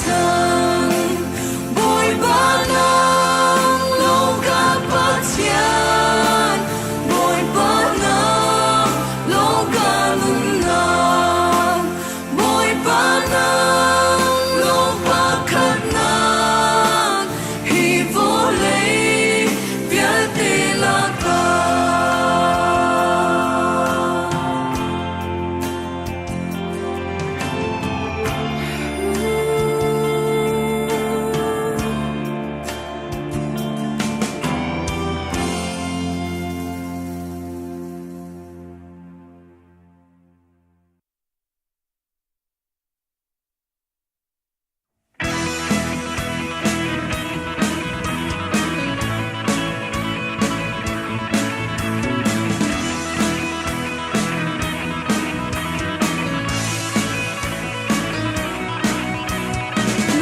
cang. Bawipa nang lawng ka Pathian, Bawipa nang lawng ka nunnak, Bawipa nang lawng pakhatnak, hi vawlei vialte lakah.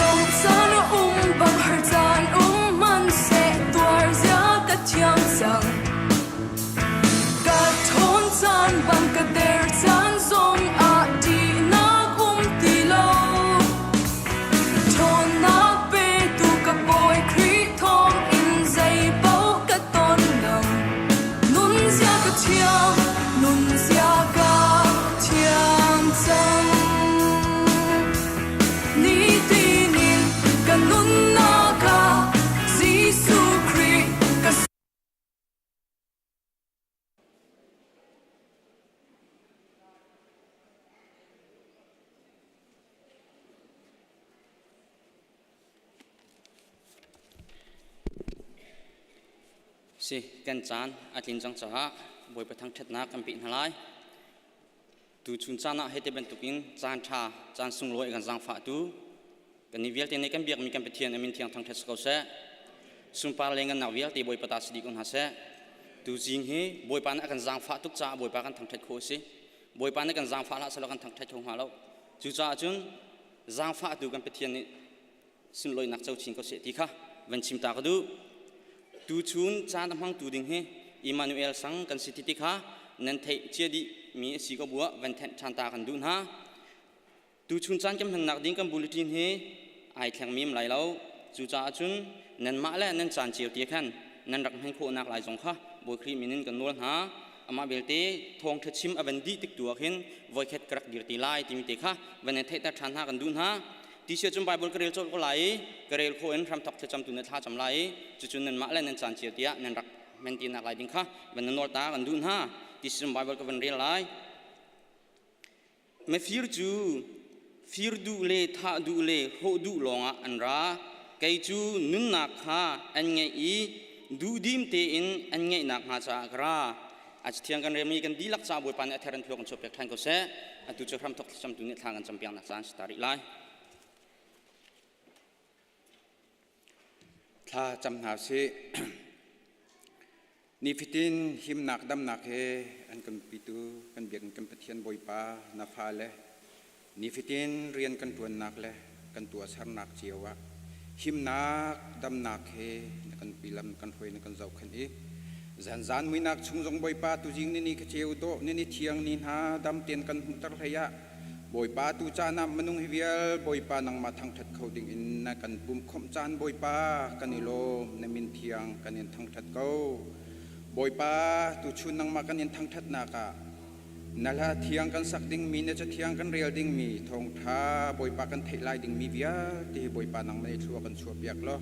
Lungcaan a um bang har caan um hmanhseh tuar zia ka thiam cang. Ka ṭhawn caan bang ka der caan zong ah ṭihnak um ti lo. Ṭhawnnak petu ka Bawi Khrih thawng in zeipaoh ka ton lo. Nunzia ka thiam, nunzia ka thiam cang. Nitin in ka nunnak ah Jesuh Khrih ka Si kan caan a tlin cang caah Bawipa thangṭhatnak kan peh hna lai. Tuchun caan ah hiti bantukin caan ṭha, caan sunglawi kan zaangfahtu kannih vialte nih kan biakmi kan Pathian a min thiang thangṭhat si ko seh. Sunpar le ngannak vialte Bawipa ta si dih ko hna seh. Tuzing hi Bawipa nih a kan zaangfah tuk caah Bawipa kan thangṭhat khawh a si. Bawipa nih kan zaangfah hlah sehlaw kan thangṭhat kho hnga lo. Cucaah cun zaangfahtu kan Pathian nih sunlawinak co chin ko seh ti kha van chim ta ka duh. Tuchun caan a hmangtu ding hi Emmanuel sang kan si ti ti kha nan theih cia dih mi a si ko buah van thenh ṭhan ta kan duh hna. Tuchun caan kan hmannak ding kan bulletin hi ai thleng mim lai lo. Cucaah cun nanmah le nan caan cio ti khan nan rak hman khawhnak lai zong kha Bawi Khrih min in kan nawl hna. Amah belte thawngṭha chim a van dih tik tu ah khin voikhat ka rak dir ti lai timi te kha van in theihter ṭhan hna kan duh hna. Ti sia cun Bible ka rel colh ko lai i ka rel khawh in hramthok thlacam tu na thla cam lai i cucun nanmah le nan caan cio tiah nan rak men ti nak lai ding kha van na nawl ta kan duh hna. Ti sia cun Bible ka van rel lai. Mifir cu fir duh le thah duh le hrawh duh lawngah an ra. Kei cu nunnak kha an ngeih i duhdim tein an ngeih nakhnga caah ka ra. A Cathiang kan relmi kan dihlak caah Bawipa nih a ther in thluak kan chuahpiak ṭhan ko seh. Atu cu hramthok thlacamtu nih thla kan campiaknak caan si ta rih lai. Thla cam hna sih. Nifatin himnak damnak he an kan pitu kan biakinn kan Pathian Bawipa na fale nifatin rian kan ṭuannak le kan tuahsernak cio ah himnak damnak he na kan pilam kan hruai na kan zohkhenh i zanzan muinak chung zong Bawipa tuzing ni ni ka ceu dawh ni ni thiang ni hna dam tein kan hmuhter hlei ah Bawipa tu caan ah minung hi vial Bawipa nangmah thangṭhat kho ding in na kan pumkhawmh caan Bawipa kan i lawm na min thiang kan in thangṭhat ko Bawipa tuchun nangmah kan in thangṭhatnak ah na hla thiang kan sak dingmi na cathiang kan rel dingmi thawngṭha Bawipa kan theih lai dingmi vialte hi Bawipa nangmah nih thlua kan chuahpiak law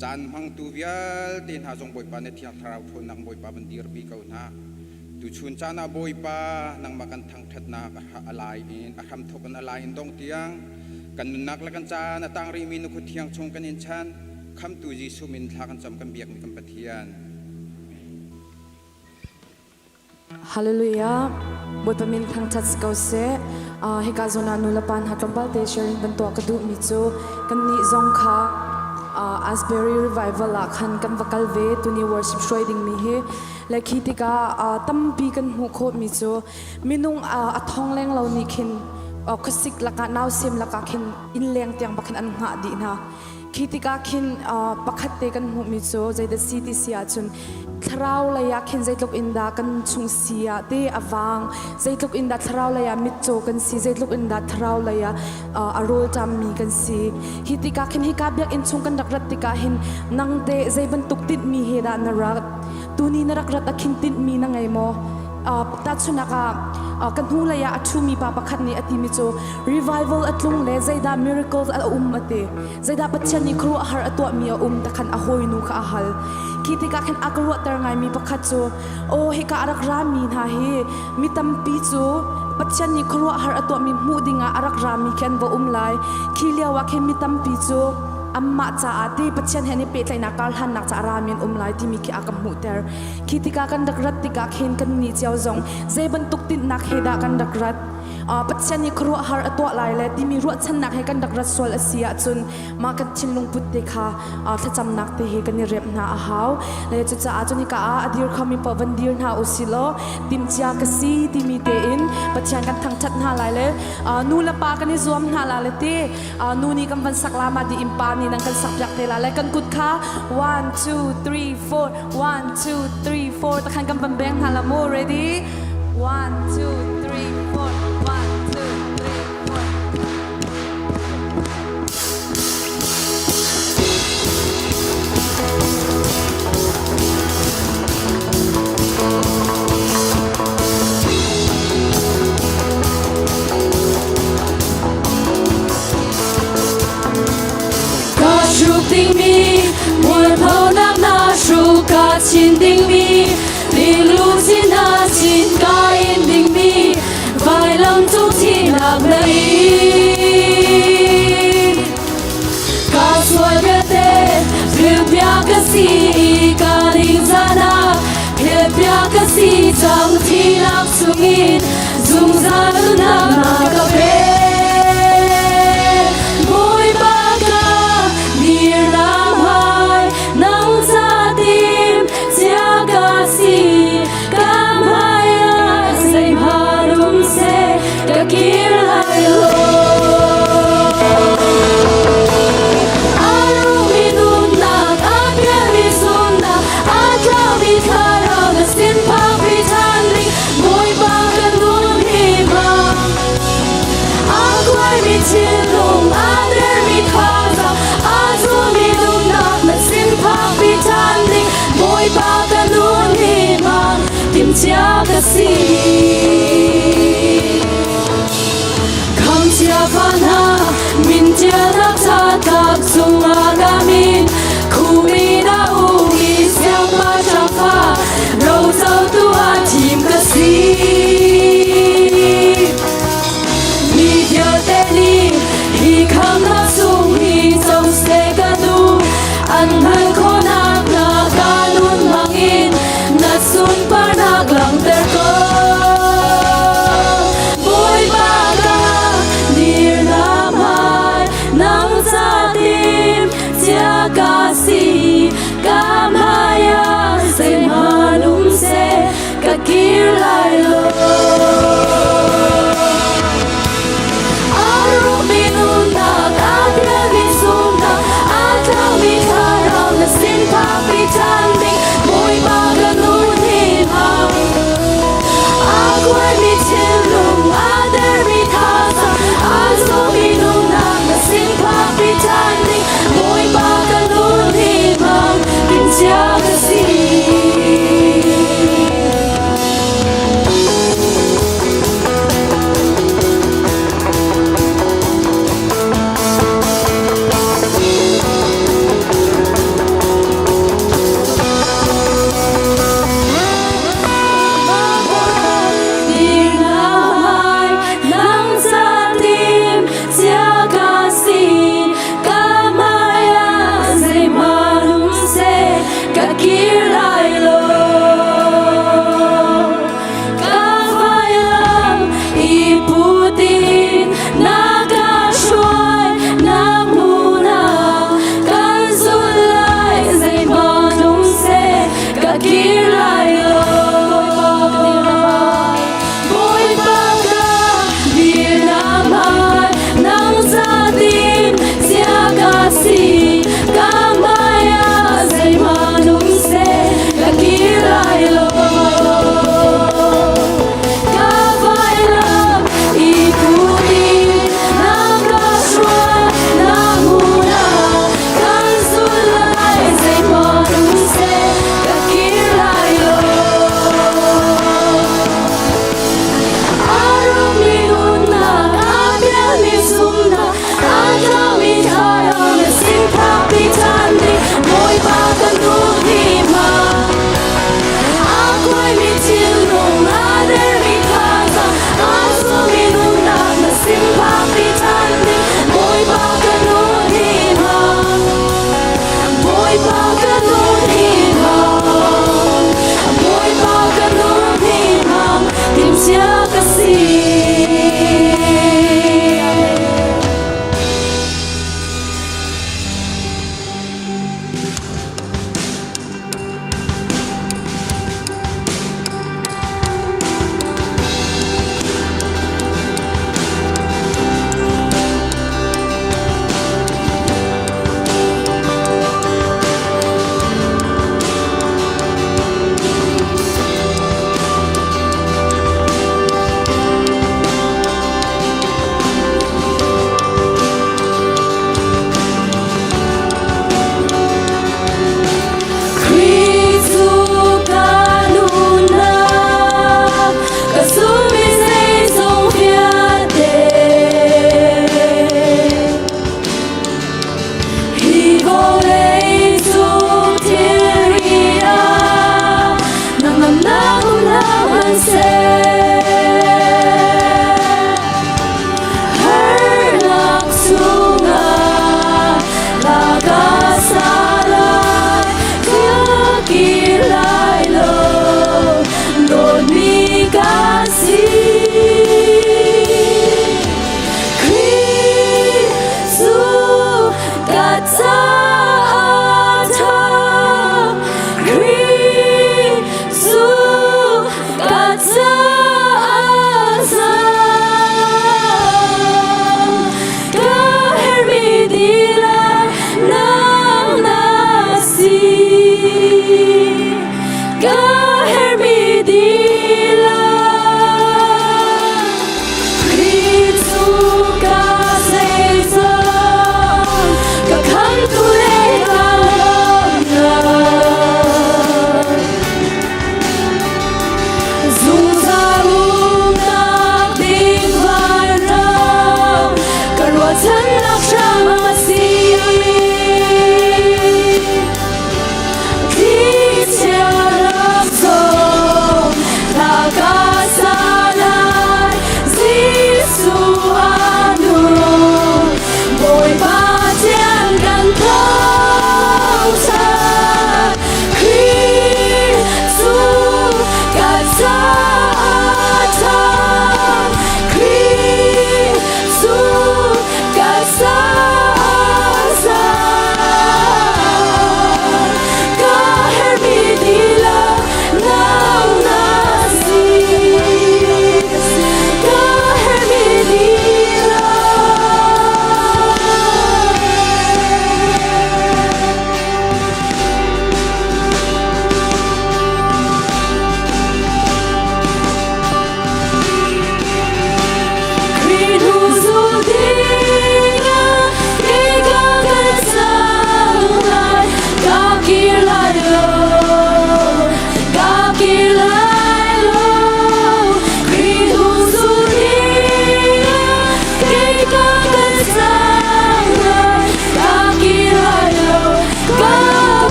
caan hmangtu vialte hna zong Bawipa na thiang thlarau ṭhawnnak Bawipa van dirpi ko hna Tuchun caan ah Bawipa nangmah kan thangṭhatnak a lai in a hramthawk in a lai in dong tiang kan nunnak le kan caan a tang rihmi na khut thiang chung kan in chan khamtu Jesuh min thla kan cam kan biakmi kan Pathian. Hallelujah. Bawipa min thangṭhat si ko seh. Hika zawn ah nu le pa hna tlawmpal te sharing ban tuah ka duhmi cu kannih zong kha Asbury Revival ah khan kan va kal ve tuni worship hruai dingmi hi Le khi tikah tampi kan hmuh khawhmi cu minung a thong leng lo nih khin Khuasik lakah nausem lakah khin innleng tiang bak khin an hngah dih hna. Khi tikah khin pakhat te kan hmuhmi cu zeidah si ti si ahcun thlarau lei ah khin zeitluk in dah kan chung si ah te a vang, zeitluk in dah thlarau lei ah mitcaw kan si, zeitluk in dah thlarau lei ah a rawlṭammi kan si. Hi tikah khin hika biakinn chung kan rak rat tikah hin nang teh zei bantuk tinhmi he dah na rat? Tuni na rak rat ah khin tinhmi na ngei maw? Tahchunhnak ah ka hnulei ah a ṭhumi pa pakhat nih a timi cu revival a tlung le zeidah miracles a um a ti. Zeidah Pathian nih khuaruahhar a tuahmi a um takhan a hawinu kha a hal. Khi tikah khin a ka ruahter ngaimi pakhat cu aw hika a rak rami hna hi mi tampi cu Pathian nih khuaruahhar a tuahmi hmuh dingah a rak rami khi an va um lai. Khi lio ah khin mi tampi cu anmah caah ti Pathian he an i pehtlaihnak karhlannak caah rami an um lai timi khi a ka hmuhter. Khi tikah kan rak rat tikah khin kannih cio zong zei bantuk tinhnak he dah kan rak rat? Pathian nih khuaruahhar a tuah lai le timi ruahchannak he kan rak rat sual a si ahcun mah kan thinlung put te kha thlacamnak te he kan i remh hna a hau. Le cucaah cun hika ah a dir khomi paoh van dir hna u si law timhcia ka si timi tein Pathian kan thangṭhat hna lai le nu le pa kan i zuam hna la le ti Nu nih kan van sak la ma di in pa nih nan kan sak piak te la le kan kut kha 1 2 3 4 1 2 3 4 takhan kan van beng hna la mu ready 1 2 3 4 1 2 3 4. Ka hruk dingmi mualphonak na hruk ka chin dingmi lungthin na chin ka in dingmi vailam cung thihnak na in. Ka sual vialte philpiak ka si i ka ningzahnak philpiak ka si cang thihnak chungin zungzal nunnak na ka pek. Bawipa ka dirnak hmai nang ca tim cia ka si ka hmai ah zeihmanh um seh ka kir lai lo. A rumi nunnak, a pialmi zumnak, a tlaumi thlarau na sin phakpi ṭhan ding Bawipa ka nun hi bang.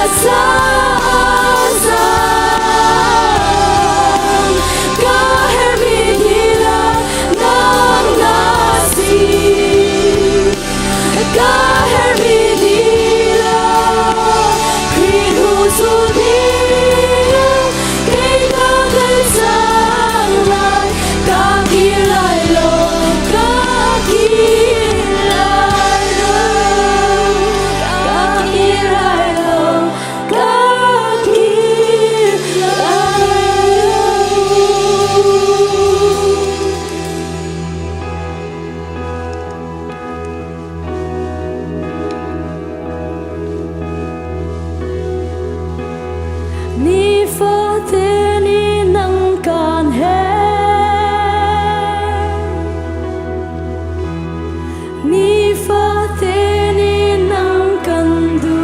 Ka cang ka herhmi dihlak nang na si. Ka herhmi dihlak Khrih hnu zul ding kei ka kal cang lai. Ka kir lai lo, ka kir lai lo, ka kir lai lo, ka kir lai lo. Nifatin in nang kan he Nifatin in nang kan duh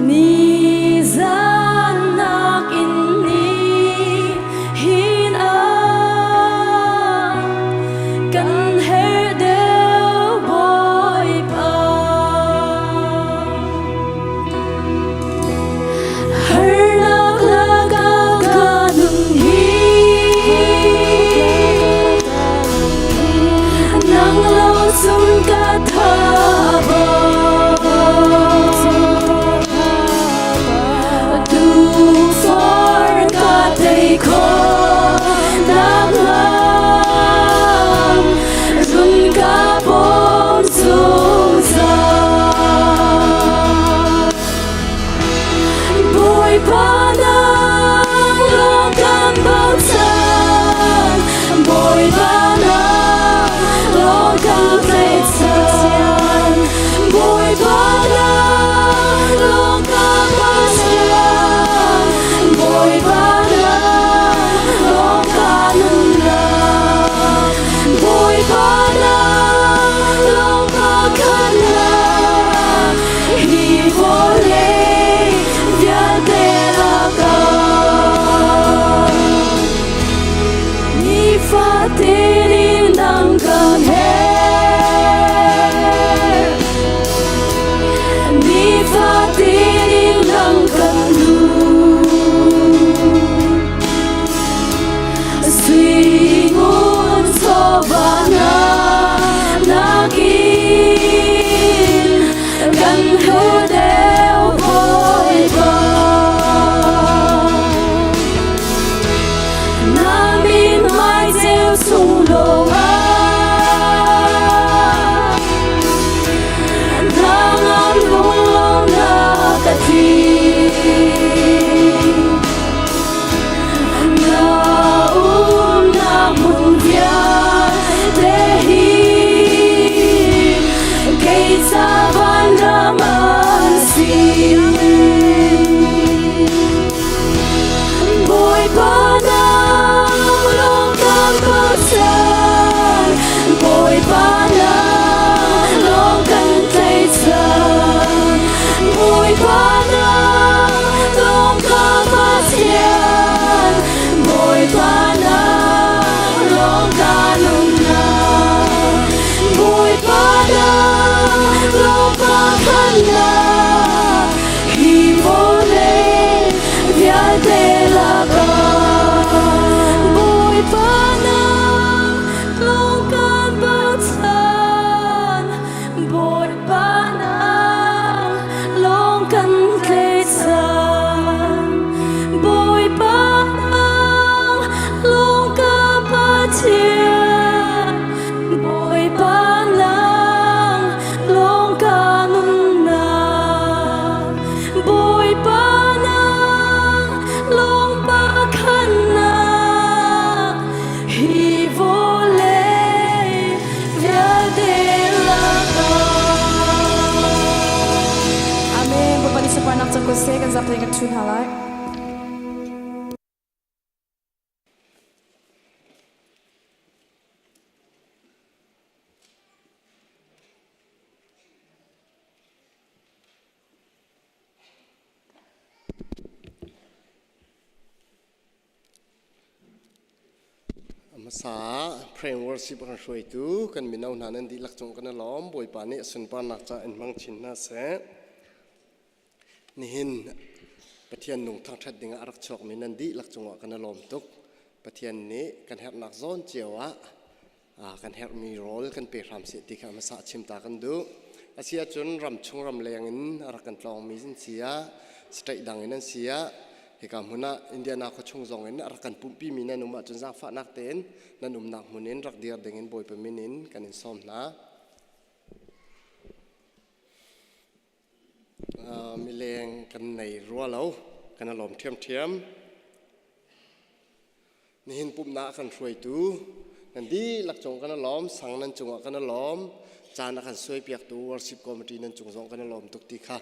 Nizan nakin ni hin ah kan herh deuh Bawipa. Harnak lakah ka nun hi nang lo cun ka tha ba. Tufor ka tei khawh nak lam run ka bawm zungzal. Bawipa nang lawng kan bochan, Bawipa nang lawng kan tlaihchan, Bawipa nang lawng kan bochan, Bawipa nang lawng kan nunnak, Bawipa nang lawng pakhatnak, hi vawlei vialte lakah. Nifatin in nang kan herh, nifatin in nang kan duh. Sui ngun chawva hna nakin kan hlu deuh Bawipa. Na min hmai ceu chung lawngah hna ngam lunglawmnak ka thi. Na umnak hmun vialte hi kei ca vanram an si. Bawipa nang lawng kan bochan, Bawipa nang lawng kan tlaihchan, Bawipa nang lawng ka Pathian, Bawipa nang lawng ka nunnak, Bawipa nang lawng pakhatnak, hi vawlei vialte lakah Bawipa nang lawng kan bochan, Bawipa nang lawng kan tlaihchan, Bawipa nang lawng ka Pathian, Bawipa nang lawng ka nunnak, Bawipa nang lawng pakhatnak, hi vawlei vialte lakah. Amen. Bapak ni sapanak cang ko seh kan zapte kan thu hna lai. Hmasa ah Prayer and Worship kan hruaitu kan mino hna nan dihlak cung kan i lawm. Bawipa nih a sunparnak ca in hmang chin hna seh. Nihin Pathian nung thangṭhat dingah a rak chuakmi nan dihlak cungah kan i lawm tuk. Pathian nih kan herhnak zawn cio ah kan herhmi rawl kan pe hram seh ti kha hmasa chim ta kan duh. Asi ahcun ram chung ram leng in a rak kan tlawngmi an si ah, state dang in an si ah, hika hmun ah Indiana khua chung zong in a rak kan pumhpimi nan um ahcun zaangfahnak tein nan umnak hmun in rak dir ding in Bawipa min in kan in sawm hna. Mileng kan nei rua lo, kan i lawm ṭhiamṭhiam. Nihin pumhnak a kan hruaitu nan dihlak cung kan i lawm, sang nan cungah kan i lawm, caan a kan suaipiaktu worship committee nan cung zong kan i lawm tuk ti kha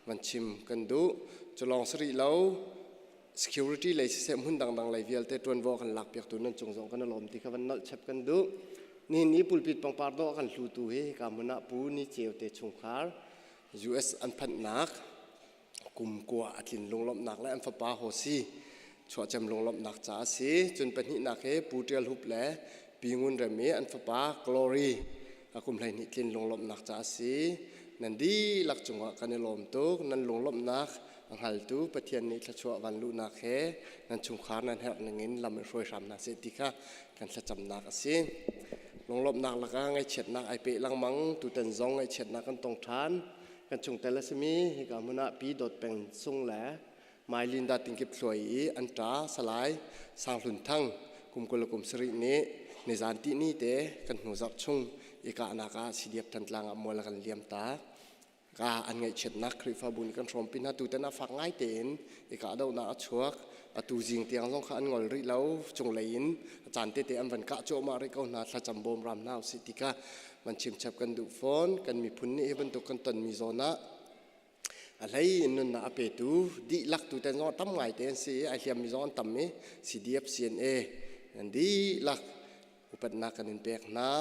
van chim kan duh. Cu lawng si rih lo, security lei siseh hmun dangdang lei vialte ṭuanvo a kan lakpiaktu nan cung zong kan i lawm ti kha van nolh chap kan duh. Nihin ni pulpit pangpar dawh a kan hlutu hi hika hmun ah Pu Ni Ceu te chungkhar US an phanhnak kum kua a tlin lunglawmhnak le an fapa Hosi chuahcem lunglawmhnak ca a si. Cun pahnihnak hi Pu Ṭial Hup le Pi Ngun Rem i an fapa Glory a kum 12 tlin lunglawmhnak ca a si. Nan dihlak cungah kan i lawm tuk. Nan lunglawmhnak a hngaltu Pathian nih thluachuah van luhnak he nan chungkhar nan herh ningin lam in hruai hram hna seh ti kha kan thlacamnak a si. Lunglawmhnak lakah ngaihchiatnak ai peh lengmang. Tutan zong ngaihchiatnak kan tong ṭhan. Kan chungtel a simi hika hmun ah Pi Dawt Peng Sung le Mai Linda Tingkip Thluai i an ṭa Salai Sang Hlun Thang kum 20 le kum sarih nih nizan tihni te kan hnu zarh chung i kahnak ah CDF Thantlang ah mual a kan liam tak. Ka an ngaihchiatnak Khrihfabu nih kan hrawmpi hna. Tutan ah fak ngai tein i kahdohnak a chuak. Atu zing tiang zong kha an ngol rih lo. Cunglei in a caan tete an van kah cuahmah rih ko hna. Thlacam bawm ram hna usih ti kha van chimchap kan duh fawn. Kan miphun nih hi bantuk kan tonmi zawn ah a hlei in nunnak a petu dihlak tutan zong tam ngai te an si i ai hliammi zong an tam i CDF CNA an dihlak upatnak kan in pek hna.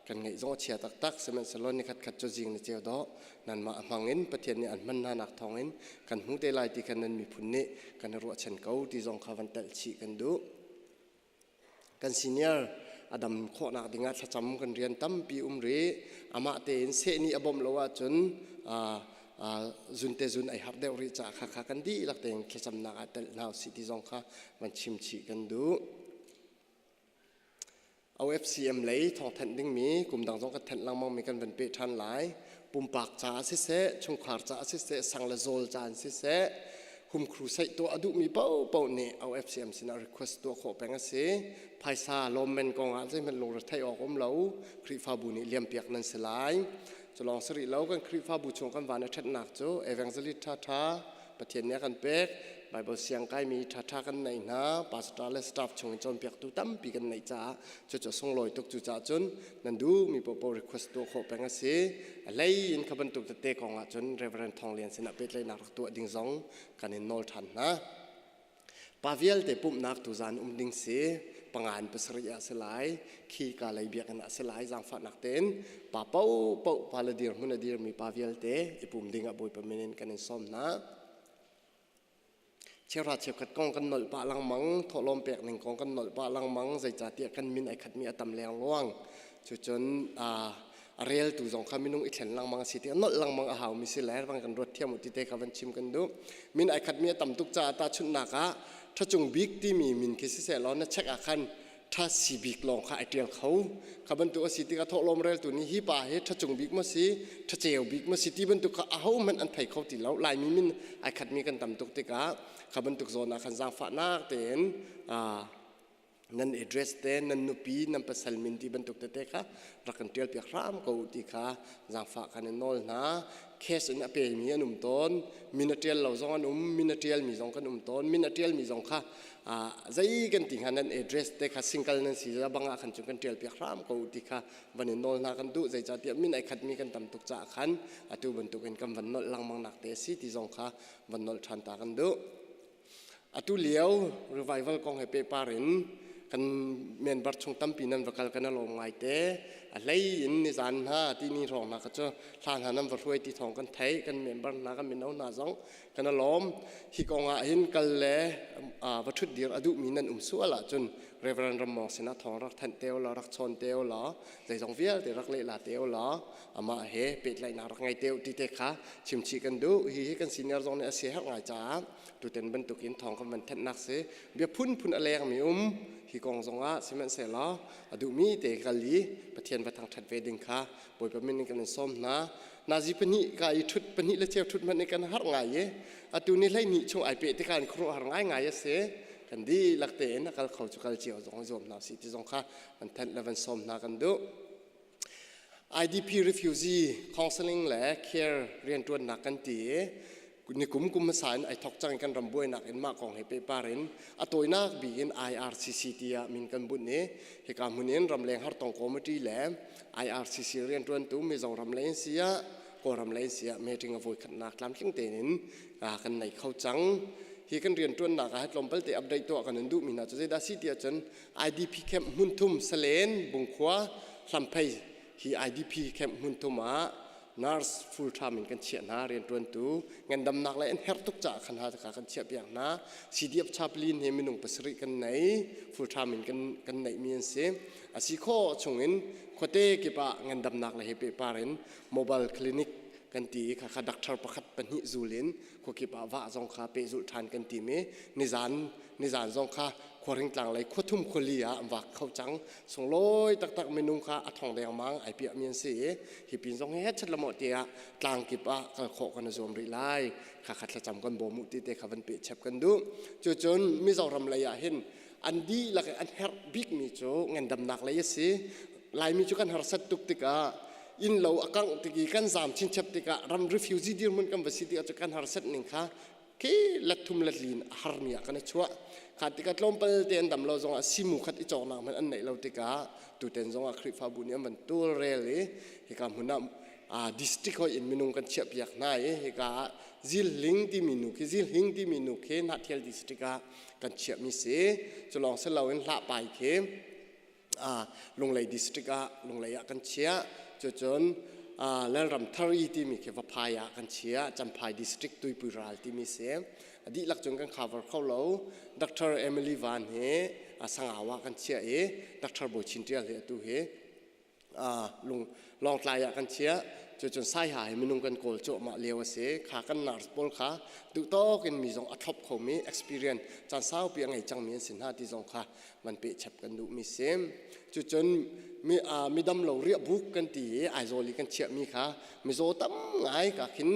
Kan ngeih zong a chia taktak, sihmanhsehlaw nikhat khat cu zing ni ceu dawh nanmah a hmang in Pathian nih an hman hna nak thawng in kan hmu te lai ti khan nan miphun nih kan i ruahchan ko ti zong kha van telh chih kan duh. Kan senior a dam khawhnak dingah thlacam kan rian tampi um rih. Amah tein seh nih a bawmh lo ahcun zun te zun ai har deuh rih caah kha kha kan dihlak tein thlacamnak ah telh hna usih ti zong kha van chim chih kan duh. OFCM lei thawngthanh dingmi kum dang zong kan thanh lengmangmi kan van peh ṭhan lai. Pumpak caah siseh, chungkhar caah siseh, sang le zawl caan siseh, hum crusade tuah a duhmi paohpaoh nih OFCM sinah request tuah khawh peng a si. Phaisa lawmmen kongah zeihmanh lungretheih awk um lo. Khrihfabu nih liampiak nan si lai. Cu lawng si rih lo, kan Khrihfabu chung kan van i ṭhennak cu evangelist ṭhaṭha Pathian nih a kan pek. Bible siang kaimi ṭhaṭha kan neih hna. Pastor le staff chung in cawnpiaktu tampi kan neih caah cucu a sunglawi tuk. Cucaah cun nan duhmi paohpaoh request tuah khawh peng a si. A hlei in kha bantuk tete kong ah cun Reverend Thawng Lian sinah pehtlaihnak rak tuah ding zong kan in nawl ṭhan hna. Pa vialte pumhnak tuzaan um ding si. Panga in pasarih ah si lai. Khi ka lei biakinn ah si lai. Zaangfahnak tein pa paohpaoh pa le dirhmun a dirmi pa vialte i pum ding ah Bawipa min in kan in sawm hna. Cheuhra cheukhat kong kan nolh pah lengmang, thawhlawm pek ning kong kan nolh pah lengmang, zeicahtiah kan min ai khatmi a tam lengluang. Cucun a reltu zong kha minung i thlen lengmang a si ti nolh lengmang a haumi si le van kan ruat thiam u ti te kha van chim kan duh. Min ai khatmi a tam tuk caah tahchunhnak ah ṭhacung bik timi min khi siseh law na check ah khan ṭha si bik lawng kha ai ṭial kho. Kha bantuk a si tikah thawhlawm reltu nih hi pa hi ṭhacung bik maw si, ṭhaceu bik maw si ti bantuk kha ahohmanh an thei kho ti lo. Laimi min ai khatmi kan tam tuk tikah kha bantuk zawn ah khan zaangfahnak tein nan address te nan nupi nan pasal min ti bantuk tete kha rak kan ṭial piak hram ko ti kha zaangfah kan in nawl hna. Cash in a pemi an um tawn, min a ṭial lo zong an um, min a ṭialmi zong kan um tawn. Min a ṭialmi zong kha zei kan ti hnga nan address te kha single nan si bang ah khan cun kan ṭial piak hram ko ti kha van in nawl hna kan duh. Zeicahtiah min ai khatmi kan tam tuk caah khan atu bantuk in kan van nolh lengmang nak te a si ti zong kha van nolh ṭhan ta kan duh. Atu lio revival kong he pehpar in kan member chung tampi nan va kal kan i lawm ngai te. A hlei in nizan hna tini hrawng hna kha cu hla hna nan va hruai ti thawng kan theih. Kan member hna kan mino hna zong kan i lawm. Hi kong ah hin kal le va ṭhut dir a duhmi nan um sual ahcun Reverend Rammawng sinah thawng rak thanh te ulaw rak chawn te ulaw zeizong vialte rak lehla te ulaw amah he pehtlaihnak rak ngei te u ti te kha chimchih kan duh. Hihi kan senior zong nih a siaherh ngai caah tutan bantukin thawng kan van thanhnak si. Bia phunphun a lengmi um hi kong zongah sihmanhsehlaw a duhmi te kal i Pathian va thangṭhat ve ding kha Bawipa min in kan in sawm hna. Nazi pahnih ka i ṭhut pahnih le cheu ṭhut hmanh i kan har ngai i atu ni 12 chung ai peh tikah in khuaruahhar ngaingai a si. Kan dihlak tein a kal kho cu kal cio zong i zuam hna usih ti zong kha van thanh le van sawm hna kan duh. IDP refugee counseling le care rianṭuannak kan ti i nikum kum hmasa in ai thok cang i kan ram buainak in mah kong he pehpar in a tawinak bik in IRCC tiah min kan bunh i hika hmun in ramleng hartong committee le IRCC rianṭuantu Mizoram lei in si ah Kawlram lei in si ah meeting a voikhatnak tlamtling tein kan nei kho cang. Hi kan rianṭuannak ah tlawmpal te update tuah kan in duhmi hna cu zeidah si ti ahcun IDP camp hmunthum Salen, Bungkhua, Hlamphei hi IDP camp hmunthum ah nurse full time in kan chiah hna riantuantu ngandamnak le an herh tuk caah khan ha kan chiah piak hna CDF chaplain he minung pasarih kan nei full time in kan kan neih mi an si asi kho chungin khuate kip ah ngandamnak le he pehpar in mobile clinic kan ti i kha kha doctor pakhat pahnih zul in khuakip ah vah zong kha pehzulh ṭhan kan tim i nizan nizan zong kha khuaring tlang lei khuathum khuali ah an vak kho cang. Sunglawi taktak minung kha a thong dengmang ai piah mi an si i hi pin zong hi het lamo tiah tlang kip ah kal khawh kan zuam rih lai. Kha kha thlacam kan bawm u ti te kha van pe chep kan duh. Cucun Mizoram lei ah hin an dihlak in an herh bik mi cu ngandamnak lei a si. Laimi cu kan harsat tuk tikah inn lo a kangh tik i kan zaam chinchep tikah ram refugee dirhmun kan va si tikah cu kan harsat ning kha khi let thum let lin a harmi ah kan i chuah. Kha tikah tlawmpal te an dam lo zongah simu khat i cawknak hmanh an neih lo tikah tuten zongah Khrihfabu nih an van tawlrel i hika hmun ah district hoi in minung kan chiah piak hna i hika ah Zilhling timi nu khi Zilhing timi nu khi Hnahthial district ah kan chiahmi si. Cu lawng si loin Hlahpai khi Lunglei district ah Lunglei ah kan chiah. Cucun Lalram Thari timi khi Vaphai ah kan chiah. Champhai district Tuipui ral timi si. A dihlak cun kan cover kho lo. Dr. Emily Van hi Sangau ah kan chiah i Dr. Bawi Chin Tial hi atu hi lung Lawngtlai ah kan chiah. Cucun Saiha hi minung kan kawl cuahmah lio a si. Kha kan nurse pawl kha duhtawk in mi zong a thlop khomi experience caan saupi a ngei cangmi an si hna ti zong kha van pehchap kan duhmi si. Cucun mi midam lo riahbuk kan ti i Aizawl i kan chiahmi kha mizaw tam ngai ka khin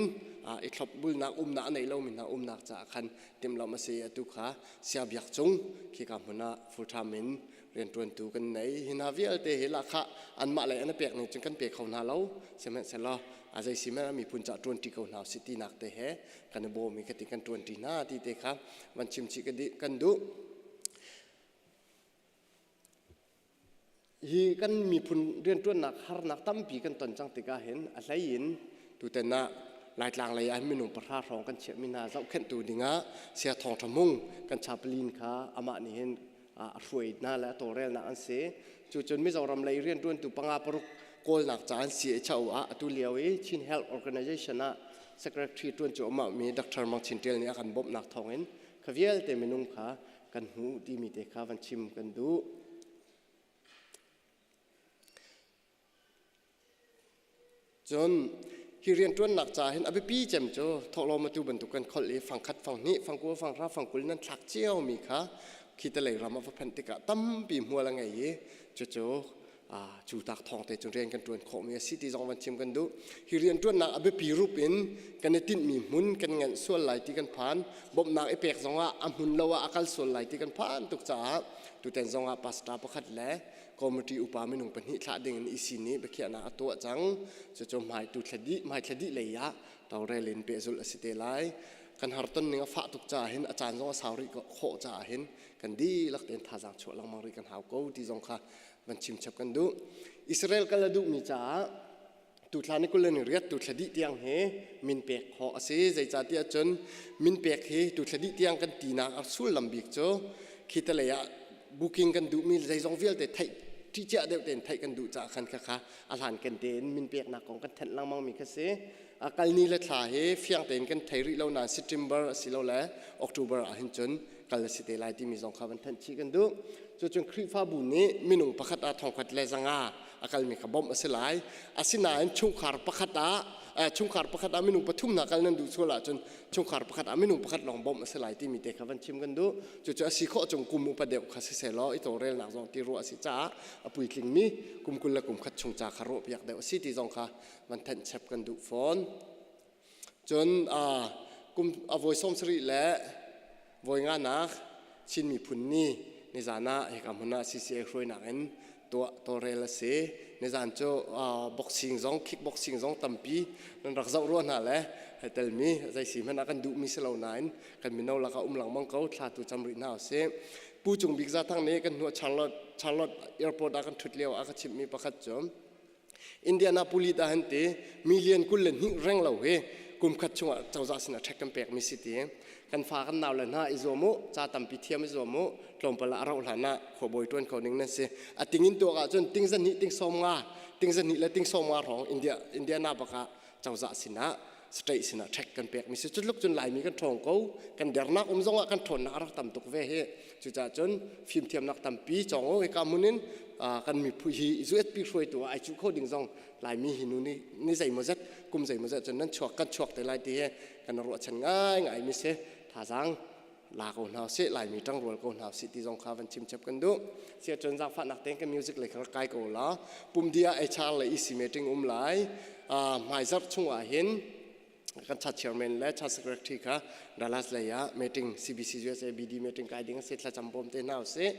i thlop bulnak umnak a nei lomi hna umnak caah khan timhlamh a si. Atu kha Sia Biak Cung khika hmun ah full time in rianṭuantu kan nei. Hi hna vialte hi lahkhah anmah lei an i pek ning cun kan pe kho hna lo. Sihmanhsehlaw a zei si hmanh ah miphun caah ṭuanṭi ko hna usih tinak te he kan i bawm i khati kan ṭuanṭi hna ti te kha van chimchih kan duh. Hi kan miphun rianṭuannak harnak tampi kan ton cang tikah hin a hlei in tutan ah Laitlang lei ah minung pahra hrawng kan chiahmi hna zohkhenhtu dingah Saya Thawng Ṭha Hmung kan chaplain kha amah nih hin a hruai hna le a tawlrelnak an si. Cucun Mizoram lei rianṭuantu panga paruk kawlnak ca an CHO ah atu lio i Chin Health Organization ah secretary ṭuan cuahmah mi Dr. Mang Chin Ṭial nih a kan bawmhnak thawngin kha vialte minung kha kan hmuh timi te kha van chim kan duh. Cun hi rianṭuannak ca hin a biapi cem cu thawhlawm atu bantuk kan kholh i fangkhat fanghnih fangkua fanghra fangkul nan thlak ciomi kha khi talei ram a va phanh tikah tampi hmual a ngei i cucu cu tak thawng te cun rian kan ṭuan khawhmi a si ti zong van chim kan duh. Hi rianṭuannak a biapi rup in kan i tinhmi hmun kan nganh sual lai ti kan phan. Bawmhnak i pek zongah a hmun lo ah a kal sual lai ti kan phan tuk caah tutan zongah pastor pakhat le committee upa minung pahnih thlah ding in EC nih biakhiahnak a tuah cang. Cucu hmai tu thla dih hmai thla dih lei ah tawlrel in pehzulh a si te lai. Kan harton ning a fah tuk caah hin a caan zong a sau rih khawh caah hin kan dihlak tein thazaang chuah lengmang rih kan hau ko ti zong kha van chim chap kan duh. Israel kal a duhmi caah tuthla ni kul le ni riat tuthla dih tiang hi min pek khawh a si. Zeicahtiah cun min pek hi tuthla dih tiang kan tinak a sullam bik cu khi te lei ah booking kan duhmi zeizong vialte theih ṭihciah deuh tein theih kan duh caah khan khakha a hlan ken tein min peknak kong kan thenh lengmang mi kha si. A kal ni le thla hi fiang tein kan thei rih lo nain September asilole October ah hin cun kal a si te lai timi zong kha van thanh chih kan duh. Cucun Khrihfabu nih minung pakhat ah thongkhat le zanga a kalmi kha bawmh a si lai. Asinain chungkhar pakhat ah chungkhar pakhat ah minung pathum hna kal nan duh sual ahcun chungkhar pakhat ah minung pakhat lawng bawmh a si lai timi te kha van chim kan duh. Cucu a si khawh cung kum upa deuh kha siseh law i tawlrelnak zong ti ruah a si caah a puitlingmi kum 20 le kum khat chung ca kha ruahpiak deuh a si ti zong kha van thanh chep kan duh fawn. Cun kum a voi 70 le voi nganak Chin miphun ni nizan ah hika hmun ah CCA hruainak in tuah tawlrel a si. Nizan cu boxing zong kickboxing zong tampi nan rak zoh rua hna le hei telmi zei si hmanh ah kan duhmi si lo nain kan mino lakah um lengmang ko thla tu cam rih hna usih. Pu Cung Bik Zathang nih kan hnu Charlotte Charlotte airport ah kan ṭhut lio ah ka chimhmi pakhat cu Indianapolis ah han ti million 22 reng lo hi kum khat chungah cozah sinah ṭhek kan pekmi si ti kan fa kan nau le hna i zuam u ca tampi thiam i zuam u tlawmpal ah a rauh hlan ah khuabawi ṭuan kho ning nan si a ting in tuak ahcun ting zahnih ting sawm nga ting zahnih le ting sawm nga hrawng India Indiana bak ah cozah sinah state sinah ṭhek kan pekmi si cutluk cun Laimi kan ṭhawng ko kan dernak um zongah kan ṭhawnnak a rak tam tuk ve hi cucaah cun fimthiamnak tampi cawng u hika hmun in kan miphun hi USP hruaitu ah ai cuh kho ding zong Laimi hi nu ni ni zeimawzat kum zeimawzat cun nan chuak kan chuak te lai ti hi kan ruahchan ngai ngai mi si thazaang la ko hna usih Laimi ṭangrual ko hna usih ti zong kha van chim chap kan duh sia cun zaangfahnak tein kan music lei kha kai ko la pumdi ah HR le EC meeting um lai hmaizarh chungah hin kan cha chairman le cha secretary kha Dallas lei ah meeting CBC USA BD meeting kai ding a si thlacam bawm te hna usih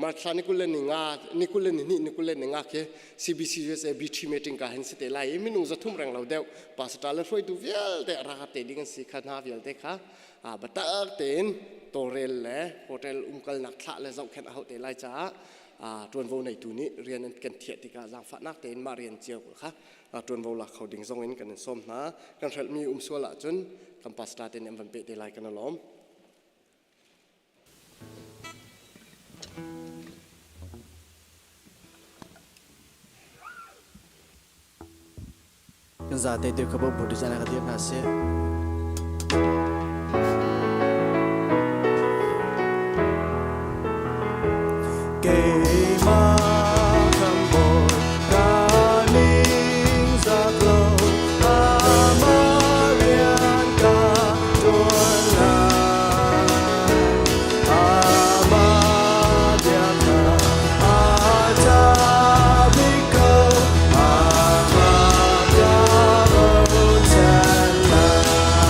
March thla ni kul le ni nga ni kul le ni hnih ni kul le ni nga khi CBC USA BT meeting ka hin si te lai i minung zathum reng lo deuh pastor le hruaitu vialte ra te ding an si kha hna vialte kha biatak tein tawlrel le hotel umkalnak thlah le zohkhenh a hauh te lai caah ṭuanvo neitu nih rian an kan thiah tikah zaangfahnak tein mah rian cio kha ṭuanvo lak kho ding zong in kan in sawm hna. Kan hrelhmi um sual ahcun kan pastor te nih an van peh te lai kan i lawm. Kan zate tu kha bo bu design ka dir hna sih. Keimah kan bawi ka ning zak lo amah rian ka ṭuan lai. Amah biaknak aa ca bik ko amah ka bochan lai.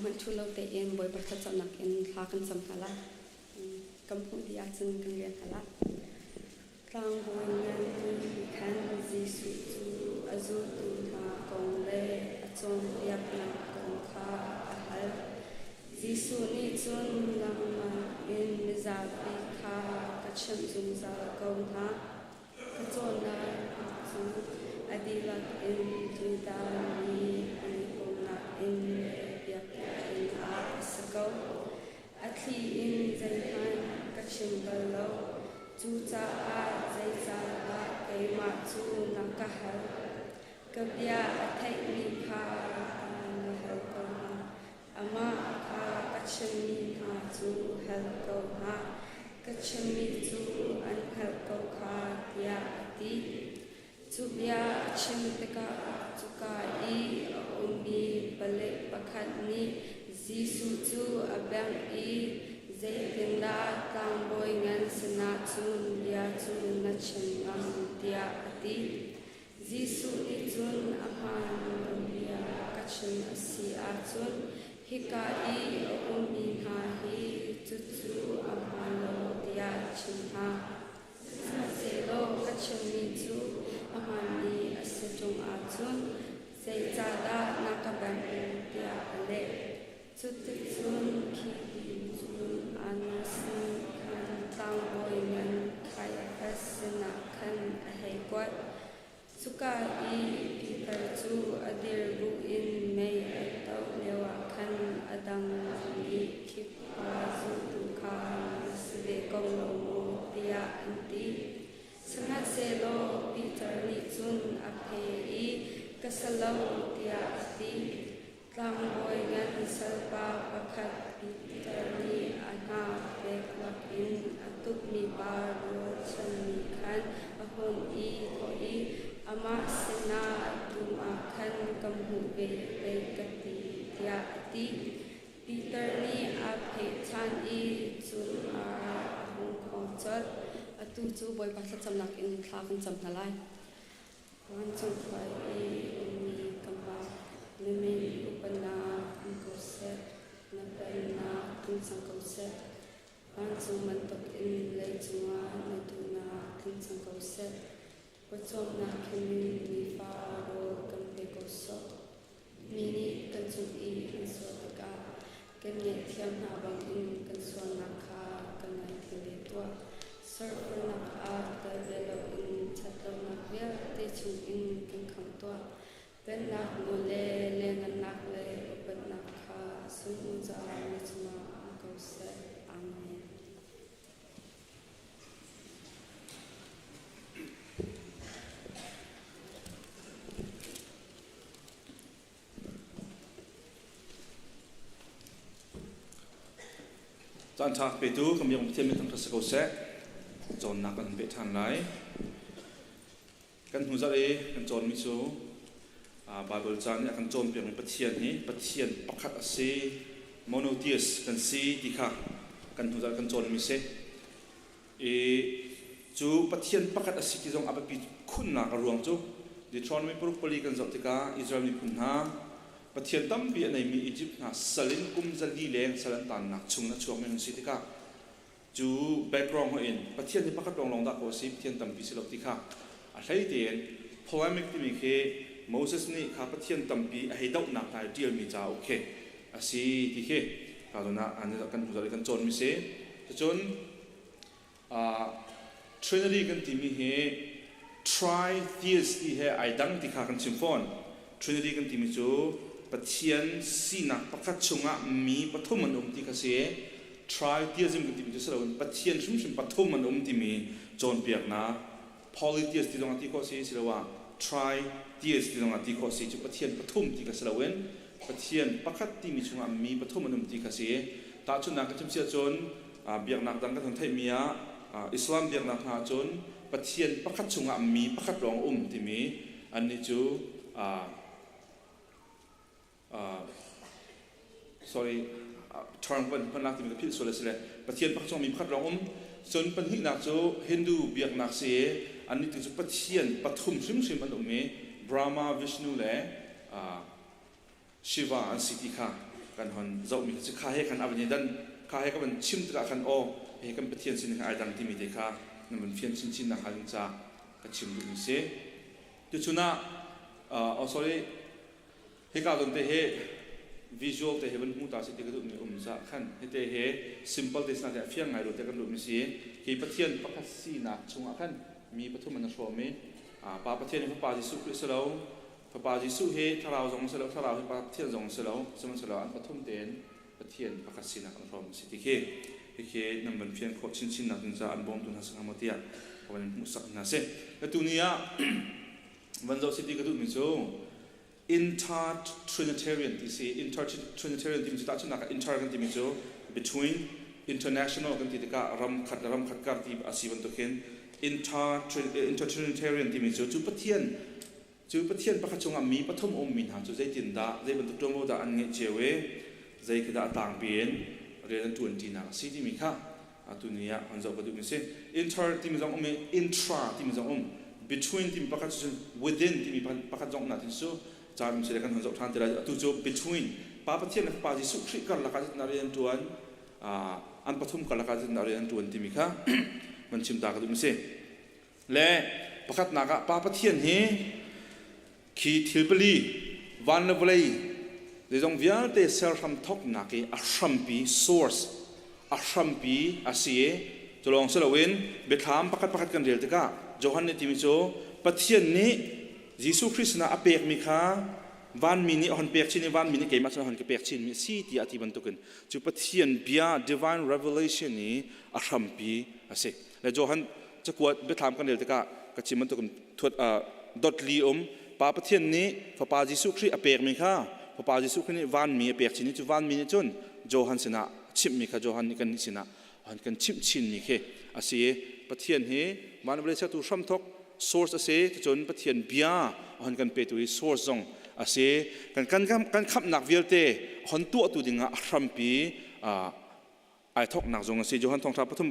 Ahohmanh ṭhu lo tein Bawipa thlacamnak in thla kan cam hna lai. Kan hmuh dih ahcun kan rian hna lai. Tlangbawi ngan nih khan Jesuh cu a zultu hna kong le a cawnpiaknak kong kha a hal. Jesuh nih cun nangmah in mizapi kha ka chimh zungzal ko hna. Ka cawnnak cu a dihlak in Judah mi an i pumhnak inn le biakinn ah a si ko. A thli in zeihmanh ka chim bal lo. Cucaah zeicahdah keimah cu na ka hal? Ka bia a theihmi kha na hal ko hna. Amah kha ka chimmi hna cu hal ko hna. Ka chimmi cu an hngalh ko kha, tiah a ti. Cu bia a chim tikah cuka i a ummi palek pakhat nih Jesuh cu a bengh i, “Zeitindah tlangbawi ngan sinah cun bia cu na chim ngam?” tiah a ti. Jesuh nih cun a hmaan lo bia ka chim a si ahcun hika i a ummi hna hi cucu a hmaan lo tiah chim hna. Sihmanhsehlaw ka chimmi cu a hmaanmi a si ṭung ahcun zeicahdah na ka bengh tiah a leh. Cuticun khi hnu cun Annas nih khan tlangbawi ngan Kaiafas sinah khan a hei kuat. Cuka i Peter cu a dir buin mei a toh lioah khan a dang nih khi pa zultu kha na si ve ko lo maw tiah an ti. Sihmanhsehlaw Peter nih cun a phe i, Ka si lo, tiah a ti. Tlangbawi ngan salpa pakhat Peter nih a hna pek lakin a tukmi pa rualchan nih khan a hun i thawh i, Amah sinah dum ah khan ka hmuh ve pei ka ti, tiah a ti. Peter nih aa pheh ṭhan i cun ar a hung khawng colh. Atu cu Bawipa thlacamnak in thla kan cam hna lai. Vancung khua i ummi ka Pa, na min upatnak um ko seh, na pennak tlung cang ko seh. Vancung bantukin leicung ah na duhnak tlung cang ko seh. Pawcawmnak khin nifa rawl kan pe ko sawh. Mi nih kan cung i an sual tikah kan ngaihthiam hna bangin kan sualnak kha kan ngaithiam ve tuah. Serhsatnak ah tel ve loin ṭhatlonak vialte chungin kan khamh tuah. Pennak nawl le lianhngannak le upatnak kha zungzal na cungah um ko seh. Amen. Caan ṭha petu kan biak Pathian min thangṭhat si ko seh. Cawnnak kan peh ṭhan lai. Kan hnu zarh i kan cawnmi cu Baibal ca nih a kan cawnpiakmi Pathian hi Pathian pakhat a si, monotheist kan si ti kha kan hnu zarh kan cawnmi si. I cu Pathian pakhat a si ti zong a biapi khunnak a ruang cu Deuteronomy 24 kan zoh tikah Israel miphun hna Pathian tampi a neimi Egypt hna sal in kum 400 leng sal an taannak chung in a chuakmi an si tikah cu background in Pathian hi pakhat lawnglawng dah ko a si, Pathian tampi si lo ti kha a hlei tein polemic timi khi Moses nih kha Pathian tampi a hei dohnak hna i ṭialmi cauk khi a si ti khi ka zawn ah kan hnu kan cawnmi si. Cucun Trinity kan timi hi tritheist ti he ai dang ti kha kan chim fawn. Trinity kan timi cu Pathian sinak pakhat chungah mi pathum an um ti kha si. Tritheism kan timi cu si loin Pathian hrimhrim pathum an um timi cawnpiaknak polytheist ti zongah ti khawh si siloah tritheist ti zongah ti khawh si cu Pathian pathum ti kha si loin Pathian pakhat timi chungah mi pathum an um ti kha si. Tahchunhnak ka chim si ahcun biaknak dang kan hun theihmi ah Islam biaknak hna ahcun Pathian pakhat chungah mi pakhat lawng a um timi annih cu sorry term kan hman lak timi ka philh sual a si le Pathian pakhat chungah mi pakhat lawng um. Cun pahnihnak cu Hindu biaknak si i annih tu cu Pathian pathum hrimhrim an um i Brahma, Vishnu le Shiva an si ti kha Kan hon zohmi khi kha he khan a van i dan kha he ka van chim tikah khan aw he kan Pathian sin hin ai dang timi te kha nan van fian chinchin nak hnga ding ca ka chim duhmi si. Tuchun ah oh sorry hika zawn te hi visual te hi van hmu ta si ti ka duhmi um ca khan hite he simple te sina te fiang ngai lo te kan duhmi si. Hi Pathian pakhat sinak chungah khan mi pathum an hrawm i Pa Pathian hi Fapa Jesuh Khrih si lo. Fapa Jesuh hi Thlarau zong si lo, Thlarau hi Pa Pathian zong si lo, sihmanhsehlaw an pathum tein Pathian pakhat sinak an hrawm si ti khi hikhi nan van fian khawh chinchin nak ding caah an bawmtu hna si hnga maw tiah ka van in hmuhsak hna si. Atu ni ah van zoh si ti ka duhmi cu inter-Trinitarian ti si. Inter-Trinitarian timi cu tahchunhnak ah inter kan timi cu between, international kan ti tikah ram khat le ram khat kar ti a si bantuk hin inter-Trinitarian timi cu cu Pathian Cu Pathian pakhat chungah mi pathum a ummi hna cu zeitindah, zei bantuk ṭuanvo dah an ngeih cio i zei khi dah a tlangpi in rian an ṭuanṭinak a si timi kha atu ni ah hon zoh ka duhmi a si. Inter timi zong um i intra timi zong um. Between timi pakhat cu within timi pakhat zong um natin cu caan um si le kan hon zoh ṭhan te lai. Atu cu between Pa Pathian le Fapa Jesuh Khrih karlak ah zeitindah rian an ṭuan, an pathum karlak ah zeitindah rian an ṭuan timi kha van chim ta ka duhmi a si. Le pakhatnak ah Pa Pathian hi khi thil pali van le vawlei zeizong vialte ser hram thawknak i a hrampi source a hrampi a si i cu lawng si loin biathlam pakhat pakhat kan rel tikah Johan nih timi cu Pathian nih Jesuh Khrih sinah a pekmi kha vanmi nih a hon pek chin i vanmi nih keimah cun a hon ka pek chinmi a si tiah a ti bantukin cu Pathian bia divine revelation i a hrampi a si. Le Johan cakuat biathlam kan rel tikah ka chim bantukin thuat dotli um Pa Pathian nih Fapa Jesuh Khrih a pekmi kha Fapa Jesuh Khrih nih vanmi a pek chin i cu vanmi nih cun Johan sinah a chimhmi kha Johan nih kannih sinah an kan chimh chinmi khi a si i Pathian hi van vawlei sertu hramthok source a si cun Pathian bia a hon kan petu hi source zong a si kan kan kan khamhnak vialte hon tuahtu dingah a hrampi ai thawknak zong a si. Johan thawngṭha pathum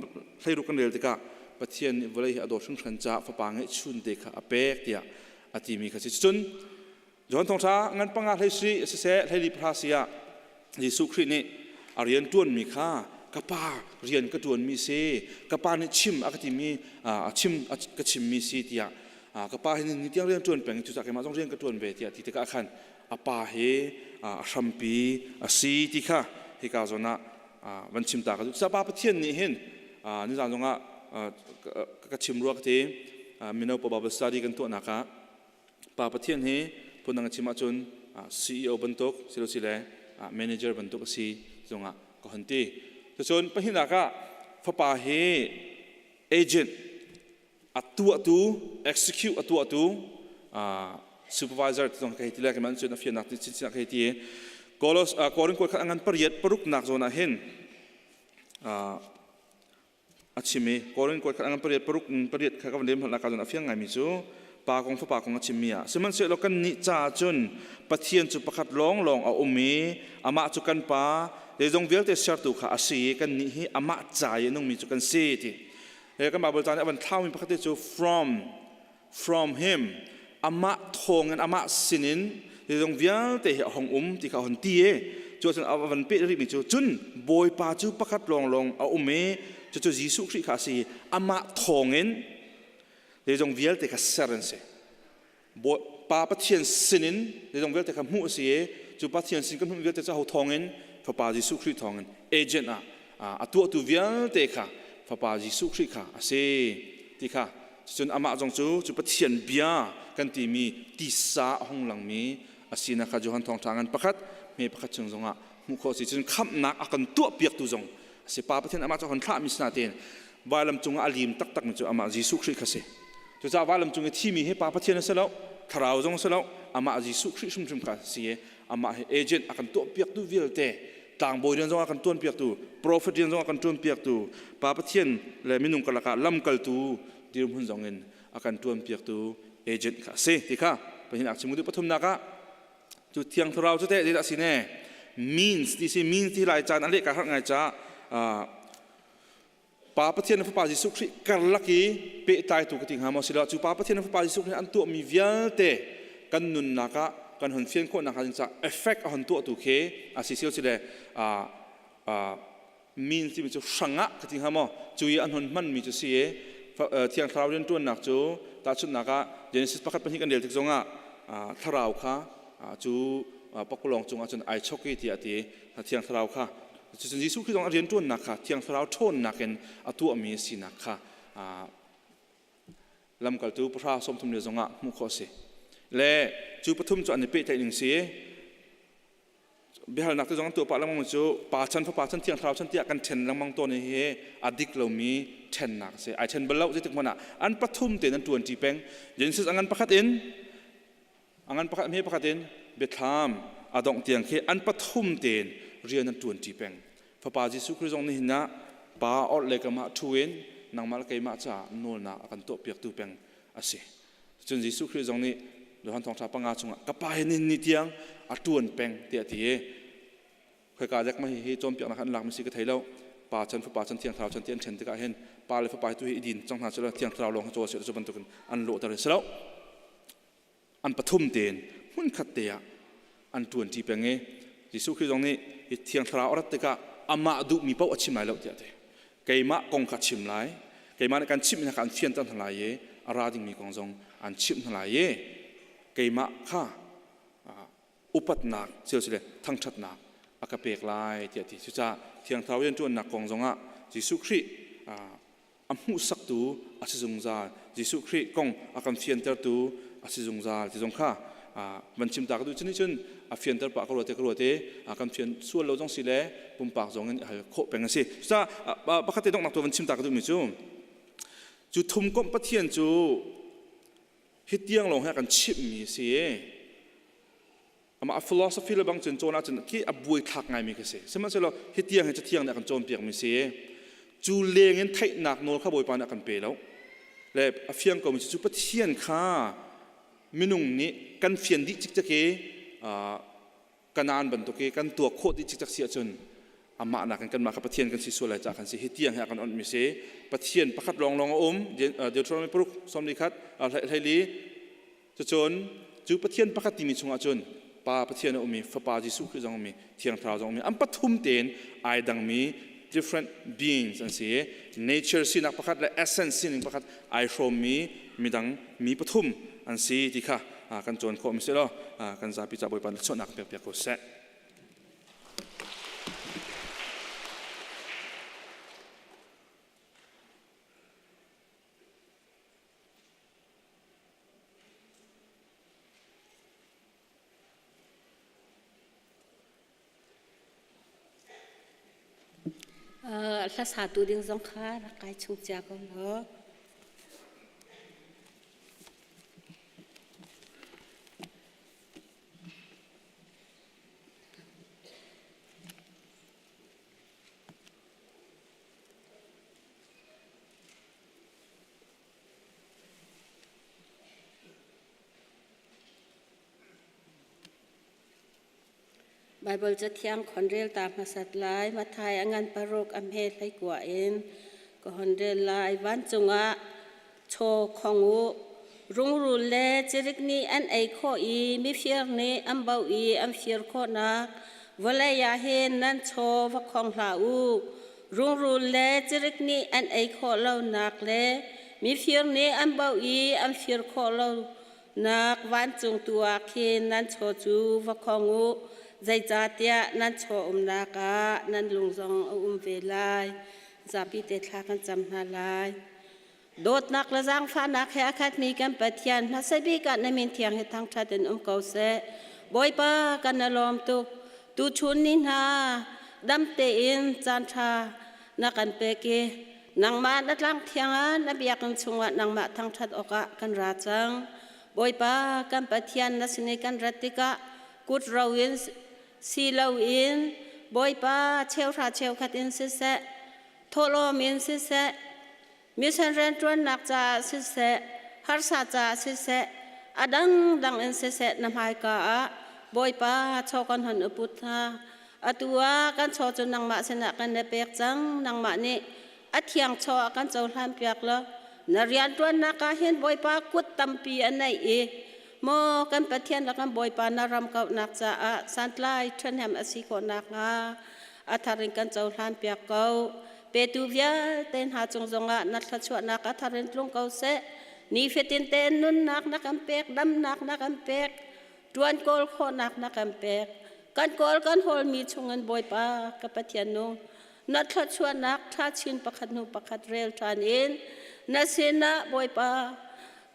hleiruk kan rel tikah Pathian nih vawlei hi a dawt hringhran caah fapa ngeihchun te kha a pek tiah a timi kha si. Cun Johan thawngṭha ngan panga hlei si siseh hleili pahra si ah Jesuh Khrih nih a rian ṭuanmi kha ka pa rian ka ṭuanmi si ka pa nih chim a ka timi a chim ka chimmi si tiah ka pa hi ni tiang rian ṭuan peng cucaah keimah zong rian ka ṭuan ve tiah ti tikah khan a pa hi a hrampi a si ti kha hika zawn ah van chim ta ka duh. Pa Pathian nih hin nizan zongah ka chim rua ka ti mino pa Bible study kan tuahnak ah Pa Pathian hi phundang chim ahcun CEO bantuk silosile manager bantuk a si zongah ka hon ti. Cucun pahnihnak ah fapa hi agent a tuahtu execute a tuahtu supervisor ti zong ka hei ti le keimah cun a fiannak ti chinchin ka hei ti Kolos Korin kuat khat angan pariat paruknak zawn ah hin a chim i Korin kuat khat angan pariat paruk pariat kha ka van lem hlat ka zawn a fiang ngaimi cu pa kong fapa kong a chimmi ah sihmanhsehlaw kan nih caah cun Pathian cu pakhat lawnglawng a um i amah cu kan pa zeizong vialte sertu kha a si i kan nih hi amah ca i a nungmi cu kan si ti He kan Bible caan nih a van thlaumi pakhat te cu from from him amah thawngin amah sinin zeizong vialte hi a hong um ti kha a hon ti i cu ahcun a van peh rihmi cu cun Bawipa cu pakhat lawnglawng a um i cucu Jesuh Khrih kha a si i amah thawngin zeizong vialte kha ser an si. Pa Pathian sinin zeizong vialte kha hmuh a si i cu Pathian sin kan hmuh vialte cu ho thawngin Fapa Jesuh Khrih thawngin agent ah a tuahtu vialte kha Fapa Jesuh Khrih kha a si ti kha cun amah zong cu cu Pathian bia kan timi tisa a hung langmi a sinak kha Johan thawngṭha ngan pakhat hme pakhat chung zongah hmuh khawh a si cun khamhnak a kan tuahpiaktu zong a si Pa Pathian amah cu hon thlahmi si nain vailam cungah a lim taktakmi cu amah Jesuh Khrih kha si Cucaah vailam cung i thimi hi Pa Pathian a si lo, Thlarau zong a si lo, amah Jesuh Khrih hrimhrim kha a si i amah hi agent a kan tuahpiaktu vialte, tlangbawi rian zong a kan tuanpiaktu, prophet rian zong a kan tuanpiaktu, Pa Pathian le minung karlak ah lamkaltu dirhmun zong in a kan tuanpiaktu agent kha a si ti kha pahnihnak chim duh pathumnak ah cu thiang thlarau cu teh zeidah a si ne means ti si means ti lai caan a leh ka harh ngai caah Pa Pathian le Fapa Jesuh Khrih karlak i pehtlaitu ka ti hnga maw silo cu Pa Pathian le Fapa Jesuh Khrih an tuahmi vialte kan nunnak ah kan hun fian khawh nak ding ca effect a hon tuahtu khi a si sio si le min timi cu hrangah ka ti hnga maw cu i an hun hmanmi cu si i Thiang Thlarau rianṭuannak cu tahchunhnak ah Genesis pakhat pahnih kan rel tik zongah thlarau kha cu pakulawng cungah cun ai chok i tiah a ti. Thiang Thlarau kha cucun Jesuh Khrih zong a rianṭuannak kha Thiang Thlarau ṭhawnnak in a tuahmi sinak kha lamkaltu pahra 30 lio zongah hmuh khawh a si. Le cu pathum cu an i pehtlaih ning si. Biahalnak te zong an tuah pah lengmang cu Pa chan, Fapa chan, Thiang Thlarau chan tiah kan ṭhen lengmang tawn hi hi a dik lomi ṭhennak a si. Ai ṭhen bal lo zeitik hmanh ah an pathum tein an ṭuanṭi peng. Genesis a ngan pakhat in a ngan pakhat hme pakhat in biathlam a dongh tiang khi an pathum tein rian an ṭuanṭi peng. Fapa Jesuh Khrih zong nihin ah Pa orh le kamah ṭhu in nangmah le keimah caah nawlnak a kan tuahpiaktu peng a si. Cun Jesuh Khrih zong nih Johan Thawngṭha panga chungah ka Pa hi nihin ni tiang a ṭuan peng tiah a ti i khoika dek ma hihi cawnpiaknak an lakmi si ka thei lo. Pa chan Fapa chan Thiang Thlarau chan ti an ṭhen tikah hin Pa le Fapa hi tu hi i din cang hna selaw Thiang Thlarau lawng hi cawl seh cu bantukin an lawhter si lo. An pathum tein hmunkhat te ah an ṭuanṭi peng i Jesuh Khrih zong nih hi Thiang Thlarau a rat tikah amah duhmi paoh a chim lai lo tiah a ti. Keimah kong kha chim lai, keimah nih kan chimhmi hna kha an fianter hna lai i a ra dingmi kong zong an chimh hna lai i keimah kha upatnak silsile thangṭhatnak a ka pek lai tiah a ti. Cucaah Thiang Thlarau rianṭuannak kong zongah Jesuh Khrih a hmuhsaktu a si zungzal. Jesuh Khrih kong a kan fiantertu a si zungzal ti zong kha van chim ta ka duh. Cunih cun a fianter pah ka ruat i ka ruat i kan fian sual lo zong si le pumpak zong in hal khawh peng a si. Cucaah pakhat te donghnak tu van chim ta ka duhmi cu cu thumkomh Pathian cu hi tiang lawng hi a kan chimhmi a si i amah a philosophy le bang cun cawn ahcun khi a buaithlak ngaimi khi si. Sihmanhsehlaw hi tiang hi cathiang nih a kan cawnpiakmi si. Cu leng in theihnak nawl kha Bawipa nih a kan pe lo. Le a fiang komi cu cu Pathian kha minung nih kan fian dih cikcek i Kanaan bantuk i kan tuak khawh dih cikcek si ahcun amah nakin kanmah kha Pathian kan si sual lai caah kan si. Hi tiang hi a kan onhmi si. Pathian pakhat lawnglawng a um. Deuteronomy paruk sawmli khat hleili. Cucun cu Pathian pakhat timi chungah cun Pa Pathian a um i Fapa Jesuh Khrih zong a um i Thiang Thlarau zong a um i an pathum tein ai dangmi different beings an si i nature sinak pakhat le essence sining pakhat ai hrawmmi midang mi pathum an si ti kha kan cawn khawh mi si law kan zapi ca Bawipa nih chawhnak pek piak ko seh. Hlasatu ding zong kha rak kai chung cia ko law. Baibal Cathiang khon rel ta hmasat lai. Matthai a ngan paruk a hme hleikua in ka hon rel lai. Vancung ah chaw khong u. Rungrul le cirik nih an ei khawh i mifir nih an bauh i an fir khawhnak vawlei ah hin nan chaw va khong hlah u. Rungrul le cirik nih an ei khawh lonak le mifir nih an bauh i an fir khawh lonak vancung tu ah khin nan chaw cu va khong u, zeicahtiah nan chaw umnak ah nan lung zong a um ve lai. Zapi te thla kan cam hna lai. Dawtnak le zaangfahnak he a khatmi kan Pathian hmasa bik ah na min thiang hi thangṭhat in um ko seh. Bawipa kan i lawm tuk. Tuchun ni hna dam tein caanṭha na kan pek i nangmah na tlang thiang ah na biakinn chungah nangmah thangṭhat awkah kan ra cang. Bawipa kan Pathian na sin i kan rat tikah kut ro in si loin Bawipa cheuhra cheukhat in siseh, thawhlawm in siseh, mission rianṭuannak caah siseh, harsa caah siseh, a dangdang in siseh na hmaika ah Bawipa chaw kan hon uput hna. Atu ah kan chaw cu nangmah sinah kan i pek cang. Nangmah nih a thiang chaw ah kan cohlan piak law na rianṭuannak ah hin Bawipa kut tampi a neih i. Maw kan Pathian le kan Bawipa na ram kauhnak caah santlai ṭhahnem a si khawh nakhnga a thar in kan cohlan piak ko. Petu vialte hna cung zongah na thluachuahnak a thar in tlung ko seh. Nifatin tein nunnak na kan pek, damnak na kan pek, ṭuan kawl khawhnak na kan pek. Kan kawl kan hawlmi chungin Bawipa ka Pathian nung na thluachuahnak ṭha chin pakhat hnu pakhat rel ṭhan in na sinah Bawipa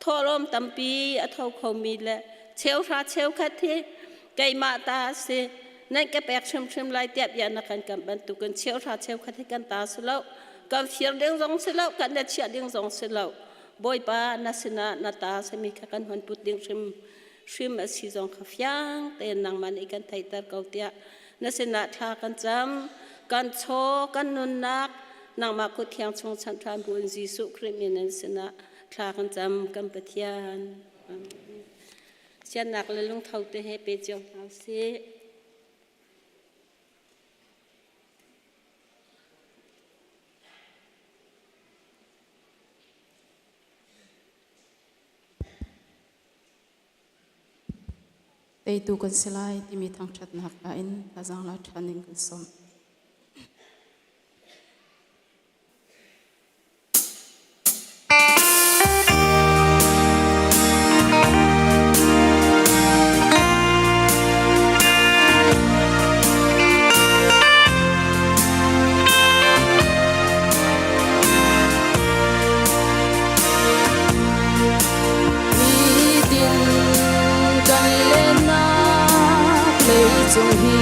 thawhlawm tampi a tho khomi le cheuhra cheukhat hi keimah ta a si nan ka pek hrimhrim lai tiah bia na kan kamh bantukin cheuhra cheukhat hi kan ta si lo kan fir ding zong si lo kan na chiah ding zong si lo Bawipa na sinah na ta simi kha kan hon put ding hrim hrim a si zong kha fiang tein nangmah nih kan theihter ko tiah na sinah thla kan cam kan chaw kan nunnak nangmah kut thiang chung chanh ṭhan bu in Jesuh Khrih min in sinah thla kan cam kan Pathian siannak le lungtho te he pe cio hna usih. Teitu kan si lai timi thangṭhatnak hla in thazaang la ṭhan in kan sawm. Nitin kan lennak leicung hi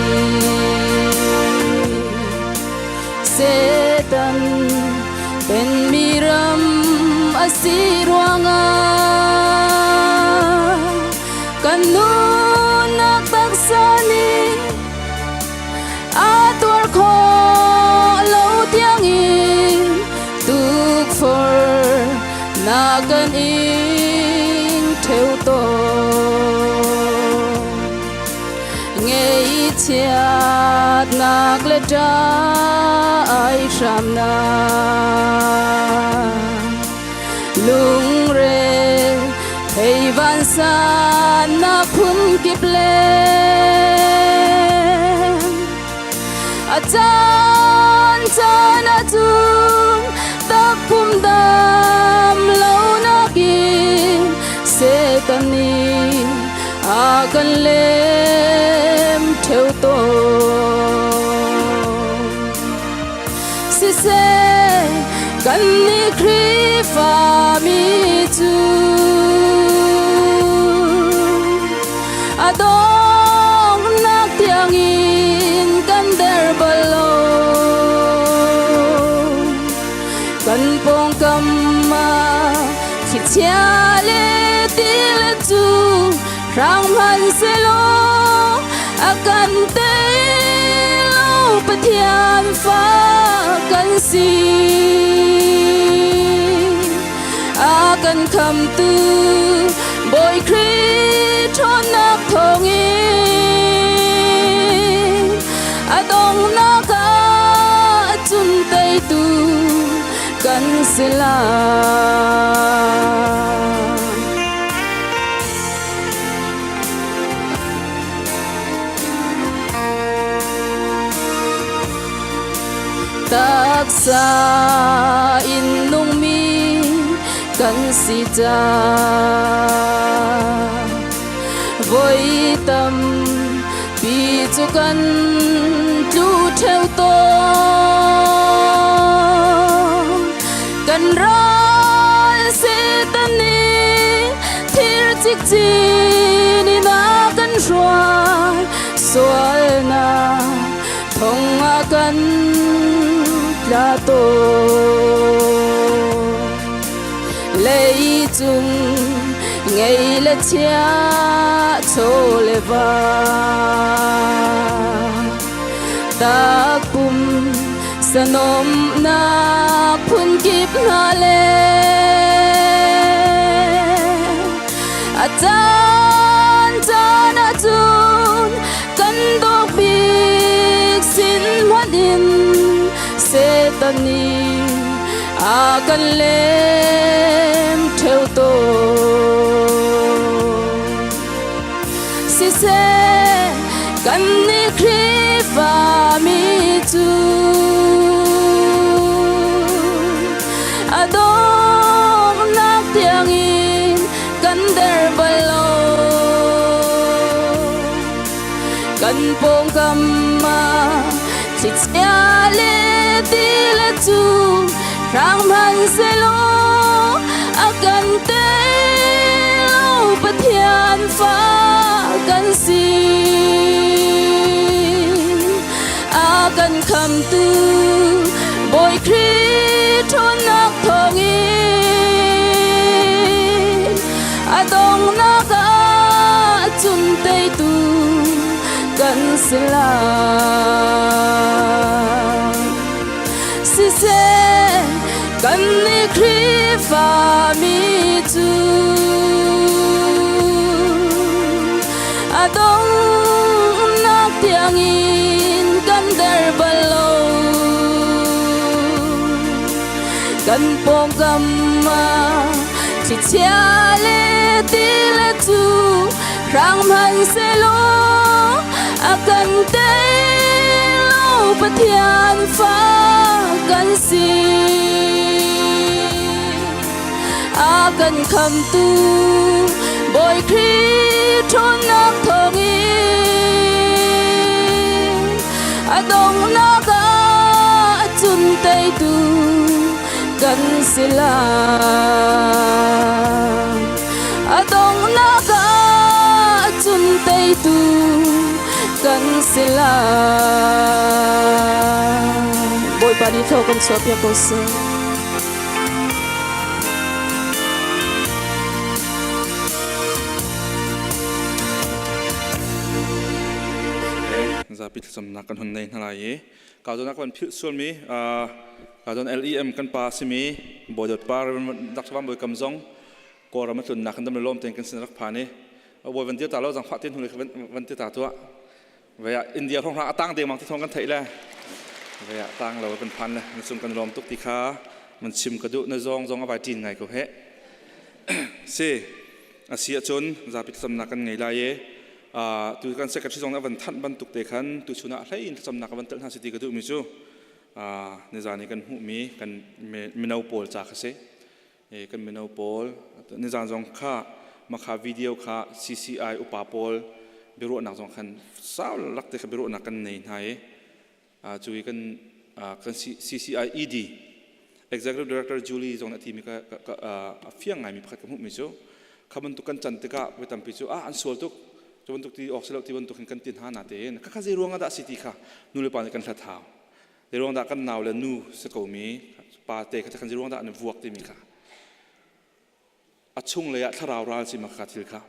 Satan penmi ram a si ruangah kan nunnak taksa nih a tuar khawh lo tiangin tukforh na kan ing ṭheo tawn. Ngeihchiatnak le ṭai hramnak lungre thei vansan na phun kip le a caan caan ahcun takpum dam lo nakin Satan nih a kan lem ṭheo tawn. Siseh kan nih Khrihfa mi cu a donghnak tiangin kan der bal lo. Kan pawngkam ah thlichia le tile cu hrang hmanhsehlaw a kan tei lo Pathian fa kan si. A kan khamtu Bawi Khrih ṭhawnnak thawngin a donghnak ah cun teitu kan si lai. Taksa in nungmi kan si ca voi tam pi cu kan tlu ṭheo tawn. Kan ral Satan nih thir cikcin in a kan hruai sualnak thong ah kan tla tawn. Leicung ngei le chia chaw le va takpum sanomnak phunkip hna le a caan caan ahcun kan dawk bik sin hmanh in Satan nih a kan lem ṭheo tawn. A donghnak tiangin kan der bal lo. Kan pawngkam ah thlichia le ti le cu hrang hmanhsehlaw a kan tei lo Pathian fa kan si. A kan khamtu Bawi Khrih ṭhawnnak thawngin a donghnak ah cun teitu kan si lai. Siseh, kannih Khrihfa mi cu a donghnak tiangin kan der bal lo. Kan pawngkam ah thlichia le ti le cu hrang hmanhsehlaw a kan tei lo Pathian fa kan si. A kan khamtu Bawi Khrih ṭhawnnak thawngin a donghnak ah cun teitu kan si lai. A donghnak ah cun teitu kan si lai. Bawipa nih thaw kan chuahpiak ko seh. Zapi thlacamnak kan hun nei hna lai i ka zawn ah kan philh sualmi ka zawn LEM kan pa simi Bawi Dawt Pa Dr. Van Bawi Kam zong Kawlram a tlunnak kan dam le lawm tein kan sin rak phan i bawi van dir ta lo zangfah te hnu le van ti ta tuah ve ah India hrawng a tang dengmang ti thawng kan theih le ve ah tang lo kan phan le na cung kan lawm tuk ti kha man chim ka duh na zawng zong a vai ṭin ngai ko he si a si ahcun zapi thlacamnak kan ngei lai i tu kan secretary zong nih a van thanh bantuk te khan tu chun ah hlei in thlacamnak a van telh hna si ti ka duhmi cu nizan i kan hmuhmi kan mino pawl ca kha si. Kan mino pawl nizan zong kha makha video kha CCI upa pawl biaruahnak zong khan sau lak te kha biaruahnak kan nei hna i cu i kan kan CCI ED Executive Director Julie zong nih a timi ka a fiang ngaimi pakhat ka hmuhmi cu kha bantuk kan can tikah voi tampi cu ah an sual tuk cu bantuk ti awk si lo ti bantuk hin kan ti hna na tein khakha zei ruang ah dah si ti kha nu le pa nih kan hlat hau. Zei ruang dah kan nau le nu si ko mi pa te kha kan zei ruang dah an vuak timi kha a chung lei ah thlarau ral si ma kha thil kha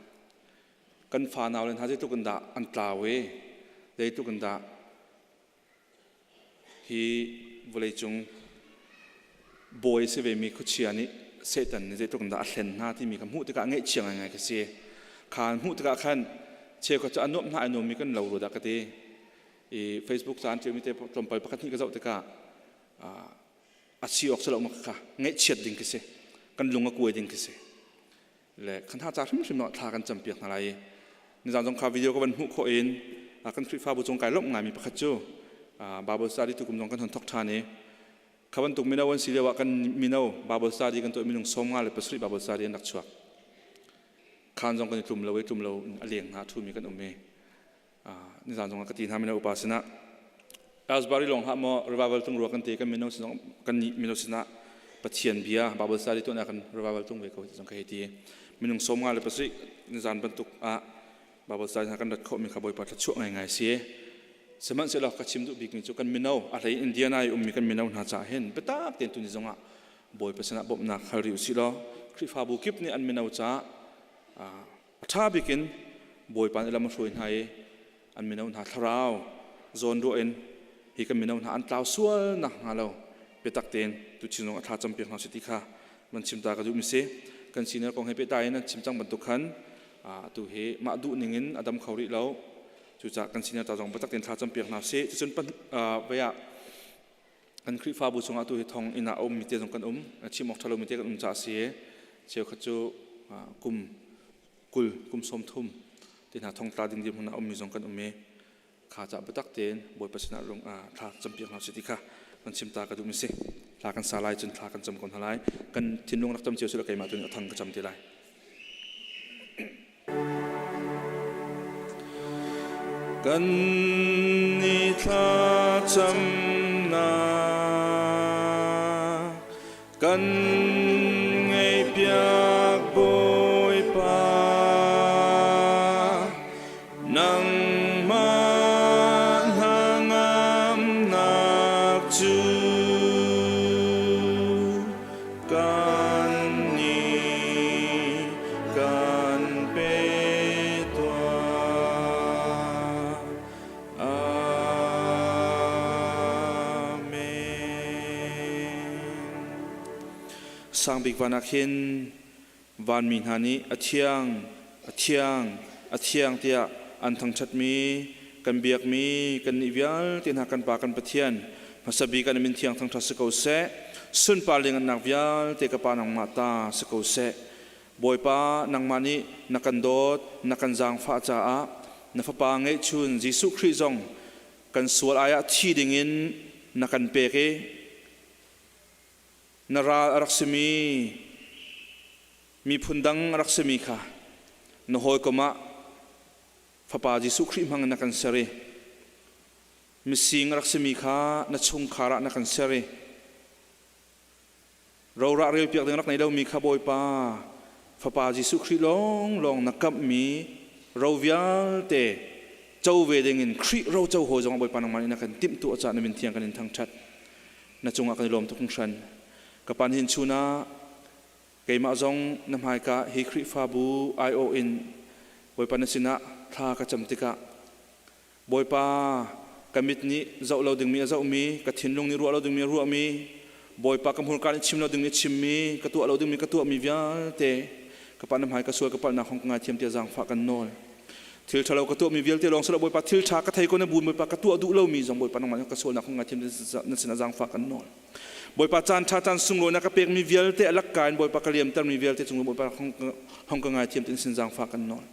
kan fa nau le hna zeitluk in dah an tlau i zeitluk in dah hi vawleicung bawi si ve mi khuachia nih Satan nih zeitluk in dah a hlen hna timi kha hmuh tikah ngaihchia ngaingai ka si. Kha hmuh tikah khan cheukhat cu a nuamh hna ai nuammi kan lo rua dah ka ti. I Facebook caan ṭialmi te tlawmpal pakhat hnih ka zoh tikah a si awk si lo ma kha ngaihchiat ding khi si. Kan lung a kuai ding khi si. Le kan ha ca hrimhrim no thla kan campiak hna lai i nizan zong kha video ka van hmuh khawh in kan Khrihfabu cung kai lawmh ngaimi pakhat cu Bible study tukum zong kan hon thok ṭhan i kha bantuk mino an si lio ah kan mino Bible study kan tuah minung 57 Bible study an rak chuak. Khan zong kan i tlum lo i tlum lo a leng hna ṭhumi kan um i nizan zong ah ka ti hna mino upa sinah Elsbury lawng hlah maw revival tung rua kan ti kan mino sinah kan nih mino sinah Pathian bia Bible study tuah kan revival tung ve ko zong ka hei ti. Minung 57 nizan bantuk ah Bible study hna kan rat khawh mi kha Bawipa thluachuah ngaingai si. Sihmanhsehlaw ka chim duh bikmi cu kan mino a hlei Indiana i ummi kan mino hna caah hin biatak tein tuni zongah Bawipa sinah bawmhnak hal rih usih law Khrihfabu kip nih an mino caah a ṭha bik in Bawipa nih lam a hruai hna i an mino hna thlarau zawnruah in hi kan mino hna an tlau sual nak hnga lo biatak tein tuchin zong a thla campiak hna si ti kha van chim ta ka duh mi si. Kan senior kong he pehtlai in an chim cang bantuk khan atu hi mah duh ning in a dam kho rih lo. Cucaah kan senior ta zong biatak tein thla campiak hna si. Cucun vei ah kan Khrihfabu chungah tu hi thong inn ah a ummi te zong kan um. Chim awk ṭha lomi te kan um caah si. Cheukhat cu kum 20 kum 30 te hna thong tla ding dirhmun ah ummi zong kan um i kha ca biatak tein Bawipa sinah lung thla campiak hna usih ti kha Kan chim ta ka duh mi si. Thla kan sa lai cun thla kan cam ko hna lai. Kan thinlung rak cam cio sila keimah tu nih a thang ka cam te lai. Kan ni thla camnak kan ngaihpiak Bawipa nangmah hnangamnak cu kan nih kan pe tuah. Amen. Sangbik van ah khin vanmi hna nih a thiang, a thiang, a thiang tiah an thangṭhatmi, kan biakmi kannih vialte hna kan Pa kan Pathian hmasa bik an min thiang thangṭhat si ko seh. Sunpar liangannak vialte ka Pa nangmah ta si ko seh. Bawipa nangmah nih na kan dawt, na kan zaangfah caah na Fapa ngeihchun Jesuh Khrih zong kan sual ai ah thi dingin na kan pek i na ral a rak simi miphun dang a rak simi kha na hawikom ah Fapa Jesuh Khrih hmang in na kan ser i mising a rak simi kha na chungkhar ah na kan ser i rorah relpiak ding rak nei lomi kha Bawipa Fapa Jesuh Khrih lawnglawng na kamhmi ro vialte co ve dingin Khrih ro co hawi zongah Bawipa nangmah nih na kan timhtuah caah na min thiang kan in thangṭhat. Na cungah kan i lawm tuk hringhran. Ka pa nihin chun ah keimah zong na hmaika hi Khrihfabu aiawh in Bawipa na sinah thla ka cam tikah Bawipa ka mit nih zoh lo dingmi a zohmi, ka thinlung nih ruah lo dingmi a ruahmi, Bawipa ka hmurka nih chim lo dingmi a chimmi, ka tuah lo dingmi ka tuahmi vialte ka pa na hmai ka sual ka palhnak hong ka ngaithiam tiah zaangfah kan nawl. Thil ṭhalo ka tuahmi vialte lawng silo Bawipa thil ṭha ka thei ko na bun Bawipa ka tuah duh lomi zong Bawipa nangmah nih ka sualnak hong ngaithiam na sinah zaangfah kan nawl. Bawipa caan ṭha caan sunglawi na ka pekmi vialte a lakka in Bawipa ka liamtermi vialte cung Bawipa hong ka ngaithiam tin sin zaangfah kan nawl.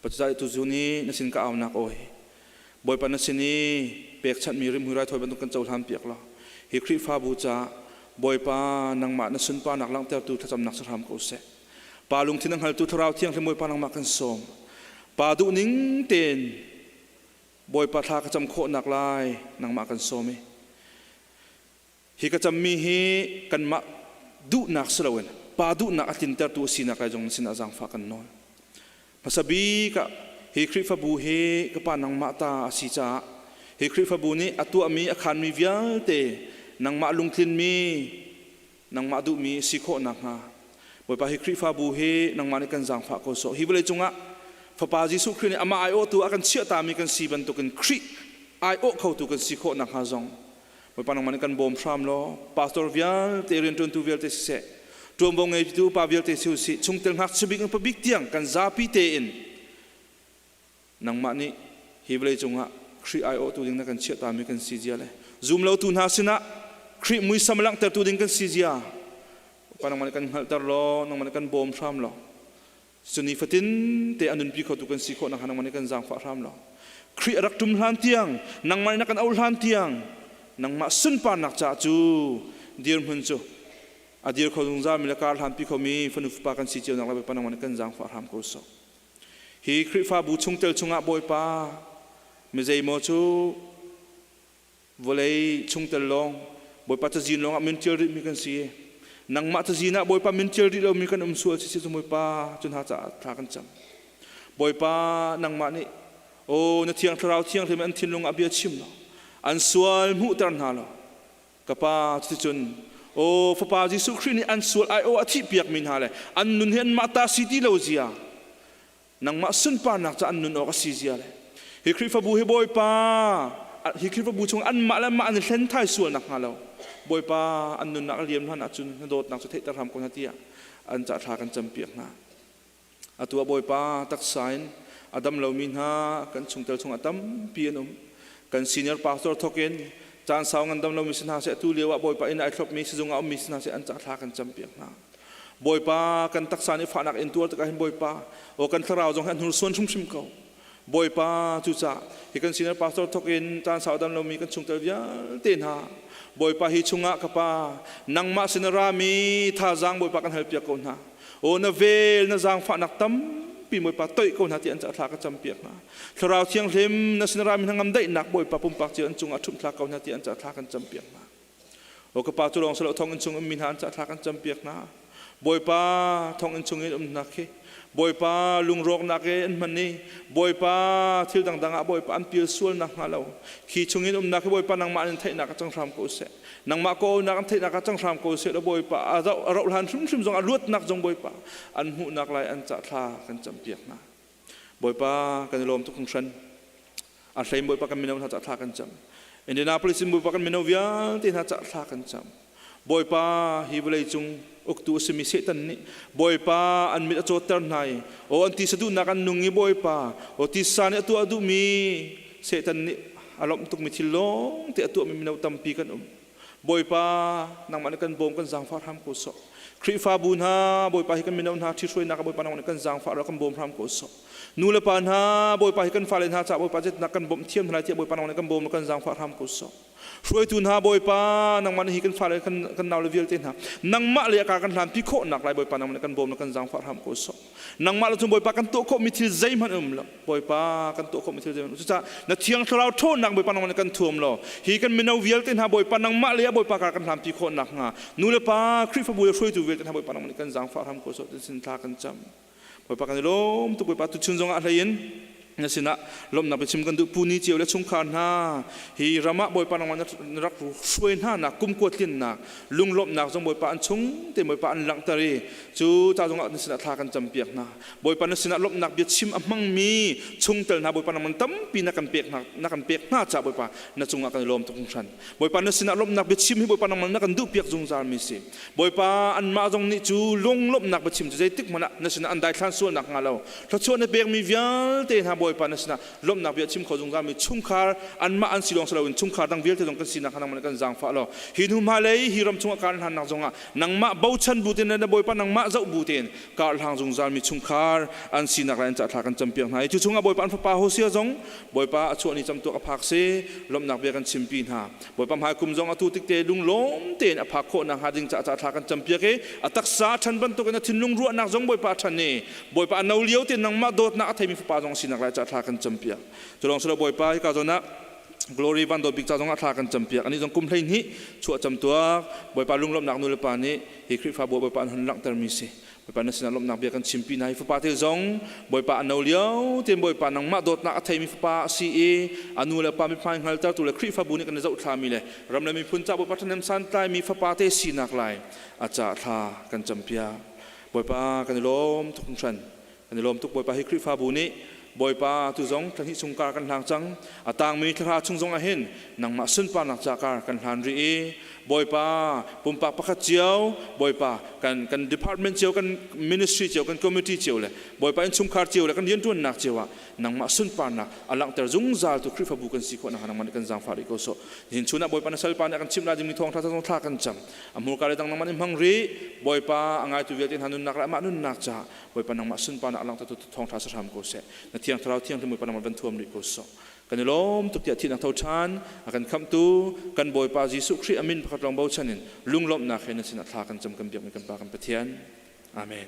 Pathian tu zu ni na sin ka aunak aw hi Bawipa na sin i pekchanhmi rimhmui raithawi bantuk kan cohlan piak law hi Khrihfabu ca Bawipa nangmah na sunparnak langhtertu thlacamnak si hram ko seh. Pa lungthin a hngaltu Thlarau Thianghlim Bawipa nangmah kan sawm. Pa duhning tein Bawipa thla ka cam khawhnak lai nangmah kan sawm i hi ka cammi hi kanmah duhnak si loin pa duhnak a tlintertu a sinak lai zong na sinah zaangfah kan nawl. Hmasa bik ah hi Khrihfabu hi ka pa nangmah ta a si caah hi Khrihfabu nih a tuahmi a khanmi vialte nangmah lungtlinmi nangmah duhmi si khawh nakhnga Bawipa hi Khrihfabu hi nangmah nih kan zaangfah ko sawh. Hi vawlei cungah Fapa Jesuh Khrih nih amah aiawhtu a kan chiahta-mi kan si bantukin Khrih aiawh khotu kan si khawh nakhnga zong Bawipa nangmah nih kan bawm hram law pastor vialte rianṭuantu vialte siseh ṭuanvo ngeitu upa vialte si usih chungtel ngakchia bik in pabik tiang kan zapi tein nangmah nih hi vawlei cungah Khrih aiawhtu ding na kan chiahtami kan si zia le zumlotu hna sinah Khrih muisam langhtertu ding kan si zia Bawipa nangmah nih kan hngalhter law nangmah nih kan bawm hram law cu ni fatin te a nunpi khotu kan si khawh nakhnga nangmah nih kan zaangfah hram law Khrih a rak ṭum hlan tiang nangmah nih na kan auh hlan tiang nangmah sunparnak caah cu dirhmun cu a dir kho zungzalmi le kar hlanpi khomi fanu fapa kan si cio nak lai Bawipa nangmah nih kan zaangfah hram ko sawh. Hi Khrihfabu chungtel chungah Bawipa mi zeimaw cu vawlei chungtel lawng Bawipa cazin lawngah min ṭial rihmi kan si i nangmah cazin ah Bawipa min ṭial rih lomi kan um sual si cu Bawipa cu hna caah thla kan cam. Bawipa nangmah nih aw na thiang thlarau thianghlim an thinlung ah bia chim law an sual hmuhter hna law Ka pa cuticun aw fapa Jesuh Khrih nih an sual ai aw a thihpiakmi hna le an nun hi anmah ta si ti lo zia nangmah sunparnak ca an nun awk a si zia le hi Khrihfabu hi Bawipa hi Khrihfabu chung anmah le anmah an i hlen thai sual nak hnga lo Bawipa an nunnak a liam hlan ahcun na dawtnak cu theihter hram ko hna tiah an ca thla kan campiak hna. Atu ah Bawipa taksa in a dam lomi hna kan chungtel chungah tampi an um. Kan senior pastor thawk in caan sau ngandam lomi si hna seh atu lio ah Bawipa inn ai thlopmi sizung ah ummi si hna seh an ca thla kan campiak hna. Bawipa kan taksa nih fahnak in tuar tikah hin Bawipa aw kan thlarau zong hi an hnursuan hrimhrim ko. Bawipa cucah hi kan senior pastor thok in caan sau dam lomi kan chungtel vialte hna Bawipa hi chungah ka pa nangmah sin a rami thazaang Bawipa kan halpiak ko hna. Aw na vel na zaangfahnak tampi Bawipa toih ko hna ti an ca thla ka campiak hna. Thlarau Thianghlim na sin a rami hnangam daihnak Bawipa pumpak cio an cungah ṭhumh thla ko hna ti an ca thla kan campiak hna. Aw ka pa cu lawng silo thonginn chung ummi hna an ca thla kan campiak hna. Bawipa thonginn chung in umnak khi Bawipa lungrawknak i an hman i Bawipa thil dangdang ah Bawipa an pil sual nak hnga lo khi chungin umnak hi Bawipa nangmah in theihnak ah cang hram ko seh nangmah ko nak an theihnak ah cang hram ko seh law Bawipa a rauh hlan hrimhrim zong a luatnak zong Bawipa an hmuhnak lai an ca thla kan campiak hna Bawipa kan i lawm tuk hringhran. A hlein Bawipa kan mino hna ca thla kan cam. Indianapolis in Bawipa kan mino vialte hna ca thla kan cam. Bawipa hi vawlei cung uktu a simi Satan nih Bawipa an mit a cawtter hna i aw an tisa duhnak an nung i Bawipa aw tisa nih a tuah duhmi Satan nih a lawmh tukmi thil lawng te a tuahmi mino tampi kan um. Bawipa nangmah nih kan bawm kan zaangfah hram ko sawh. Khrihfabu hna Bawipa hi kan mino hna ṭhihruainak ah Bawipa nangmah nih kan zaangfah ra kan bawm hram ko sawh. Nu le pa hna Bawipa hi kan fale hna caah Bawipa zetnak kan bawmh thiam hna lai tiah Bawipa nangmah nih kan bawm kan zaangfah hram ko sawh. Hruaitu hna Bawipa nangmah nih hi kan fale kan kan naule vialte hna nangmah le a ka kan hlanpi khawhnak lai Bawipa nangmah nih kan bawm kan zaangfah hram ko sawh. Nangmah le cun Bawipa kan tuah khawhmi thil zeihmanh um lo. Bawipa kan tuah khawhmi thil zeihmanh cucaah na thiang thlarau ṭhawnnak Bawipa nangmah nih kan thuam law hi kan mino vialte hna Bawipa nangmah le Bawipa kar kan hlanpi khawh nakhnga nu le pa Khrihfabu le hruaitu vialte hna Bawipa nangmah nih kan zaangfah hram ko sawh sin thla kan cam. Bawipa kan i lawm tuk Bawipa tuchun zongah a hlei in na sinah lawmhnak biachim kan duh pu ni cio le chungkhar hna hi ram ah Bawipa nangmah na rak hruai hna nak kumkua tlinnak lunglawmhnak zong Bawipa an chung te Bawipa an langhter i cu ca zongah na sinah thla kan campiak hna Bawipa na sinah lawmhnak biachim a hmangmi chungtel hna Bawipa nangman tampi na kan pek hna na kan pek hna ca Bawipa na cungah kan i lawm tuk hringhran Bawipa na sinah lawmhnak biachim hi Bawipa nangman na kan duhpiak zungzal mi si Bawipa anmah zong nih cu lunglawmhnak biachim cu zeitik hmanh ah na sinah an daithlan sual nak hnga lo thluachuah na pekmi vialte hna Bawipa na sinah lawmhnak bia chim kho zungzal mi chungkhar anmah an si lawng si loin chungkhar dang vialte zong kan sinak kha nangmah nih kan zaangfah law hi hnu hmailei hi ram chungah kar hlannak zongah nangmah bochan bu tein le na Bawipa nangmah zoh bu tein karhlang zungzal mi chungkhar an sinak lai an ca thla kan campiak hna i cu chungah Bawipa an fapa Hosea zong Bawipa a chuah ni camtuak a phak si lawmhnak bia kan chimpi hna Bawipa hmai kum zong atu tikte lunglawm tein a phak khawh nakhnga ding caah ca thla kan campiak i a taksa a ṭhan bantukin a thinlung ruahnak zong Bawipa a ṭhan i Bawipa a no lio tein nangmah dawtnak a theimi fapa zong sinak lai ca thla kan campiak cu lawng silo Bawipa hika zawn ah Glory van dawt bik ca zong ah thla kan campiak ani zong kum 12 chuah camtuak Bawipa lunglawmhnak nu le pa nih hi Khrihfabu Bawipa an hun langhtermi si Bawipa na sinah lawmhnak bia kan chimpi hna hi fapa te zong Bawipa a no lio tein Bawipa nangmah dawtnak a theimi fapa a si i a nu le pa mithmai hngaltertu le Khrihfabu nih kan i zohthlami le ram le miphun ca Bawipa ṭhahnem santlaimi fapa te sinak lai a ca thla kan campiak Bawipa kan i lawm tuk hringhran kan i lawm tuk Bawipa hi Khrihfabu nih Bawipa tu zong thla hnih chung kar kan hlang cang a tangmi thla chung zong ah hin nangmah sunparnak ca kar kan hlan rih i Bawipa pumpak pakhat cio Bawipa kan kan department cio kan ministry cio kan committee cio le Bawipa innchungkhar cio le kan rianṭuannak cio ah nangmah sunparnak a langhter zungzal tu Khrihfabu kan si khawh nakhnga nangmah nih kan zaangfah rih ko sawh nihin chun ah Bawipa na salpa nih a kan chimh lai dingmi thawngṭha zong thla kan cam a hmurka le dang nangmah nih hmang rih Bawipa a ngaitu vialte hna nunnak le amah nunnak caah Bawipa nangmah sunparnak a langhtertu thawngṭha si hram ko seh. Na thiang thlarau thianghlim Bawipa nangmah van thuam rih ko sawh. Kan i lawm tuk tiah thihnak tho ṭhan a kan khamhtu kan Bawipa Jesuh Khrih a min pakhat lawng bochan in lunglawmhnak he na sinah thla kan cam kan biakmi kan Pa kan Pathian. Amen.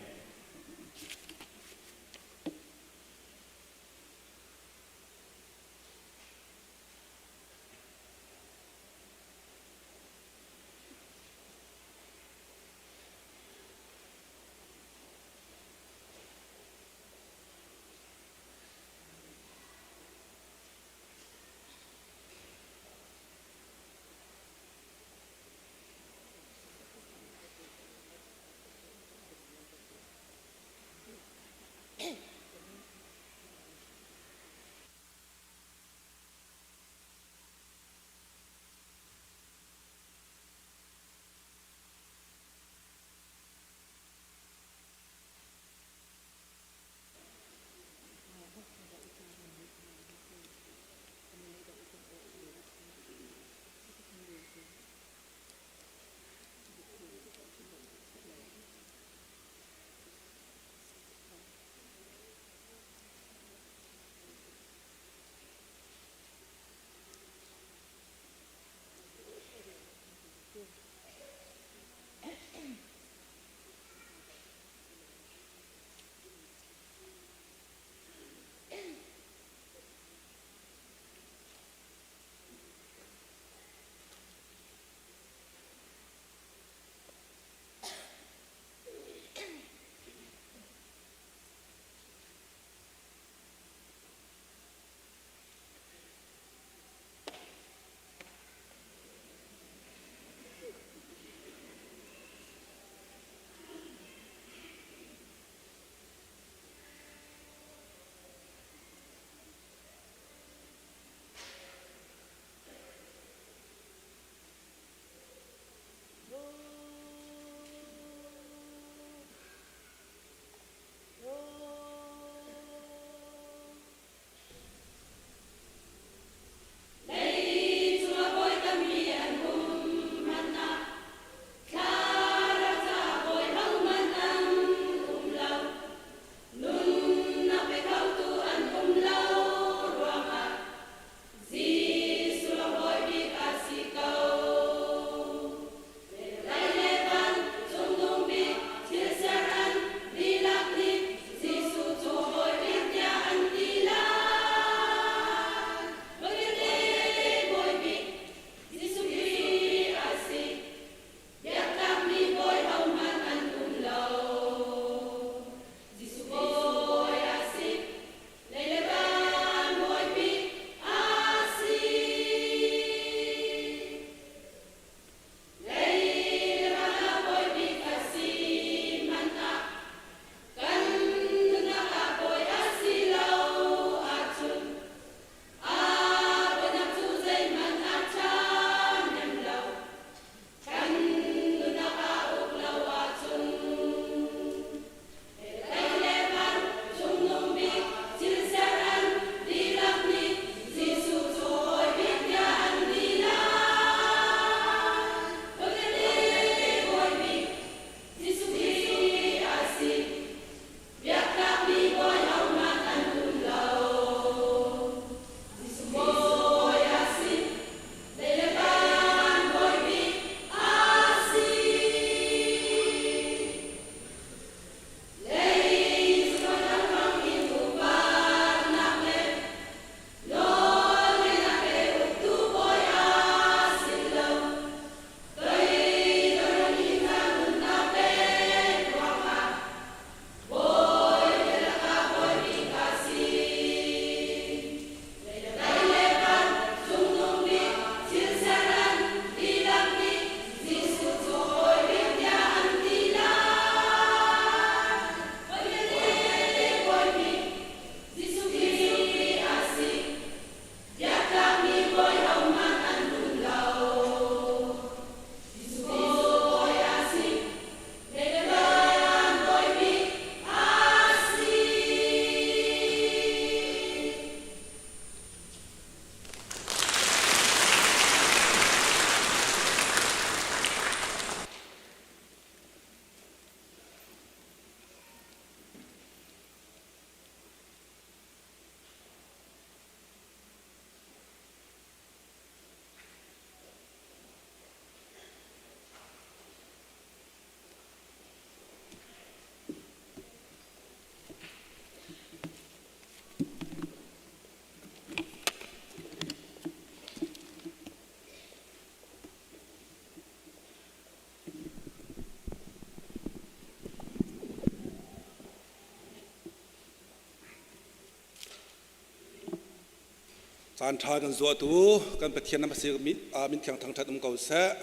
Caan ṭha kan zuahtu kan Pathian na si min thiang thangṭhat um ko seh.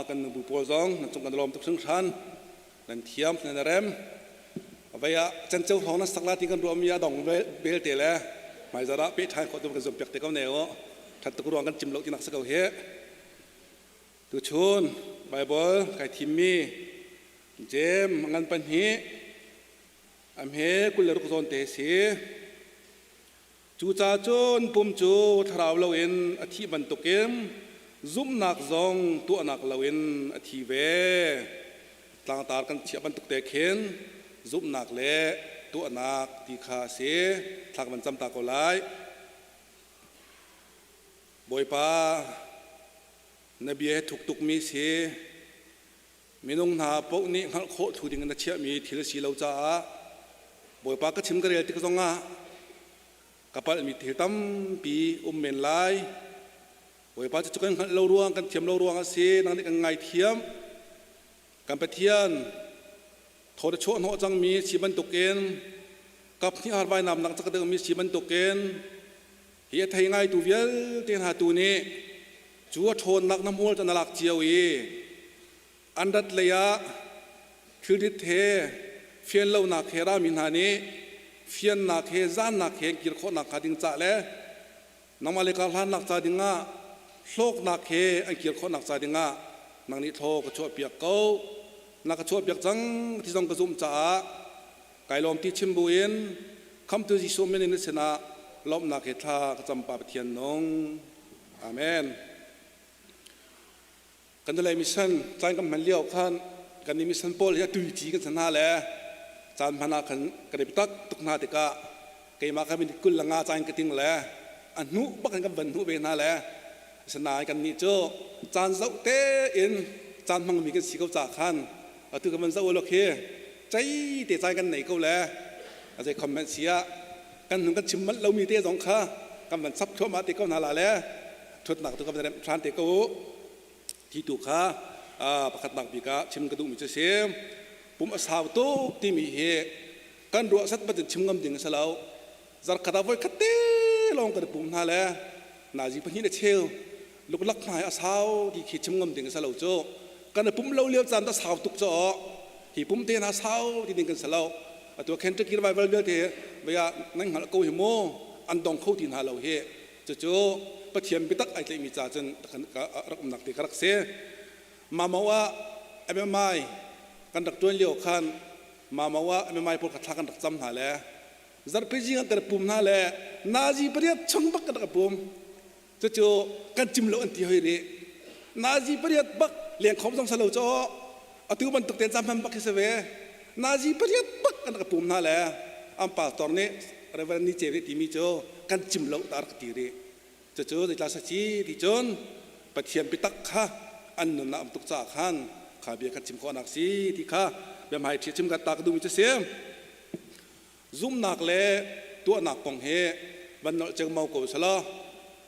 Kan nubu pawl zong nan cung kan lawm tuk hringhran. Nan thiam nan rem. Vei ah canceu hrawng nan sak la ti kan ruahmi a dong belte le hmaizarh ah peh ṭhan khawh tu kan zuam piak te ko ne u. Ṭhat tuk ruang kan cim lo tinak si ko hi. Tuchun Bible kai thimmi Jeim ngan pahnih a hme 26 zawn te si. Cucaah cun pum cu thlarau loin a thih bantukin zumhnak zong tuahnak loin a thi ve. Tlangtar kan chiah bantuk te khin zumhnak le tuahnak ti kha a si. Thla kan van cam ta ko lai. Bawipa, na bia hi thuk tukmi si. Minung hna paoh nih hngalh khawh thlu ding in na chiahmi thil a si lo caah Bawipa ka chim ka rel tik zongah ka palhmi thil tampi um men lai. Bawipa cu kan hngalh lo ruang, kan thiam lo ruang a si. Nang nih kan ngaithiam. Kan Pathian thaw na chuah hnawh cangmi si bantukin kap hnih har vainam nak cak deuhmi si bantukin hi a thei ngaitu vialte hna tu nih cu a ṭhawnnak na hmual cu na lak cio i an rat lei ah thilrit he fian lonak he rami hna nih fiannak he zaannak he kir khawhnak hnga ding cah le nangmah le kar hlannak ca dingah hlawknak he an kir khawhnak ca dingah nang nih thlaw ka chuahpiak ko na ka chuahpiak cang ti zong ka zumh caah Kai lawm ti chim buin khamtu Jesuh min in na sinah lawmhnak he thla ka cam Pa Pathian nung. Amen. Kan lei mission caan kan hman lio khan kan ni mission pawl hi a tui ci kan san hna le caan hman ah khan kan i tak tuk hna tikah keimah kha minute 25 caan ka ting le a hnu bak in kan van hnu ve hna le asinain kan nih cu caan zoh tein caan hmangmi kan si ko ca khan atu kan van zoh lo khi cei te cai kan nei ko le a zei comment si ah kan hnung kan chim manh lomi te zong kha kan van sap thluahmah te ko hna la le thutnak tu kan van remh hran te ko u ti tu kha pakhatnak bik ah chim ka duhmi cu si pum a sau tuk timi hi kan ruah sat bat in chim ngam ding a si lo zarkhat ah voi khat te lawng kan pum hna le nazi pahnih le cheu luklak hna hi a sau ti khi chim ngam ding a si lo cu kan i pum lo lio caan ta sau tuk cu hi pum te hna sau ti ding kan si lo atu Kentucky revival vialte vaya nan hngalh ko hi mu an dong kho ti hna lo hi cucu Pathian biatak ai tlaihmi ca cun rak umnak te ka rak si Mamau ah MMI kan rak tuan lio khan Mamau ah MMI pawl kha thla kan rak cam hna le zarhpi zing ah kan pum hna le nazi pariat chung bak kan rak pum cucu kan cim lo an ti hoi rih nazi pariat bak leng khom zong salo cho atu bantuk ten cam bak hi se ve nazi pariat bak kan rak pum hna le an pastor nih Reverend ni ce timi cu kan cim lo ta rak ti rih cucu zeitla sa ci ti cun Pathian biatak kha an nun ah um tuk caah khan kha bia kan chim khawhnak si ti kha bia hmai ṭhi chim ka ta ka duhmi cu si Zumhnak le tuahnak kong hi van nolh cengmo ko selaw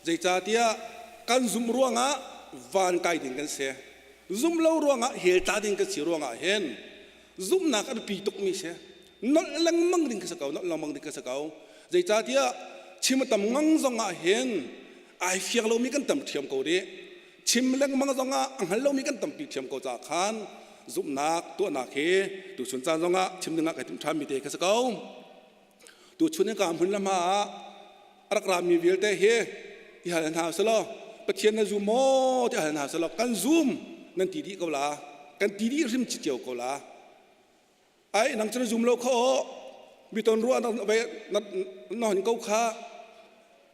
zeicahtiah kan zumh ruangah van kai ding kan si. Zumh lo ruangah hell tla ding kan si ruangah hin zumhnak a biapi tukmi si. Nolh lengmang ding ka si ko, nolh lengmang ding ka si ko. Zeicahtiah chim a tam ngang zongah hin ai fiang lomi kan tam ṭhiam ko rih. Chim lengmang zongah a hngal lomi kan tampi ṭhiam ko caah khan zumhnak tuahnak hi tuchun caan zongah chim dingah kai timh ṭhanmi te ka si ko. Tuchun in ka hmun le hma ah a rak rami vialte hi i hal hna selaw Pathian na zum maw ti hal hna selaw kan zum nan ti dih ko la kan ti dih hrim cio ko la Ai nang cu na zum lo kha aw mi ton ruah na na hon ko kha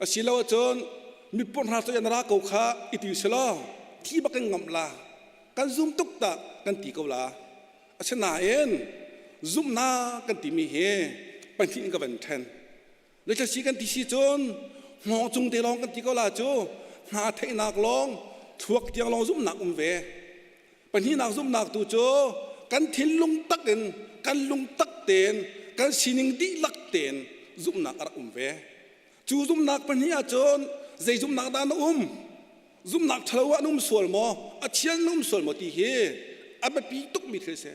asilo ahcun mi porhna cu na ra ko kha i ti selaw thi bak in ngamh la kan zum tuk ta kan ti ko la asinain zumhnak kan timi hi pahnih in ka van then Letlasi kan ti si cun hngawng cung te lawng kan ti ko la cu hna theihnak lawng thluak tiang lawng zumhnak um ve Pahnihnak zumhnak tu cu kan thinlung tak in kan lungtak tein kan sining dihlak tein zumhnak a rak um ve. Cu zumhnak pahnih ahcun zei zumhnak dah na um? Zumhnak ṭhalo ah na um sual maw? A thian na um sual maw ti hi a biapi tukmi thil si.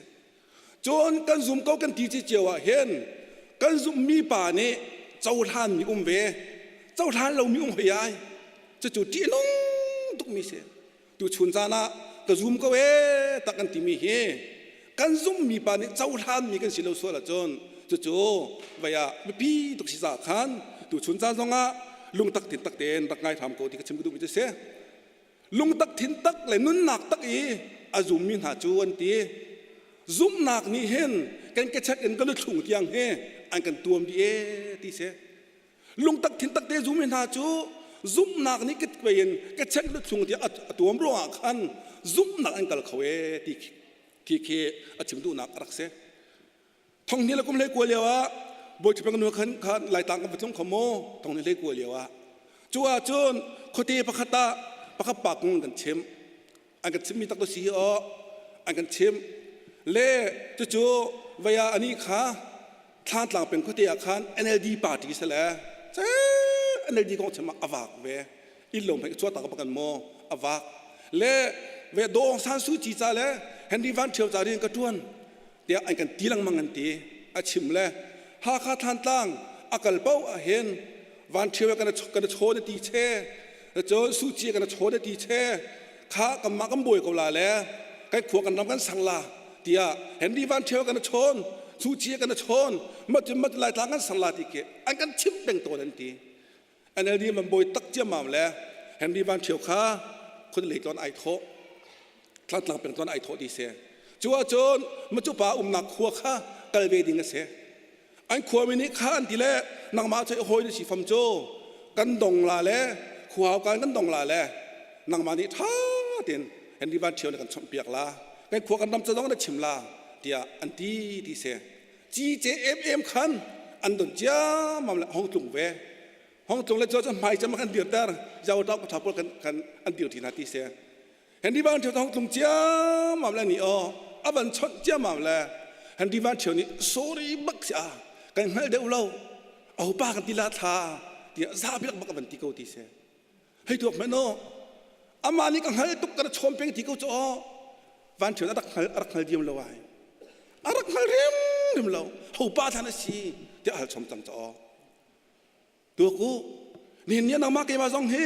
Cun kan zum ko kan ti ci cio ah hin kan zumhmi pa nih cohlanmi um ve. Cohlan lomi um hoi ai. Cucu ṭihnung tukmi si. Tu chun caan ah ka zum ko ee tak kan timi hi kan zummi pa nih cohlanmi kan si lo sual ahcun cucu vei ah biapi tuk si caah khan tu chun caan zongah lungtak thin tak tein rak ngai hram ko ti ka chim ka duhmi cu si. Lungtak thin tak le nunnak tak i a zummi hna cu an ti. Zumhnak nih hin kan kechek in kan luthlung tiang hi an kan tuam dih ee ti si. Lungtak thin takte zumi hna cu zumhnak nih ka in ka chek luthlung tiah a tuam ruangah khan zumhnak an kal kho ee ti khi khi a chim duhnak a rak si. Thong hnih le kum hlei kua lio ah Bawi Ṭhipeng nu khan khan Laitlang kan va tlung kho maw thong hnih hlei kua lio ah. Cu ah cun khuate pakhat ah pakhat pa kung kan chim. An kan chimmi tak to si hi aw an kan chim. Le cucu vaya ani kha Thlantlang peng khuate ah khan NLD party si le NLD kong chim ah a vak ve. Inn lo hmai chuah tak bakan maw a vak. Le ve Daw San Suu Kyi ca le Henry Van Ṭhio ca rian ka ṭuan tiah an kan ti lengmang an ti. A chim le Hakha Thlantlang a kal paoh ah hin Van Ṭhio kan kan chawn ti che cun Suu Kyi kan chawn ti che kha kanmah kan bawi ko la le kan khua kan ram kan sang la tiah Henry Van Ṭhio kan chawn Suu Kyi kan chawn macun mat Laitlang kan sang la ti khi an kan chimh peng tawn an ti. NLD man bawi tak ciammam le Henry Van Ṭhio kha khun lei tlawn ai thawh Thlantlang peng tlawn ai thawh ti si. Cu ahcun macu pa umnak khua kha kal ve ding a si. An khuami nih kha an ti le nangmah cu hawi na si fam cu kan dong la le khua kan kan dong la le nangmah nih ṭha tein Henry Van Ṭhio na kan chawmhpiak la kan khua kan ram ca zong na chim la tiah an ti ti si. CJMM khan an don ciammam le hong tlung ve. Hong tlung le cu cu hmai cem kan dirter jau ṭau ka pawl kan kan an dir ṭi hna ti si. Henry Van Ṭhio hong tlung ciammam le ni aw a van chawnh ciammam le Henry Van Ṭhio nih sorry bak si a kan hngal deuh lo aho pa kan ti la thla tiah zapi bak a van ti ko ti si. Hei tuak hmanh aw amah nih ka hngal tuk ka ra chawm peng ti ko cu aw van ṭhian a rak hngal a rak hngal diam lo ai a rak hngal hrimhrim lo ho pa thlan a si tiah hal chom cang ca aw tuak u nihin ni nangmah keimah zong hi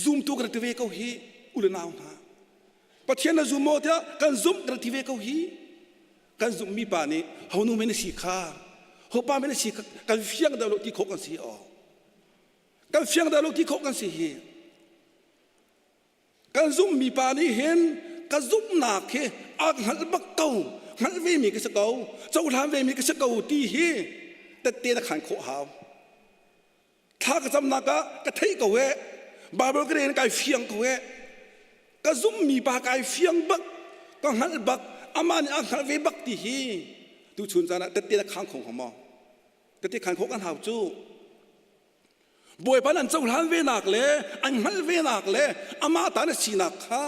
zumtu ka rak ti ve ko hi u le nau hna Pathian na zum maw tiah kan zumh ka rak ti ve ko hi kan zumhmi pa nih ho nu men a si kha ho pa men a si kha kan fiang deuh lo ti khawh kan si aw Kan fiang dah lo ti khawh kan si hi. Kan zumhmi pa nih hin ka zumhnak hi a hngalh bak ko, hngalh ve mi ka si ko, cohlan ve mi ka si ko ti hi tette na khan khawh hau. Thla ka camnak ah ka theih ko eh, Bible ka rel kai fiang ko eh, ka zumhmi pa kai fiang bak, ka hngalh bak, amah nih a hngalh ve bak ti hi tuchun caan ah tette na khang kho hnga maw? Tette khan khawh kan hau cu. Bawipa nan cohlan venak le an hngalh venak le amah ta na sinak kha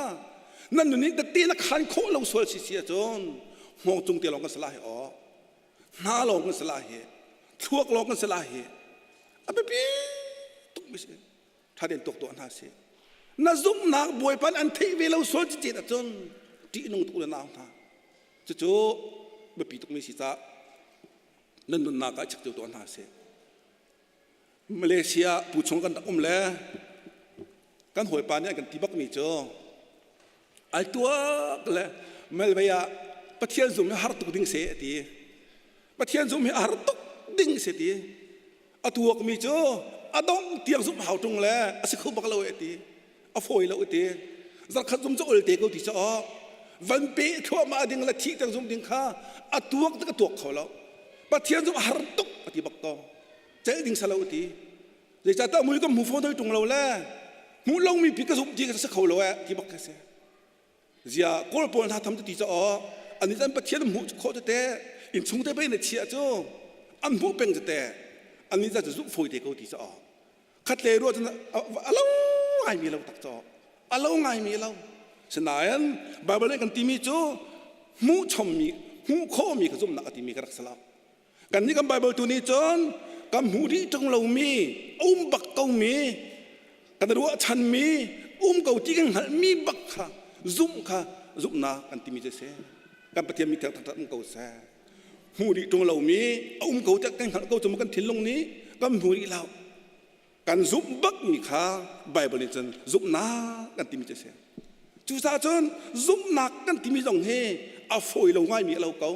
nan nun nih tette na khan khawh lo sual si si ahcun hngawng cung te lawng kan si lai aw hna lawng kan si lai hi thluak lawng kan si lai hi a biapi tuk mi si ṭha tein tuak tuah hna si na zumhnak Bawipa an theih ve lo sual cicet ahcun ṭihnung tuk le nau hna cucu biapi tuk mi si caah nan nunnak ah chek cio tuah hna sih Malaysia pu chung kan rak um le kan hawipa nih an kan ti bakmi cu ai tuak le melvei ah Pathian zum hi har tuk ding se ti Pathian zum hi har tuk ding se ti a tuakmi cu a dong tiang zumh hau ṭung le a si kho bak lo e ti a fawi lo ti zarkhat zum cu ol te ko ti cu aw van pe thluahmah ding le thih tiang zum ding kha a tuak te ka tuak kho lo Pathian zum a har tuk a ti bak ko celh ding salo ti zeicahtiah mui ka hmu fawn hoi ṭung lo le hmuh lomi pi ka zumh ti ka si kho lo eh ti bak ka si zia kawl pawl hna tham ti ca aw ani an Pathian hmuh khawh tete inn chung te pe na chia cu an hmuh peng tete ani za cu zumh fawi te ko ti ca aw khat le ruah cun a lo ngaimi lo tak caw a lo ngaimi lo sinain Bible nih kan timi cu hmuh chommi hmuh khawhmi ka zumhnak a timi ka rak si lo kan nih kan Bible tu nih cun kan hmuh dih ṭung lomi um bak komi kan ruahchanmi um ko ti kan hngalhmi bak kha zumh kha zumhnak kan timi cu si kan Pathian mi thiang taktak um ko seh hmuh dih ṭung lomi a um ko tiah kan hngalh ko cu kan thinlung nih kan hmu rih lo. Kan zumh bakmi kha Bible nih cun zumhnak kan timi cu a si. Cucaah cun zumhnak kan timi zong hi a fawi lo ngaimi a lo ko.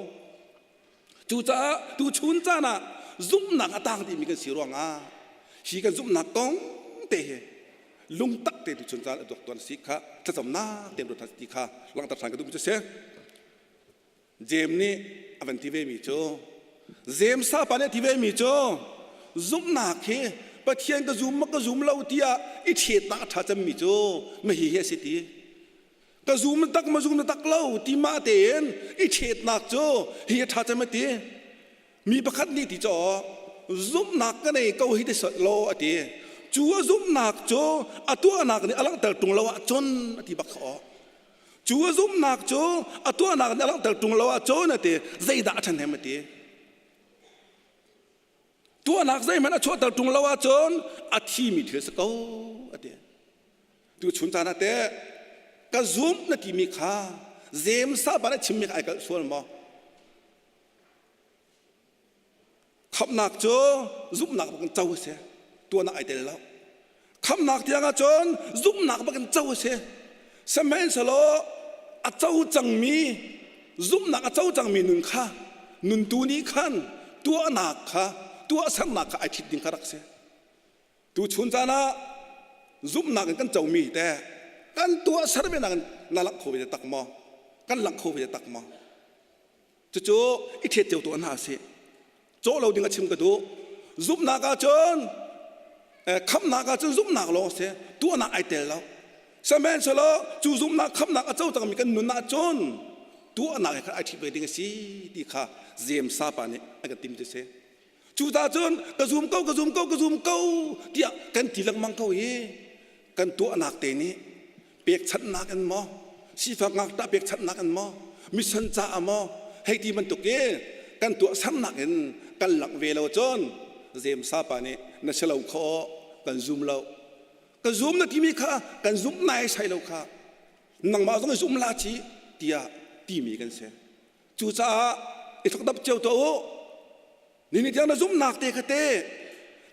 Cucaah tuchun caan ah zumhnak a tang timi kan si ruangah hi kan zumhnak kong te hi lungtak te tuchun caan a tuak tuan si kha thlacamnak te ruat ti kha langhter ṭhan ka duhmi cu si. Jeim nih a van ti ve mi cu James sapa nih a ti ve mi cu zumhnak hi Pathian ka zum ma ka zum lo tiah i ṭhetnak a ṭha cemmi cu mahi hi a si ti. Ka zum tak ma zum tak lo ti mah tein i ṭhetnak cu hi a ṭha cem a ti. Mi pakhat nih ti caw zumhnak ka nei ko hi ti law a ti. Cu a zumhnak cu a tuahnak nih a langhter ṭung lo ahcun a ti bak kha aw. Cu a zumhnak cu a tuahnak nih a langhter ṭung lo ahcun a ti zeidah a ṭhahnem a ti. Tuahnak zeihmanh a chuahter ṭung lo ahcun a thimi thil si ko a ti. Tu chun caan ah teh ka zumh na timi kha James sapa na chimmi kha ai kalh sual maw? Khamhnak cu zumhnak bak in co a si. Tuahnak ai tel lo. Khamhnak tiang ahcun zumhnak bak in co a si. Sihmanhsehlaw a co cangmi zumhnak a co cangmi nun kha nuntu nih khan tuahnak kha tuahsernak kha ai ṭhit ding kha rak si. Tuchun caan ah zumhnak in kan comi te kan tuahser ve nak in na langh kho ve tak maw? Kan langh kho ve tak maw? Cucu i ṭhiat cio tuah hna sih. Cawh lo ding a chim ka duh. Zumhnak ahcun khamhnak ahcun zumhnak lawng a si. Tuahnak ai tel lo. Sihmanhsehlaw cu zumhnak khamhnak a co cangmi kan nun ahcun tuahnak he khan ai ṭhit ve ding a si ti kha James sapa nih a kan tim ti si. Cucaah cun ka zum ko, ka zum ko, ka zum ko tiah kan ti lengmang ko i kan tuahnak te nih pekchanhnak in maw sifak ngakṭah pekchanhnak in maw mission caah maw hei ti bantuk i kan tuahsernak in kan langh ve lo cun James sapa nih na si lo kho kan zum lo ka zum na timi kha kan zumh nai sai lo kha nangmah zong i zum la ci tiah timi kan si Cucaah i thokdap cio tuah u. Nini tiang na zumhnak te kha te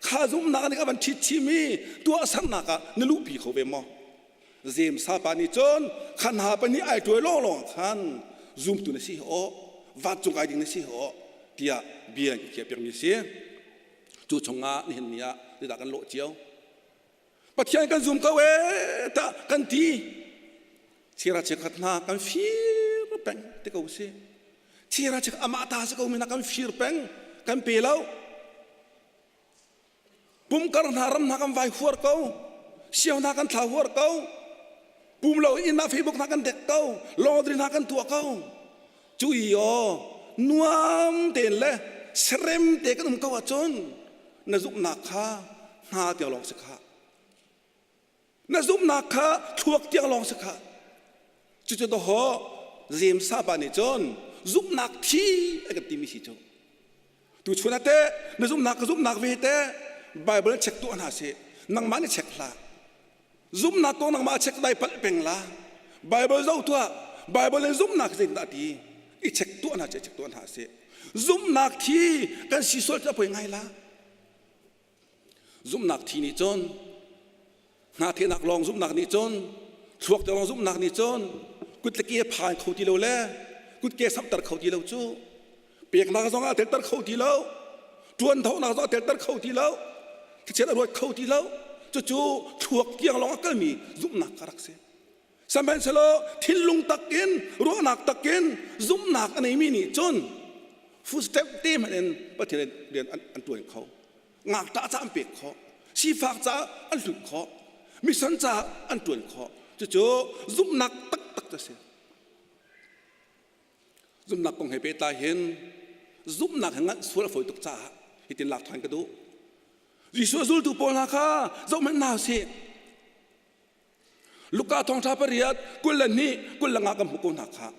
kha zumhnak nih a van ṭhit chimi tuahsernak ah na luhpi kho ve maw? James sapa nih cun khan ha pahnih ai ṭuai lawnglawng khan zumtu na si hi aw vancung kai ding na si hi aw tiah bia an khiah piakmi a si. Cu chungah nihin ni ah zeidah kan lawh cio? Pathian kan zum ko ee tah kan ti. Chira chiakhat hna kan fir peng ti ko si. Chira chiakhat amah ta si ko mi hna kan fir peng kan pe lo. Pumkar hna ram hna kan vai huar ko. Siau hna kan thla huar ko. Pum lo inn ah Facebook hna kan dek ko. Laundry hna kan tuah ko. Cu i aw nuam tein le serem te kan um ko ahcun na zumhnak kha hna tiang lawng si kha. Na zumhnak kha thluak tiang lawng si kha. Cucu dawhaw James sapa nih cun zumhnak thi a kan timi si cu. Tuchun ah teh na zumhnak ka zumhnak ve teh Bible check tuah hna sih. Nangmah nih check hlah. Zumhnak kong nangmah check dai palh peng la. Bible zoh tuah. Bible in zumhnak zeitindah a ti? I check tuah hna check tuah hna sih. Zumhnak thi kan si sual cu a poi ngai la. Zumhnak thi nih cun hnathehnak lawng zumhnak nih cun thluak te lawng zumhnak nih cun kut le ke phan kho ti lo le kut ke samter kho ti lo cu peknak zong ah telter kho ti lo ṭuanthonak zong a telter kho ti lo thlichiat a ruat kho ti lo cucu thluak tiang lawng a kalmi zumhnak ka rak si sihmanhsehlaw thinlung takin ruahnak takin zumhnak a neimi nih cun footstep te hmanh in Pathian rian an ṭuan kho ngakṭah ca an pek khawh sifak caah an hlut khawh mission caah an ṭuan khawh cucu zumhnak taktak cu a si Zumhnak kong he pehtlai hin zumhnak he nganh sual a fawi tuk caah hitin lak ṭhan ka duh. Jesuh a zultu pawl hna kha zohhmanh hna usih. Luka thawngṭha pariat 22 25 kan hmuh ko hna kha.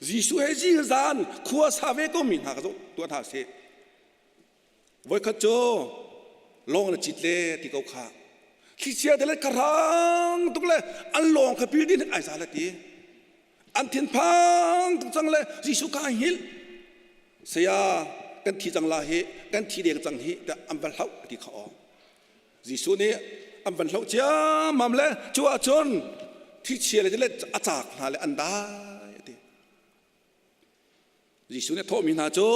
Jesuh he zingzan khua sa ve komi hna kha zoh tuah hna usih. Voikhat cu lawng na cit le ti ko kha. Thlichia te le ka rang tuk le an lawng kha pil din ai za le ti. An thinphang tuk cang le Jesuh kha an hngilh. Saya kan thi cang la hi kan thi deng cang hi tiah an va hlauh ti kha aw. Jesuh nih an van hloh ciammam le cu ahcun thichia le tilet a caak hna le an dai a ti. Jesuh nih a thawhmi hna cu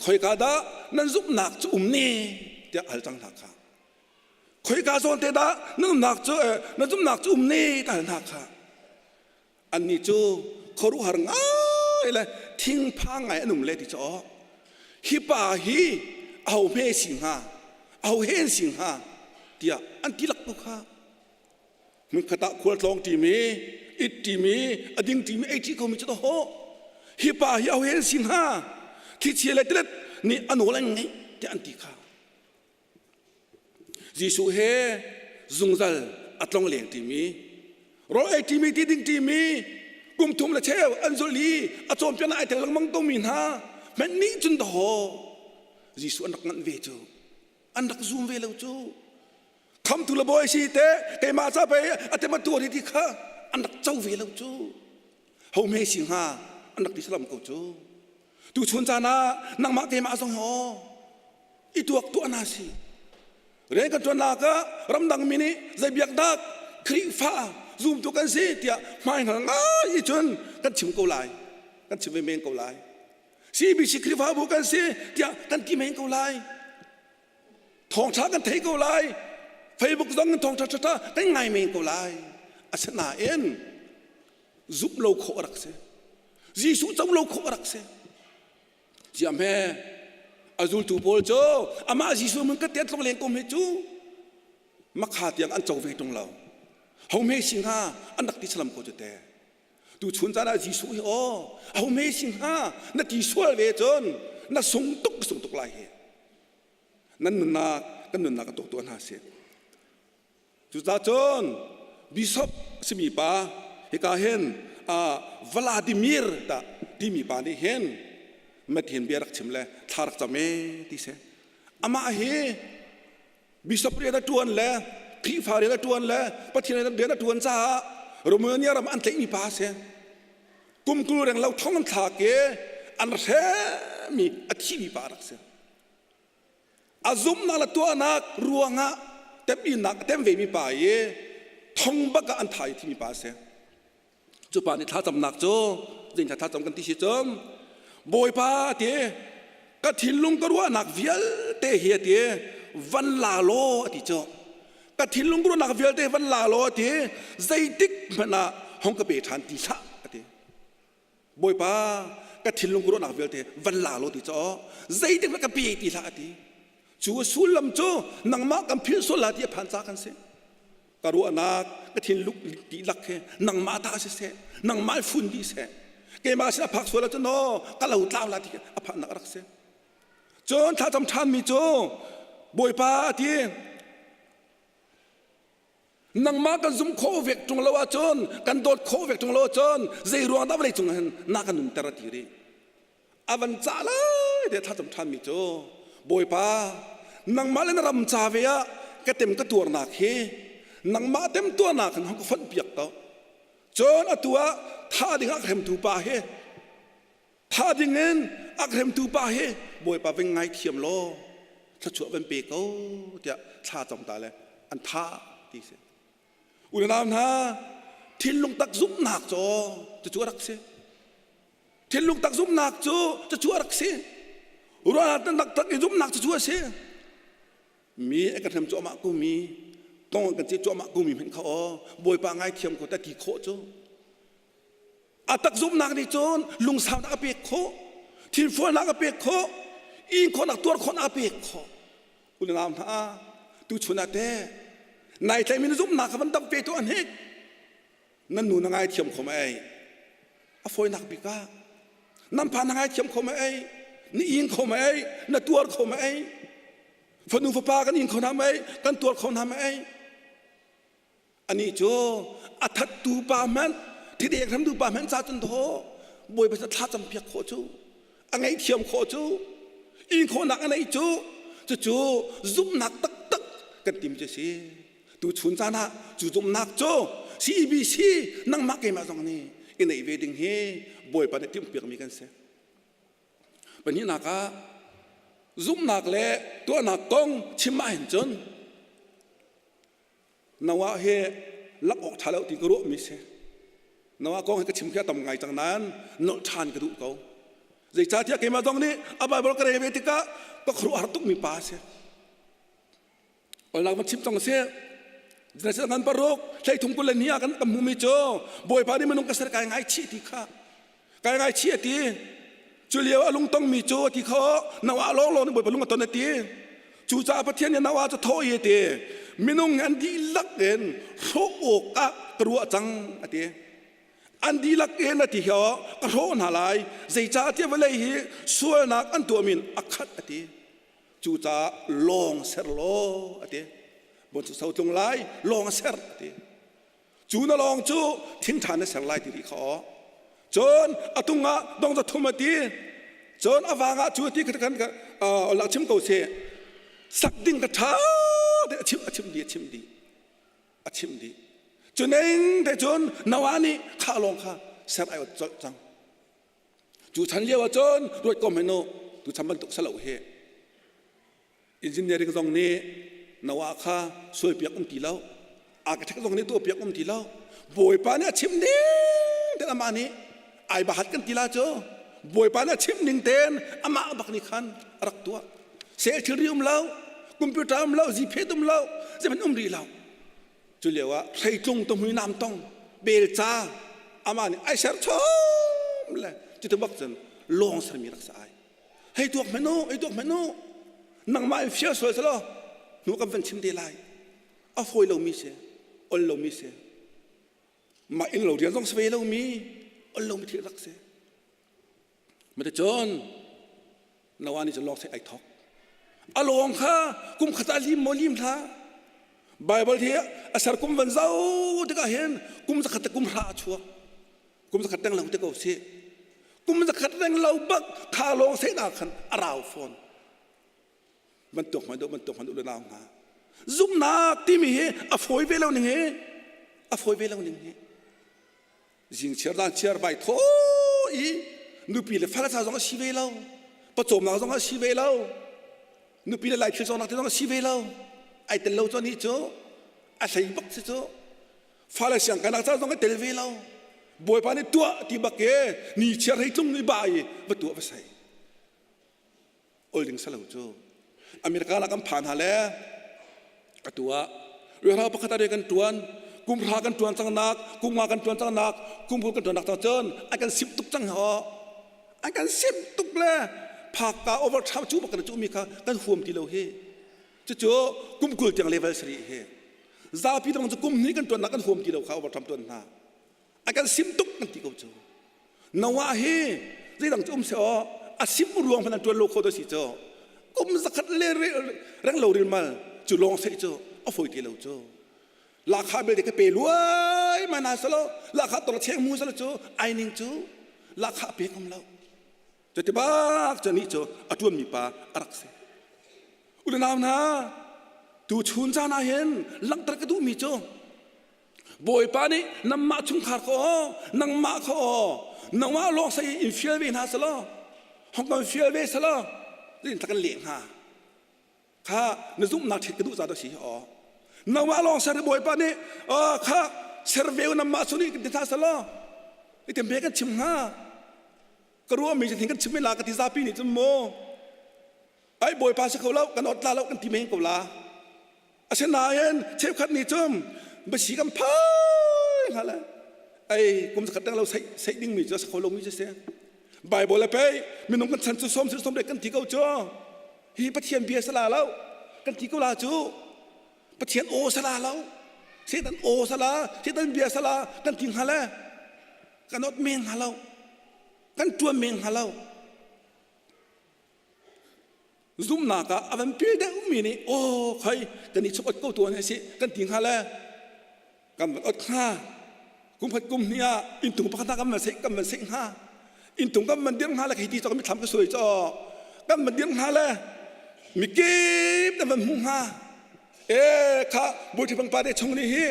khoika dah nan zumhnak cu um ne tiah hal cang hna kha. Khoika zawn te dah nan umnak cu na zumhnak cu um ne tiah hal hna kha. Annih cu khuaruahhar ngai le thingphang ngai an um le ti cu aw. Hi pa hi aho hme si hnga, aho hen si hnga tiah an ti lak ko kha. Hmunkhat ah khualtlawng ṭimi, it ṭimi, a ding ṭimi, ei ṭi komi cu dawh. Hi pa hi aho hen si hnga? Thlichia le tilet nih a nawl an ngeih tiah an ti kha. Jesuh he zungzal a tlong leng ṭimi, rawl ei ṭimi, ti ding ṭimi, kum thum le cheu an zulh i a cawnpiaknak ai tel lengmang komi hna hmanh nih cun dawh Jesuh an rak nganh ve cu. An rak zum ve lo cu. Khamtu le bawi si te keimah ca pei a tem a tuar hi ti kha an rak co ve lo cu. Ho hme si hnga an rak ti salam ko cu. Tu chun caan ah nangmah keimah zong hi aw i tuak tuah hna si. Rian kan ṭuannak ah ramdang mi nih zei biaknak Khrihfa zumtu kan si tiah hmaihngal ngai i cun kan chim ko lai. Kan chim ve men ko lai. CBC Khrihfabu kan si tiah kan ti men ko lai. Thawngṭha kan thei ko lai. Facebook zong in thawngṭha ṭhaṭha kan ngai men ko lai. Asinain zumh lo khawh a rak si. Jesuh co lo khawh a rak si. Ziah hme a zultu pawl cu amah Jesuh mun ka te tlong leng kom hi cu makha tiang an co ve tung lo. Ho hme si hnga an rak ti salam ko cu te. Tu chun caan ah Jesuh hi aw ho hme si hnga na ti sual ve cun na sung tuk sung tuk lai hi. Nan nunnak kan nunnak a tuk tuah hna sih. Cucaah cun bishop simi pa hika hin Vladimir ta timi pa nih hin Mathin bia rak chim le thla rak cam e ti si. Amah hi bishop rian a ṭuan le Khrihfa rian a ṭuan le Pathian rian a ṭuan caah Romania ram an tlaihmi pa a si. Kum 20 reng lo thong an thlak i an hremi a thimi pa a rak si. A zumhnak le tuahnak ruangah temhinnak a tem vemi pa i thong bak ah an tha i thimi pa a si. Cu pa nih thlacamnak cu zeihna thlacam kan ti si cun Bawipa ti ka thinlung ka ruahnak vialte hi a ti van la law a ti cu ka thinlung ka ruahnak vialte van la law a ti zeitik hmanh ah hong ka pe ṭhan ti hlah a ti Bawipa ka thinlung ka ruahnak vialte van la law ti caw zeitik hmanh ka pe ti hlah a ti cu a sullam cu nangmah kan philh sual la ti a phan ca kan si ka ruahnak ka thinlung dihlak he nangmah ta si seh nangmah fun dih seh keimah sin a phak sual ahcun aw ka lo tlau la ti a phannak a rak si cun thlacam ṭhanmi cu Bawipa a ti Nangmah kan zum khawh vek ṭung lo ahcun, kan dawt khawh vek ṭung lo ahcun, zei ruang dah vawlei cung hin na kan nunter a ti rih. A van cah lai te thlacam ṭhanmi cu, Bawipa, nangmah le na ram ca ve ah ka tem ka tuarnak hi nangmah tem tuarnak in hong ka fonh piak ko. Cun atu ah thah ding ah ka hremtu pa hi Thah dingin a ka hremtu pa hi Bawipa veng ngaithiam law thluachuah van pe ko tiah thla cam ta le an thah ti si. Unau hna thinlung tak zumhnak cu cucu a rak si. Thinlung tak zumhnak cu cucu a rak si. Ruahnak tak i zumhnak cucu a si. Mi a kan hrem cuahmah ko mi tong kan ci cuahmah ko mi hmanh kha aw Bawipa ngaithiam ko ta ti khawh cu A tak zumhnak nih cun lungsaunak a pek khawh, thinfualnak a pek khawh, in khawhnak tuar khawhnak a pek khawh. Unau hna, tuchun ah teh nai tlaihmi na zumhnak kha van damh ve tuah hnik. Nan nu na ngaithiam kho ma ei? A fawinak bik ah nan pa na ngaithiam kho ma ei? Na ing kho ma ei? Na tuar kho ma ei? Fanu fapa kan ing kho hna ma ei? Kan tuar kho hna ma ei? Anih cu a thattu pa hmanh thideng hramtu pa hmanh ca cun daw Bawipa cu thlacam piak khawh cu a ngaihthiam khawh cu in khawhnak a neih cu cucu zumhnak taktak kan tim cu si tu chun caan ah cu zumhnak cu CBC nangmah keimah zong nih i neih ve ding hi Bawipa nih timhpiakmi kan si Pahnihnak ah zumhnak le tuahnak kong chim ahhin cun. Noah hi lak awk ṭha lo ti ka ruahmi si. Noah kong hi ka chim khi a tam ngai cang nain nolh ṭhan ka duh ko. Zeicahtiah keimah zong nih a Baibal ka rel ve tikah ka khuaruahhar tukmi pa a si. Olnak van chim cang si. Genesis ngan paruk thleithum 22 ah kan kan hmuhmi cu Bawipa nih minung ka ser kai ngaichih ti kha kai ngaichih a ti. Cu lio a lungtongmi cu a ti kho Noah lawnglawng nih Bawipa lung a ton a ti. Cucaah Pathian nih Noah cu thawh i a ti. Minung an dihlak in hrawh awk ah ka ruah cang a ti. An dihlak in a ti hi ka hrawh hna lai zeicahtiah vawlei hi sualnak an tuahmi in a khat a ti. Cucaah lawng ser law a ti. Bon cu so tlung lai lawng a ser a ti. Cu na lawng cu thingṭha na ser lai ti rih kha aw. Cun a tung ah dong za thum a ti. Cun a vang ah cu a ti kha kan lak chim ko seh. Sak ding ka ṭha te a chim a chim dih a chim dih a chim dih. Cu ning te cun Noah nih kha lawng kha ser ai ot colh cang. Cu chan lio ah cun ruat ko hmanh u tu chan bantuk salo hi. Engineering zong nih Noah kha sualpiak um ti lo. Architect zong nih tuahpiak um ti lo. Bawipa nih a chim ning ten amah nih ai bahat kan ti la cu. Bawipa nih a chim ning ten amah bak nih khan a rak tuah. Sel thilri um lo, computer um lo, ziphet um lo, zeihmanh um rih lo. Cu lio ah hreitlung tuhmui nam tong belca amah nih ai ser chom le cuti bak cun lawng sermi rak si ai. Hei tuak hmanh u, hei tuak hmanh u. Nangmah in fial sual selaw hnu kan van chim te lai. A fawi lomi si, ol lomi si. Mah inn lo rian zong si ve lomi, ol lomi thil rak si. Maticun Noah nih cun lawng ai thawk. A lawng kha kum khat ah lim maw lim hlah. Bible hi a ser kum van zau tikah hin kum zakhat le kum hra a chuak. Kum zakhat reng lo te ko si. Kum zakhat reng lo bak kha lawng sehnak khan a rau fawn. Bantuk hman duh bantuk hman duh le nau hna. Zumhnak timi hi a fawi ve lo ning hi a fawi ve lo ning hi. Zing chiar dan chiar vai tho i nupi le fale ca zong a si ve lo pawcawmnak zong a si ve lo nupi le lai thil cawknak te zong a si ve lo ai tel lo cu nih cu a hlei bak si cu fale siang kainak ca zong a tel ve lo bawipa nih tuah ti bak ke ni chiar hei tlung ni ba i va tuah va sei ol ding salo cu America la kan phan ha le atu ah rianrang pakhat ah kan tuan kum hra kan tuan cang nak kum nga kan tuan cang nak kum hul kan tuan nak cang cun an kan simh tuk cang ho an kan simh tuk le phakka overtime cu bak kan cu mi kha kan huam ti lo hi cucu kum 20 tiang level sari hi zapi dang cu kum hnih kan tuan nak kan huam ti lo kha overtime tuan hna a kan sim tuk kan ti ko cu Noah hi zeidang cu um se aw a sim ruang hmanh an tuan lo kho to si cu kum zakhat le reng lo rilmal cu lawng sei cu a foi ti lo cu lakha belte ka pe luai ma na salo lakha tor cheng mu salo cu ai ning cu lakha pe kom lo cu ti bak cu ni cu a tuan mi pa a rak si unau hna tu chun caan ah hin langhter ka duh mi cu Bawipa nih nangmah chungkhar kha aw, nangmah kha aw, nangmah lawng sai in fial ve hna selaw, hong kan fial ve selaw, in kan leh hnga. Kha na zumhnak ṭhit ka duh ca dah si aw. Nangmah lawng ser Bawipa nih kha ser ve nangmah cu nih kan ti hna selaw, item be kan chim hnga. Ka ruahmi cu kan chim la ka ti zapi nih cun mu. Ai Bawipa si kho lo, kan ot la lo kan ti men ko la. Asinain cheukhat nih cun basi kan phai hnga le ei kum zakhat dang lo sei sei dingmi cu a si kho lomi cu si. Bible le pei minung kan chan cu som sil som kan ti ko cu. Hi Pathian bia sala lo kan ti ko la cu. Pathian aw sala lo. Satan aw sala, Satan bia sala kan ti hnga le kan ot men hnga lo. Kan tuan men hnga lo. Zumhnak ah a van pil deuhmi nih aw khoi kan i chuk ot ko tuan hei si kan ti hnga le kan van ot hnga kum khat kum hnih ah inntung pakhat ah kan van seh kan van seh hnga inntung kan van dir hnga le khi ti cawk mithlam ka suai caw kan van dir hnga le mikip na van hmu hnga e kha buṭhi pangpa te chung nih hi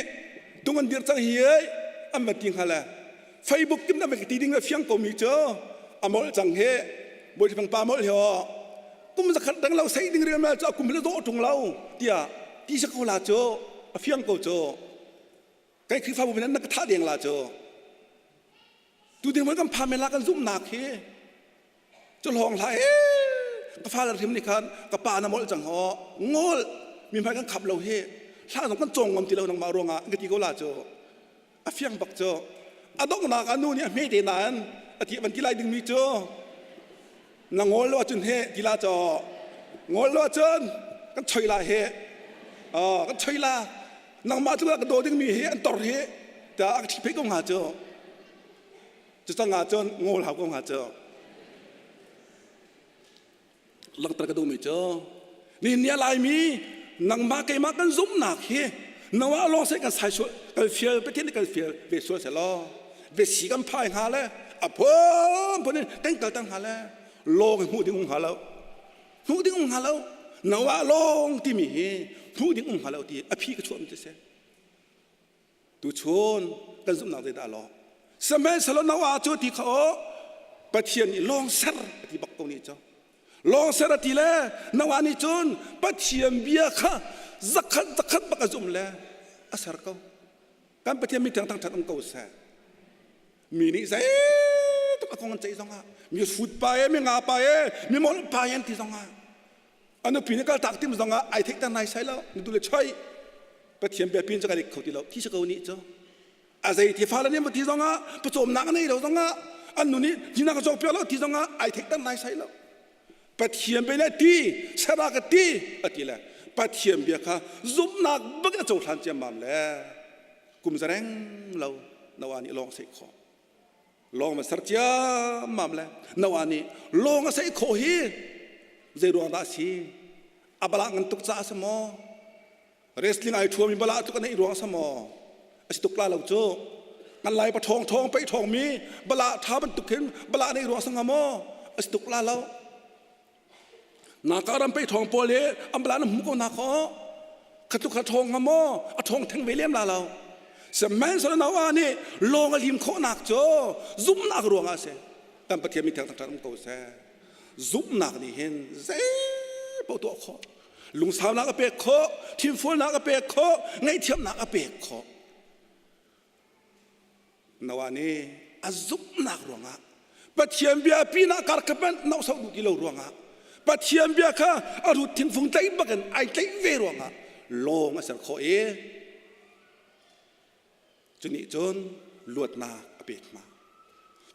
tung an dir cang hi ei an van ti hnga le Facebook kim na van ti ding le fiang ko mi cu a molh cang hi buṭhi pangpa molh hi aw kum zakhat dang lo sei ding rial cu a kum le dawh ṭung lo tiah ti sa ko la cu a. A fiang ko cu. Kai Khrihfabu min na ka thah deng la cu. Tu ding kan pha men la kan zumhnak hi. Cu lawng hlah e. Ka fa hrim nih khan ka pa na molh cang ho. Ngol mi hmai kan khap lo hi. Hla zong kan cawng ngam ti lo nangmah ruangah ka ti ko la cu. A fiang bak cu. A donghnak ah nu nih a hme te nain a ti van ti lai dingmi cu na ngol lo ahcun he ti la caw ngol lo ahcun kan choi la he kan choi la nangmah cu ka daw dingmi hi an tor hi tiah a ka ṭhi phei ko hnga cu cu cang ahcun ngol hau ko hnga cu langhter ka duhmi cu nihin ni a laimi nangmah keimah kan zumhnak hi nangmah lawng seh kan sai sual kan fial Pathian nih kan fial ve sual selaw ve si kan phai hnga le a phunphun in kan kalter hnga le lawng hmuh ding um hnga lo hmuh ding um hnga lo nangmah lawng timi hi hmuh ding um hnga lo ti a phi ka chuah mi ti si Tuchun kan zumhnak zeidah a lawh? Sihmanhsehlaw Noah cu ti kha aw Pathian nih lawng ser a ti bak ko nih cu. Lawng ser a ti le Noah nih cun Pathian bia kha zakhat zakhat bak a zumh le a ser ko. Kan Pathian mi thiang thangṭhat um ko seh. Mi nih zeitluk a kong an ceih zongah mi hrut pa e, mi nga pa e, mi molh pa e an ti zongah a nupi nih kaltak tim zongah ai theihter nai sai lo na dule choi pathian bia pin cu ka dik kho ti lo thi si ko nih cu a zei ti fa le nih ti zongah pawcawmnak a nei lo zongah an nu nih hina ka cawk piak lo ti zongah ai theihter nai sai lo pathian bia le ti sera ka ti a ti le pathian bia kha zumhnak bak a cohlan ciammam le kum zareng lo Noah nih lawng seh khawh lawng va ser ciammam le Noah nih lawng a seih khawh hi zei ruang dah a si a balah ngan tuk caah a si maw wrestling ai ṭhuami balah tuk a neih ruang a si maw a si tuk la lo cu ngan lai pa ṭhawng ṭhawng peih ṭhawng mi balah ṭha bantuk khin balah neih ruang a si hnga maw a si tuk la lo Naka ram pei ṭhawng pawl hi an bala na hmu ko na khaw khatluk kha ṭhawng hnga maw a ṭhawng theng ve lem la lo sihmanhsehlaw Noah nih lawng a lim khawhnak cu zumhnak ruangah a si kan Pathian mi thiang thangṭhat um ko seh zumhnak nih hin zei paoh tuah khawh lungsaunak a pek khawh thinfualnak a pek khawh ngaihthiamnak a pek khawh Noah nih a zumhnak ruangah Pathian bia pinah kar ka panh nauhsauh duh ti lo ruangah Pathian bia kha a rut thingfung tlaih bakin ai tlaih ve ruangah lawng a ser khawh i cunih cun luatnak a pek hna.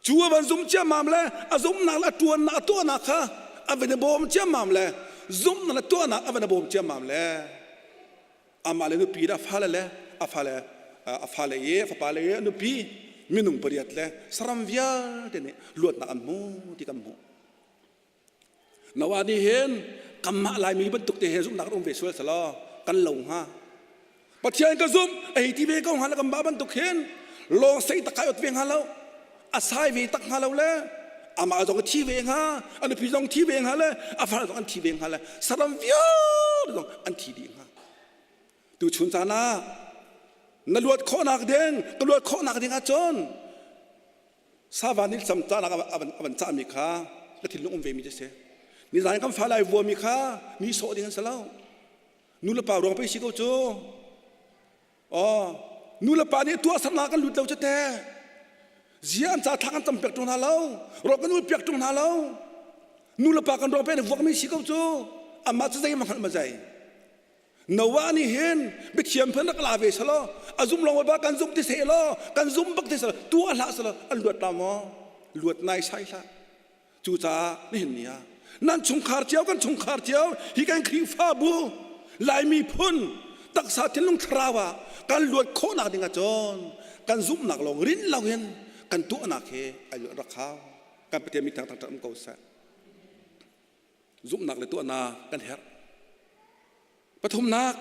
Cu a van zum ciammam le a zumhnak le a ṭuannak a tuahnak kha a van i bawm ciammam le zumhnak le tuahnak a van i bawm ciammam le amah le nupi le a fale le a fale a fale i a fapa le i a nupi minung pariat le saram vialte nih luatnak an hmu ti kan hmuh. Noah nih hin kanmah Laimi bantuk te he zumhnak um ve sual selaw kan lo hnga. Pathian ka zumh a hei ti ve ko hnga le kanmah bantuk hin lawng sei tak kai ot ve hnga lo a sai ve tak hnga lo le amah zong a thi ve hnga a nupi zong thi ve hnga le a fale zong an thi ve hnga le saram vialte zong an thi dih hnga tuchun caan ah na luat khawhnak ding ka luat khawhnak ding ahcun sava nih sam cahnak a van cahmi kha ka thinlung um ve mi si nizan kan fa lai vuami kha mi sawh ding an si lo nu le pa ruang pei si ko cu Aw, nu le pa nih tuahsernak kan lut lo cu te. Zia an ca thla kan cam piak ṭung hna lo. Rawk kan ul piak ṭung hna lo. Nu le pa kan ruang pe vuakmi si ko cu. Amah cu zei ma hngalh ma zei. Noah nih hin biathiam phan rak la ve selaw a zum lawng ba kan zum ti seh law kan zum bak ti selaw tuah hlah selaw an luat la maw luat nai sai hlah Cucaah nihin ni ah nan chungkhar cio kan chungkhar cio hi kan Khrihfabu Laimi phun taksa thinlung thlarau ah kan luat khawhnak ding ahcun kan zumhnak lawng rinh loin kan tuahnak hi ai rak hau. Kan Pathian mi thang thang um ko seh. Zumhnak le tuahnak kan herh. Pathumnak,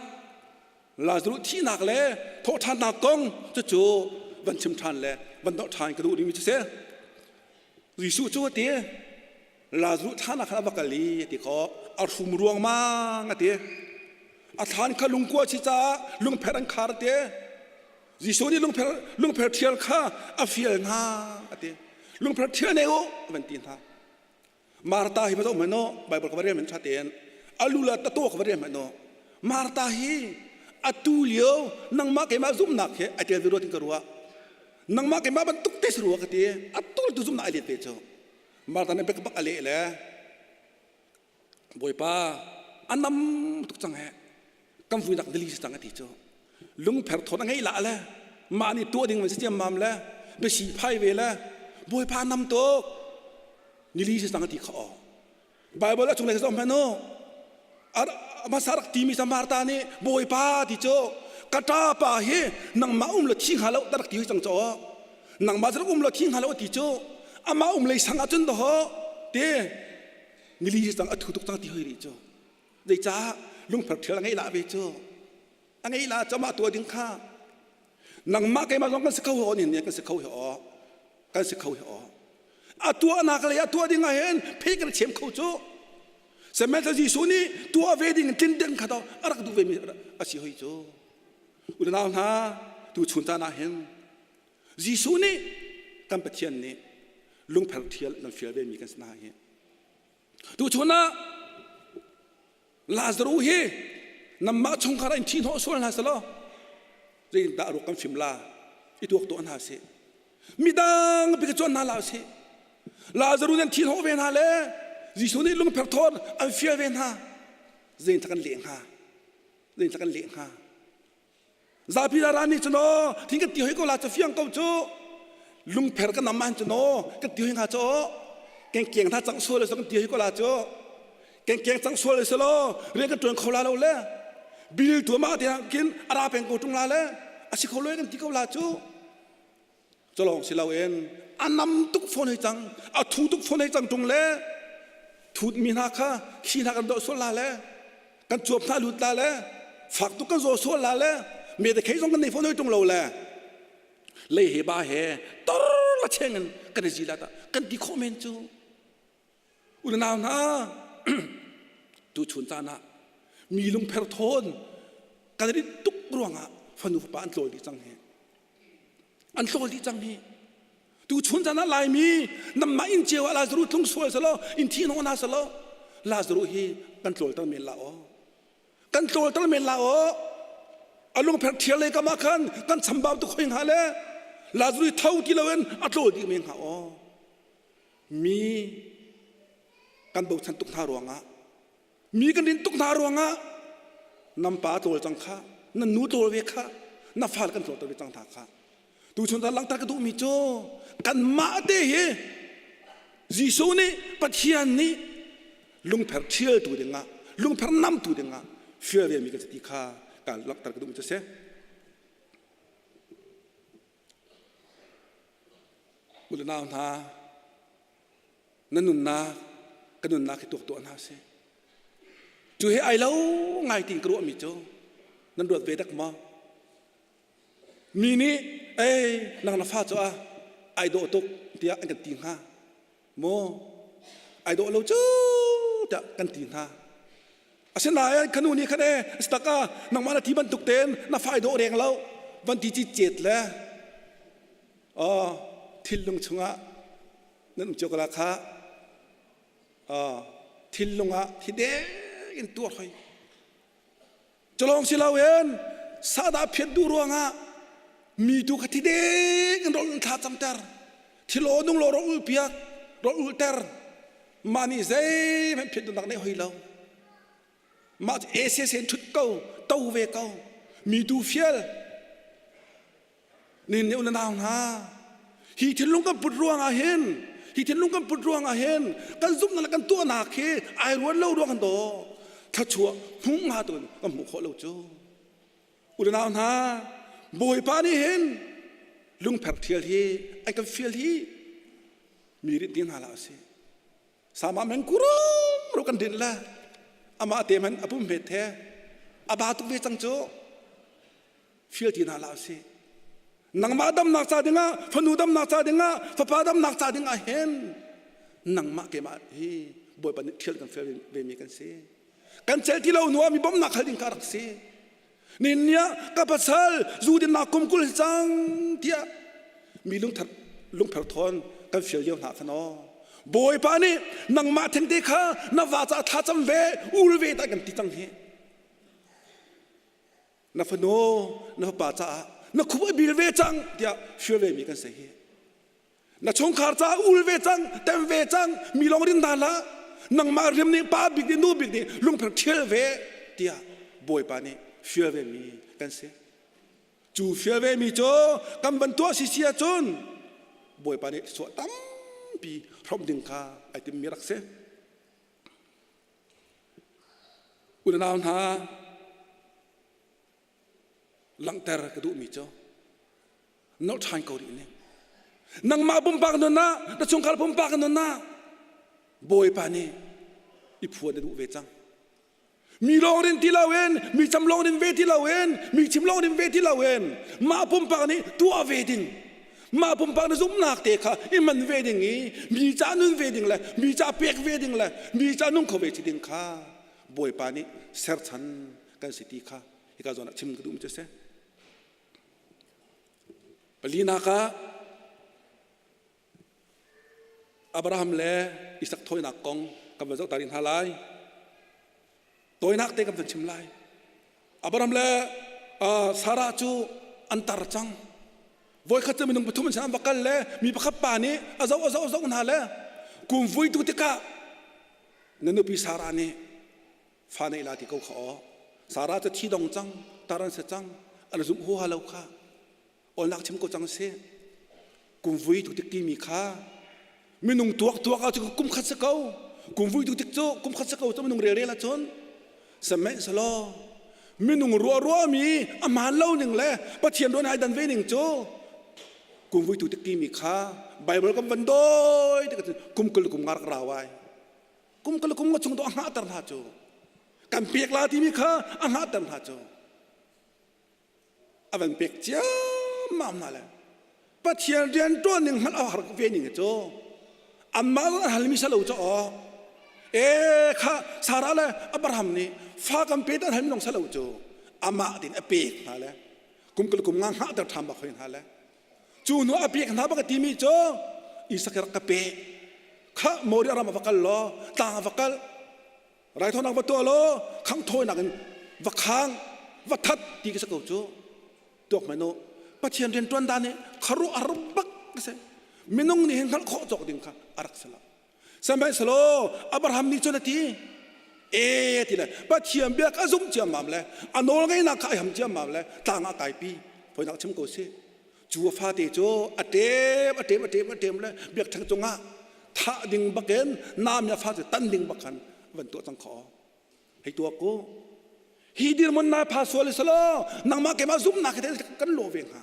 Lazarus thihnak le thawhṭhannak kong cucu van chim ṭhan le van doh ṭhan ka duh dingmi cu si. Jesuh cu a ti, Lazarus thlan ah khan a va kal i a ti khawh, a hrum ruangmang a ti. A thlan kha lungkua a si caah lungpher an khar a ti. Jesuh nih lungpher, lungpher ṭhial kha a fial hna a ti. Lungpher ṭhial ne u a van ti hna. Martha hi va zoh hmanh u Bible ka va rel hmanh ṭha tein a lu le tato ka va rel hmanh u Martha hi Atu lio nangmah keimah zumhnak he ai tel ve rua tin ka ruah. Nangmah keimah bantuk te si rua ka ti. Atu tu zumhnak ai let ve cu. Martha nih bak bak a leh le Bawipa a nam tuk cang he kan vuinak dili si cang a ti cu. Lungpher thawt a ngeih lah le mah nih tuah ding man si ciammam le biasi phai ve le Bawipa a nam tuk nili si cang a ti kha aw. Baibal a chunglei zoh hmanh u. Hmasa rak timi sa Martha nih Bawipa ti cu ka ṭapa hi nangmah um lo thi hnga lo ta rak ti hoi cang caw. Nangmah cu rak um lo thi hnga lo ti cu amah um lei sang ahcun dawh ti nili si cang a thu tuk cang ti hoi rih cu. Zeicah lungpher ṭhial a ngeih lah ve cu. A ngeih lah cu amah tuah ding kha. Nangmah keimah zong kan si kho hi aw nihin kan si kho hi aw. Kan si kho hi aw. A tuahnak lei a tuah ding ah hin phei kan chem kho cu. Sihmanhsehlaw Jesuh nih tuah ve ding tlin ding kha to a rak duh ve mi a si hoi cu. Unau hna tu chun caan ah hin Jesuh nih kan Pathian nih lungpher thial kan fial ve mi kan si hna hi. Tuchun ah Lazaruh hi nanmah chungkhar in thi hnawh sual hna selaw zeitindah ruak kan fim la i tuak tuah hna sih. Midang pi ka cuan hna la sih. Lazaruh nan thi hnawh ve hna le Jesuh nih lungpher thawn an fial ve hna. Zeitin kan leh hnga? Zeitin kan leh hnga? Zapi rara nih cun aw thing kan ti hoi ko la cu fiang ko cu lungpher kan nam an cun aw kan ti hoi hnga cu kengkeng hna cang sual kan ti hoi ko la cu kengkeng cang sual se law rian kan tuan kho la lo le bil tu ma te kin ara peng ko tung la le a si kho lo kan ti ko la cu Culawng si loin a nam tuk fawn hei cang, a thu tuk fawn hei cang ṭung le thutmi hna kha thli hna kan doh sual la le kan cuap hna lut la le fak tuk kan zaw sual la le me te khei zong kan nei fawn hoi ṭung lo le lei he ba he tor la cheng in kan i zi la ta kan ti khawh men cu Unau hna, tuchun caan ah mi lungpher thawn kan rit tuk ruangah fanu fapa an tlawl dih cang hi. An tlawl dih cang hi. Tuchun caan ah Laimi namah inn cio ah Lazarus tlung sual selaw in thi nawn hna selaw Lazarus hi kan tlawlter men la aw. Kan tlawlter men la aw. A lungpher thial lei kam ah khan kan chambau tu khoi hnga le Lazarus tho ti loin a tlawl dih men hnga aw. Mi kan bochan tuk hna ruangah mi kan rin tuk hna ruangah nan pa tlawl cang kha nan nu tlawl ve kha na fal kan tlawlter ve cang hna kha tuchun ta langhter ka duhmi cu kanmah te hi Jesuh nih Pathian nih lungpher ṭhialtu dingah lungpher namtu dingah fial ve mi kan si ti kha ka langhter ka duhmi cu si. U le nau hna, na nunnak, ka nunnak hi tuak tuah hna sih. Cu he ai lo ngai tiin ka ruahmi cu nan ruat ve dak maw? Mi nih, ei, nang na fa cu a ai dawh tuk tiah an kan ti hnga. Maw ai dawh lo cu tiah kan ti hna. Asinain ka nu nih khan ee tak ah nangmah na ti bantuk tein na fa ai dawh reng lo van ti ci cet le oh thinlung chungah nan um cio ko la kha oh thinlung ah thi deng in tuar hoi Culawng si loin sahdah phiat duh ruangah mi tu kha thi deng in rol in thla camter. Thil aw nung law ro ul piak, ro ulter. Mah nih zeihmanh phiat duhnak neih hoi lo. Mah cu ACC in ṭhut ko, to ve ko. Mi tu fial. Nin nih u na nau hna hi thinlung kan put ruangah hin hi thinlung kan put ruangah hin kan zumhnak le kan tuahnak hi ai ruan lo ruang kan daw thluachuah hmuh nga tu kan hmuh khawh lo cu u le nau hna Bawipa nih hin lungpher thial hi ai kan fial hi mi rinh ti hna la si sama men kurum ro kan din la amah te man apum hmet the aba tuk ve cang cu fial ti hna hlah usih. Nangmah damnak ca dingah, fanu damnak ca dingah, fapa damnak ca dingah hin nangmah keimah hi Bawipa nih thial kan fial ve mi kan si. Kan cel ti lo hnu ah mi bawmhnak hal ding kha rak si. Nin nia ka pasal zu dinnak kum 20 cang tiah mi lungther lungpher thawn kan fial lio hna khan aw. Bawipa nih nangmah thengte kha na va ca thla cam ve ul ve ta kan ti cang hi. Na fanu na fapa caah na khup a bil ve cang tiah fial ve mi kan si hi. Na chungkhar caah ul ve cang, tem ve cang, mi lawng rin hna hlah. Nangmah riam nih pa bik nih nu bik nih lungpher ṭhial ve tiah Bawipa nih fial ve mi kan si. Cu fial ve mi cu kan van tuah sisi ahcun Bawipa nih suah tampi hrawmh ding kha ai timmi rak si. Unau hna langhter ka duhmi cu nolh ṭhan ko rih ning. Nangmah pumpak nun ah, na chungkhar pumpak nun ah Bawipa nih i phuan na duh ve cang. Mi lawng rin ti loin, mi cam lawng rin ve ti loin, mi chim lawng rin ve ti loin, mah pumpak nih tuah ve ding. Mah pumpak na zumhnak te kha i man ve ding i mi ca nun ve ding le mi ca pek ve ding le mi ca nung kho ve ci ding kha Bawipa nih serchan kan si ti kha hika zawn ah chim ka duh mi cu si. Palinak ah Abraham le Isak thawinak kong kan van zoh ta rih hna lai. Tawinak te kan van chim lai. Abraham le uh, Sarah cu an tar cang. Voikhat cu minung pathum an sin an va kal le mi pakhat pa nih a zoh a zoh a zoh hna le kum vui tu tikah na nupi Sarah nih fa neih la ti ko kha aw. Sarah cu thi dong cang, tar an si cang, an zumh huaha lo kha. Olnak chim ko cang sih. Kum vui tu tik timi kha minung tuak tuak ah cu kum khat si ko. Kum vui tu tik cu kum khat si ko cu minung rel rel ahcun sihmanhsehlaw minung ruah ruah mi a hmaan lo ning le Pathian ruah ai dan ve ning cu kum vui tu tik timi kha Bible kan van dawi tik kum kul kum nga rak rau ai. Kum kul kum nga chung to a hngahter hna cu kan pek la timi kha a hngahter hna cu a van pek ciammam hna le Pathian rian ṭuan ning hmanh a har ve ning cu anmah an halmi si lo cu aw e kha Sarah le Abraham nih fa kan pe an halmi lawng si lo cu amah tin a pek hna le kum kul kum nga hngahter ṭhan bak hoi hna le cu hnu a pek hna bak a timi cu Isak rak ka pe kha Moriah ram ah va kal law tlang ah va kal Raithawinak va tuah law khanghthawinak in va khang va that ti ka si ko cu tuak hmanh u Pathian rianṭuan dan hi khuaruahhar bak ka si minung nih hin hngalh khawh cawk ding kha a rak si lo sihmanhsehlaw Abraham nih cun a ti e ti le Pathian bia kha a zumh ciammam le a nawl ngeihnak kha a ham ciammam le tlang ah kaipi hawinak chim ko si cu a fate cu a ṭem a ṭem a ṭem a ṭem le biakṭheng cungah thah ding bakin naam a fa cu tan ding bak khan van tuah cang kho hei tuak ku hi dirhmun na pha sual salo nangmah keimah zumhnak he kan lawh ve hnga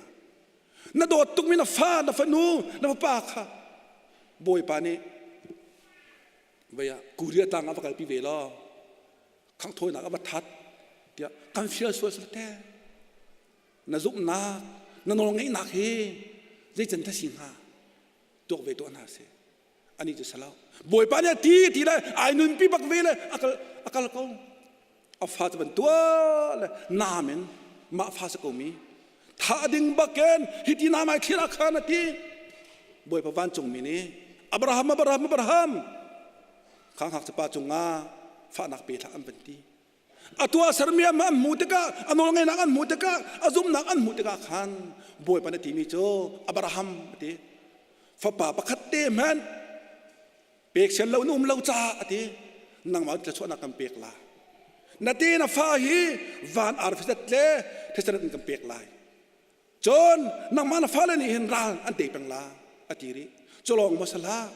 na dawt tukmi na fa na fanu na fapa kha bawipa nih vei ah Korea tlang ah va kalpi ve law khanghthawinak ah va that tiah kan fial sual sal te na zumhnak na nawlngeihnak hi zeican tha si hnga tuak ve tuah hna sih ani cu salo bawipa nih a ti ti le ai nunpi bak ve le akal akal ko a fa cu ban tuah le naam in mah fa si ko mi thah ding bakin hiti naam ai thlir khan a ti bawipa vancung mi nih Abraham Abraham Abraham khang hak pa cungah fahnak pe hlah an van ti A tuahsermi an hmuh tikah, a nawlngeihnak an hmuh tikah, a zumhnak an hmuh tikah khan Bawipa na timi cu Abraham a ti. Fapa pakhat te hmanh pek sian lo na um lo caah a ti. Nangmah thluachuahnak kan pek lai. Na te na fa hi van arfi zat le thisen in kan pek lai. Cun nangmah na fale nih hin ral an tei peng la a ti rih. Cu lawng maw si hlah.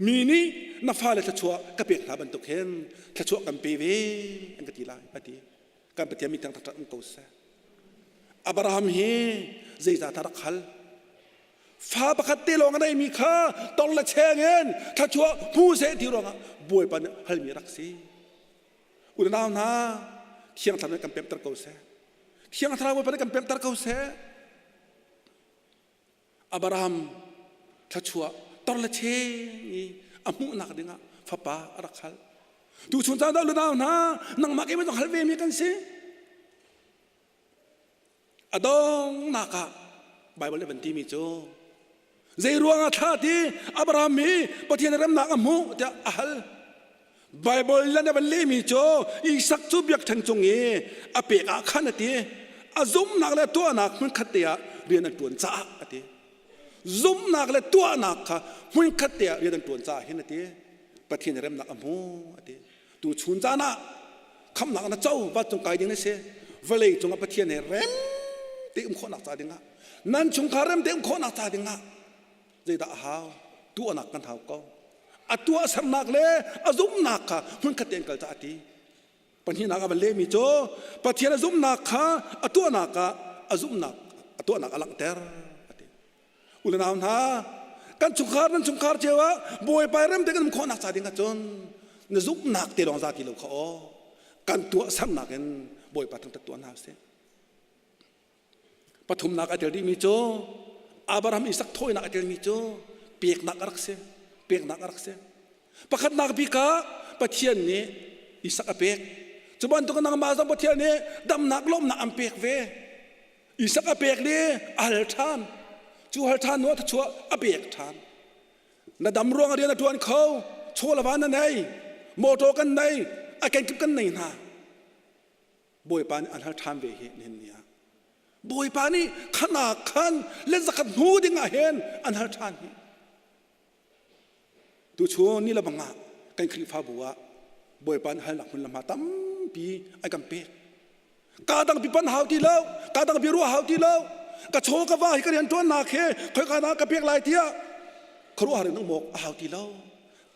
Mi nih na fale thluachuah ka pek hna bantuk hin thluachuah kan pe ve an ka ti lai a ti. Kan Pathian mi thangṭhat um ko seh. Abraham hi zeizah dah rak hal? Fa pakhat te lawng a neimi kha tong le cheng in thluachuah hmu seh ti ruangah Bawipa nih halmi rak si. Unau hna, Thiang Thlarau nih kan pemter ko seh. Thiang Thlarau Bawipa nih kan pemter ko seh. Abraham thluachuah tor le cheng i a hmuhnak dingah fapa a rak hal. Tu chun caan dah lunau hna nangmah keimah zong hal ve mi kan si. A donghnak ah Bible nih van timi cu zei ruangah thla ti Abraham hi Pathian remnak a hmuh tiah a hal. Baibal le na van lehmi cu Isak cu biakṭheng cung i a pek ah khan a ti. A zumhnak le tuahnak hmunkhat te ah rian an ṭuan caah a ti. Zumhnak le tuahnak kha hmunkhat te ah rian an ṭuan caah hin a ti. Pathian remnak a hmu a ti. Tu chun caan ah khamhnak na co vancung kai ding na si. Vawlei cungah Pathian he rem te um khawhnak ca dingah nan chungkhar rem te um khawhnak ca dingah zeidah a hau tuahnak kan hau ko a tuahsernak le a zumhnak kha hmunkhat tein kal ca a ti pahnihnak a van lehmi cu Pathian a zumhnak kha a tuahnak ah a zumhnak a tuahnak a langhter a ti u le nau hna kan chungkhar nan chungkhar cio ah Bawipa rem te kan um khawhnak ca ding ahcun na zumhnak te lawng za ti lo kha aw kan tuahsernak in Bawipa thangthat tuah hna usih Pathumnak a tel rihmi cu Abraham Isak thawinak a telmi cu peknak a rak si. Peknak a rak si. Pakhatnak bik ah Pathian nih Isak a pek. Cu bantuk nangmah zong Pathian nih damnak lawmhnak an pek ve. Isak a pek le a hal ṭhan. Cu hal ṭhan hnu ah thluachuah a pek ṭhan. Na dam ruang ah rian a ṭuan kho. Chaw le va na nei. Motor kan nei. A kenkip kan nei hna. Bawipa nih an hal ṭhan ve hi nihin ni ah Bawipa nih khanak khan le zakhat hnu ding ah hin an hal ṭhan hi tuchun ni le bang ah kan Khrihfabu ah Bawipa nih halnak hmun le hma tampi an kan pek ka dang pi pan hau ti lo ka dang pi ruah hau ti lo ka chaw ka va hi ka rian ṭuannak he khoika dah ka pek lai tiah khuaruahhar in um awk a hau ti lo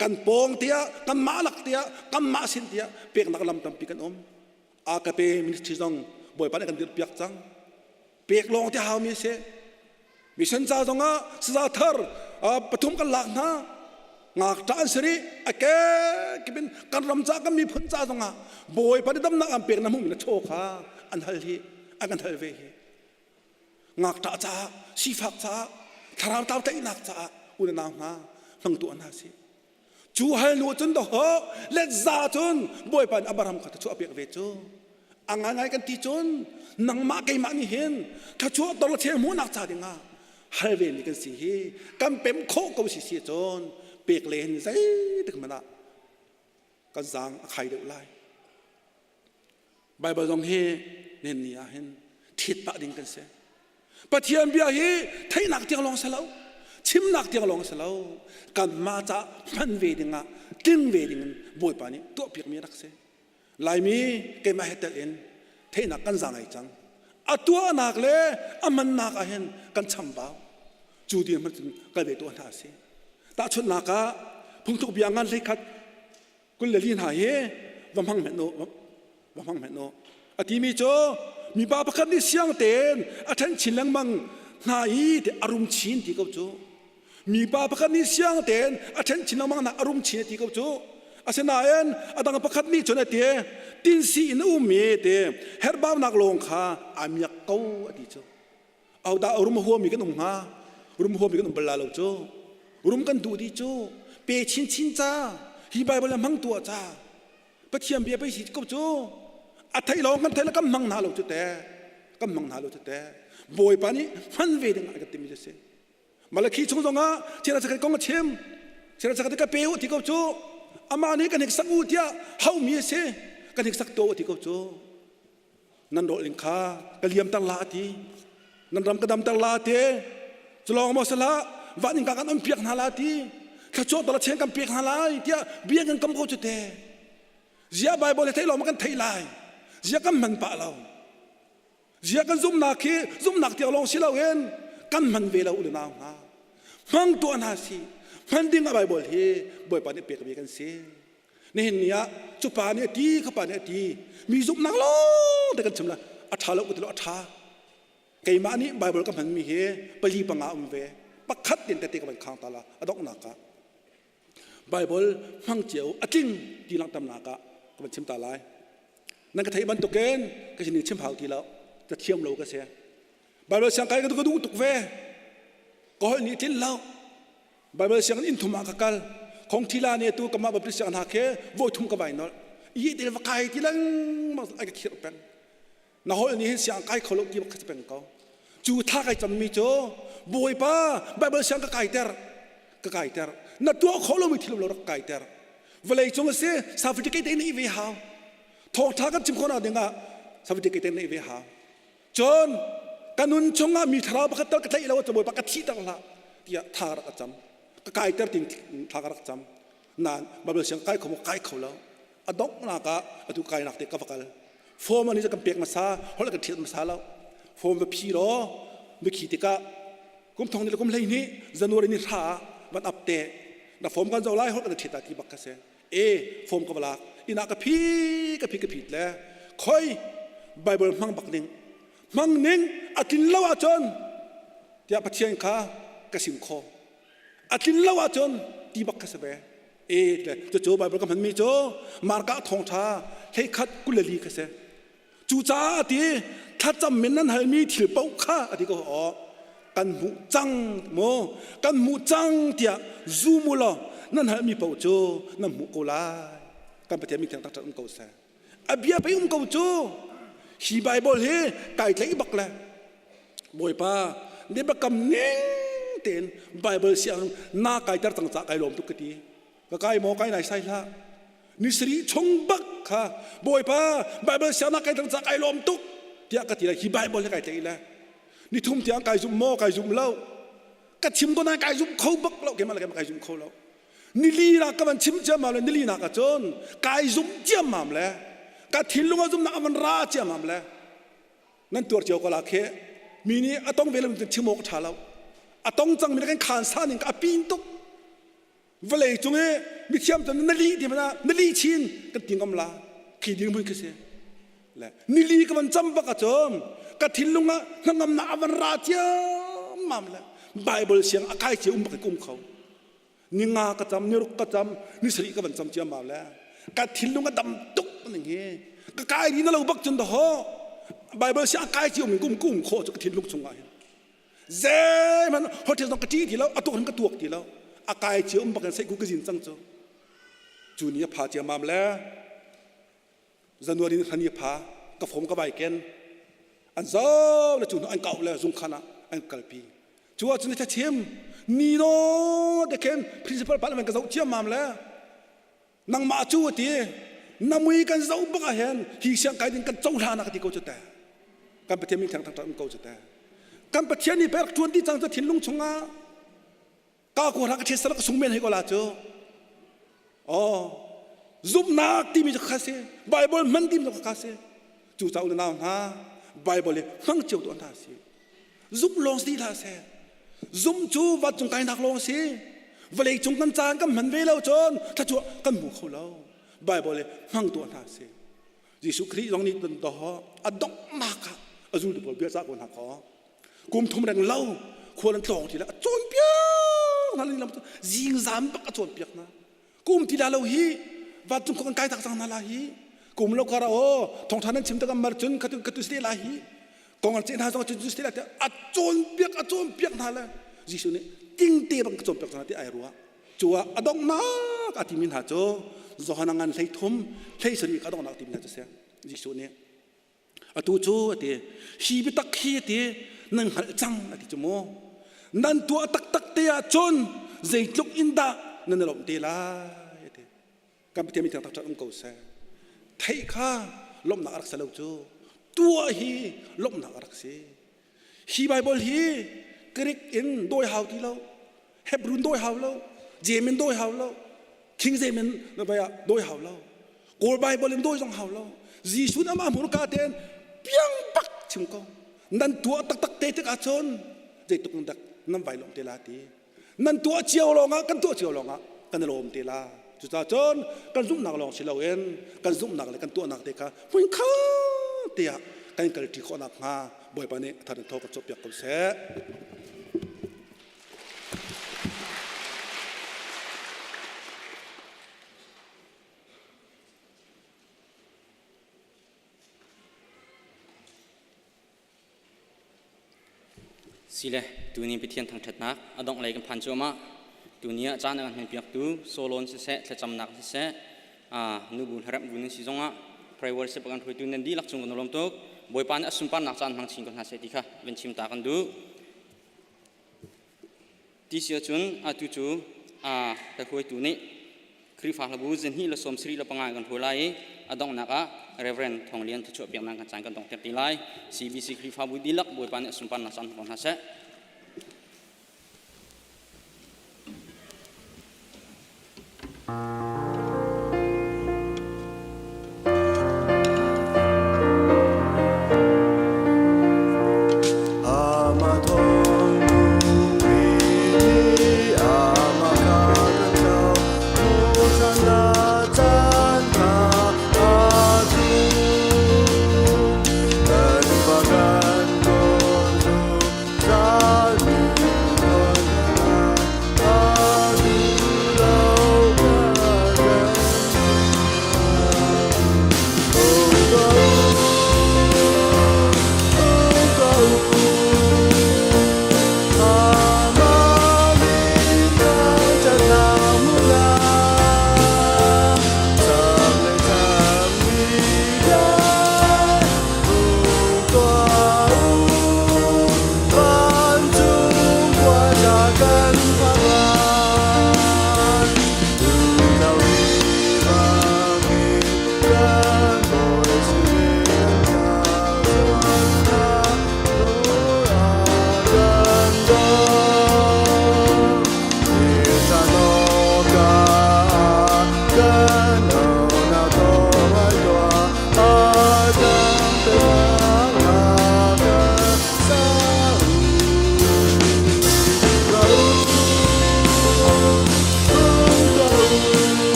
kan pawng tiah kan mah lak tiah kan mah sin tiah peknak lam tampi kan um AKP ministry zong bawipa nih kan dirhpiak cang pek lawng te haumi a si mission ca zong ah saza thar pathum kan lak hna ngakṭah an si rih a kekip in kan ram ca kan miphun ca zong ah bawipa nih damnak an pek na hmuhmi na chaw kha an hal hi an kan hal ve hi ngakṭah caah sifak caah thlarau tlau tlaihnak caah u le nau hna hmang tuah hna sih cu hal nu cun dawhawh let za cun bawipa nih Abraham kha thluachuah a pek ve cu a ngaingai kan ti cun nangmah keimah nih hin thluachuah tor le chel hmuhnak ca dingah hal ve mi kan si hi kan pem khawh ko si si cun pek le hin zeitik hmanh ah kan zaang a khai deuh lai Baibal zong hi nen ni ah hin ṭhit pah ding kan si. Pathian bia hi theihnak tiang lawng si lo, chimnak tiang lawng si lo, kanmah ca hman ve dingah tling ve dingin Bawipa nih tuahpiakmi a rak si. Laimi keimah he tel in theihnak kan za ngai cang. A tuahnak le a hmannak ah hin kan chambau. Cu dirhmun cun kal ve tuah hna a si. Tahchunhnak ah phungthluk bia ngan 21 24 hna hi va hmang hmenh u va hmang hmenh u a timi cu mipa pakhat nih siang tein a ṭhen chin lengmang hna i ti a rum chin ti ko cu mipa pakhat nih siang tein a ṭhen chin lengmang hna a rum chin ti ko cu asinain a dang pakhat nih cun a ti tinsi in a ummi ti herhbaunak lawng kha aa miak ko a ti cu Ahodah rum huami kan um hnga? Rum huami kan um bal la lo cu. Rum kan duh dih cu. Pe chinchin ca. Hi Bible hmang tuah ca. Pathian bia pei si ko cu. A theih lawng kan theih le kan hmang hna lo cu te. Kan hmang hna lo cu te. Bawipa nih hman ve ding ah kan timi cu si. Malakhi chung zongah thil a kong a chim. Thil a ka pe u ti ko cu. Amah nih kan hiksak u tiah haumi a si. Kan hiksak to u ti ko cu. Nan rawlling kha ka liamter la a ti. Nan ram ka damter la a ti. Culawng maw sihlah van innka kan on piak hna la ti. Thluachuah tol a chen kan pek hna lai tiah bia kan kam ko cu te. Zia Bible he theih lawng ma kan theih lai. Zia kan hman pah lo. Zia kan zumhnak hi zumhnak tiang lawng si loin kan hman ve lo u le nau hna. Hmang tuah hna si. Hman ding ah Bible hi Bawipa nih pek mi kan si. Nihin ni ah cu pa nih a ti kha pa nih a ti mi zumhnak lawng te kan chim la a ṭha lo ka ti lo a ṭha keimah nih Bible ka hmanmi hi pali panga um ve pakhat tin tete ka van khang ta la a donghnak ah Bible hmang cio a tling ti langhternak ah ka van chim ta lai nan ka theih bantukin ka sin chim hau ti lo ka thiam lo ka si Bible siang kai ka duh tuk ve ka holh nih tlin lo Bible sianginn inn thum ah ka kal. Khong thila ne tu kamah Baptist sianginn hna khi voi thum ka vai nolh. I te va kai ti lengmang ai ka khirh peng. Na holh nih hin siang kai kho lo ti bak peng ko. Cu tha kai cammi cu Bawipa Bible siang ka kaiter ka kaiter. Na tuah kho lomi thil lo rak kaiter. Vawlei cung a si certificate in i ve hau. Thawngtha kan chim khawhnak ding ah certificate in i ve hau. Cun ka nun chungah mi thlarau pakhat tal ka tlaih lo cu Bawipa ka thihter hlah tiah tha rak ka cam. Ka kaiter ting thla ka rak cam. Nain Bible siang kai kho maw kai kho lo. A donghnak ah atu kainak te ka va kal. Form ani kan pek hmasa, holh kan thiat hmasa lo. Form va phi law mikhi tikah kum thong ni le kum 12 January ni hra ah van up te na form kan zo lai holh kan thiat ti bak ka si. E form ka va lak. Ina ka phi ka phi ka phit le khoi Bible hmang bak ning hmang ning a tlin lo ahcun tiah Pathian kha ka sim kho. A tlin lo ahcun ti bak ka si ve. E cucu Bible ka hmanmi cu Marka thawngṭha hleikhat 24 ka si. Cucaah a ti thlacam min nan halmi thil paoh kha a ti ko aw kan hmuh cang mu kan hmuh cang tiah zum u law nan halmi paoh cu nan hmuh ko lai. Kan Pathian min thiang taktak um ko seh. A bia pei um ko cu hi Bible hi kai tlaih bak le Bawipa ne biakam ning tein Bible siang na kaiter cang ca kai lawm tuk ka ti. Ka kai maw kai nai sai hlah. Ni sarih chung bak kha Bawipa Bible siang na kai cang ca kai lawm tuk tiah ka ti le hi Bible hi kai tlaih le ni thum tiang kai zum maw kai zum lo ka chim ko nain kai zum kho bak lo keimah le keimah kai zum kho lo nili nak ka van chim ciammam le nili nak ahcun kai zum ciammam le ka thinlung a zumnak a van ra ciammam le nan tuar cio ko la khe mi nih a tong ve lo chim awk a ṭha lo a tong cang mi kan khan sa ning ka a pin tuk vawlei cung i mithiam cun na lih ti mana na lih chin kan ti ngam la khi ding mun khi si le nili ka van cam bak ahcun ka thinlung ah hnangamnak a van ra ciammam le Bible siang a kai cia um bak um kho ni nga ka cam ni ruk ka cam ni sarih ka van cam ciammam le ka thinlung a dam tuk ning hi ka kai ri na lo bak cun da ho Bible siang a kai cia um kum kum kho cu ka thinlung chungah hin zeihmanh hotel zong ka ṭi ti lo a tuak ka tuak ti lo a kai cia um bak in sei ku ka zin cang cu cu ni a pha ciammam le January ni thla ni pha ka fom ka vai ken an zo le cu an kau le zung khan ah an kalpi cu ah cun chim ni no te khen principal pa le ka zoh ciammam le nangmah cu a ti na mui kan zoh bak ah hin hi siang kai ding kan cohlan ah ka ti ko cu te kan Pathian min thiang thangthat um ko cu te kan Pathian nih pek ṭuan ti cang cu thinlung chungah ka ko hla ka ṭhiat sal ka sung men hei ko la cu oh zumhnak timi cu kha si Bible hman timi cu kha si cu ca u nau hna Bible hi hmang cio tuah hna si zumh lawng si hlah seh zumh cu vancung kainak lawng si vawlei cung kan caan kan hman ve lo cun thluachuah kan hmu kho lo Bible hi hmang tuah hna si Jesuh Khrih zong nih ton to a donghnak ah a zultu pawl bia cah ko hna kaw kum thum reng lo khual an tlawng ti le a cawnpiak hna lam zingzam bak a cawnpiak hna kum ti la lo hi vancung khua kan kai tak cang hna la hi kum lo kar oh thawngtha nan chim tak mar cun khatu khatu ste la hi kong an ce hna zong cu ste la te a cawnpiak a cawnpiak hna le Jesuh nih tingte bang ka cawnpiak hna ti ai ruah cu ah a donghnak a timi hna cu Johan ngan hlei thum hlei sari ka donghnak timi hna cu si Jesuh nih Atu cu a ti, hi biatak hi a ti, nan hngalh cang a ti cu mu. Nan tuah taktak te ahcun zeitluk in dah nan i lawmh te lai a ti. Kan Pathian mi thiang taktak um ko seh. Theih kha lawmhnak a rak si lo cu. Tuah hi lawmhnak a rak si. Hi Bible hi Greek in dawi hau ti lo, Hebrew in dawi hau lo, Jeim in dawi hau lo, King James in dawi hau lo. Kawl Bible in dawi zong hau lo. Jesuh nih amah hmurka tein piang bak chim ko. Nan tuah taktak te tik ahcun zeitluk in dak nan vai lawm te la ti. Nan tuah cio lawngah kan tuah cio lawngah kan i lawm te la. Cucaah cun kan zumhnak lawng si loin kan zumhnak le kan tuahnak te kha hmunkhat te ah kan kalṭi khawh nakhnga Bawipa nih a thar in thaw kan cawhpiak ko seh. Sile tuni Pathian thangṭhatnak a dongh lei kan phan cuahmah. Tuni ah caan a kan hmanpiaktu Solon siseh, thlacamnak siseh, nubu hlaremh bu nan si zongah prayer worship kan hruaitu nan dihlak cung kan lawm tuk. Bawipa nih a sunparnak caan hmang chin ko hna seh ti kha van chim ta kan duh. Ti si ahcun atu cu a hruaitu nih. Khrihfa hlabu zihnih le 75 kan hruai lai i a donghnak ah Reverend Thawng Lian thuchuah piaknak kan caan kan dongter ti lai. CBC Khrihfabu dihlak Bawipa nih a sunparnak caan ko hna seh.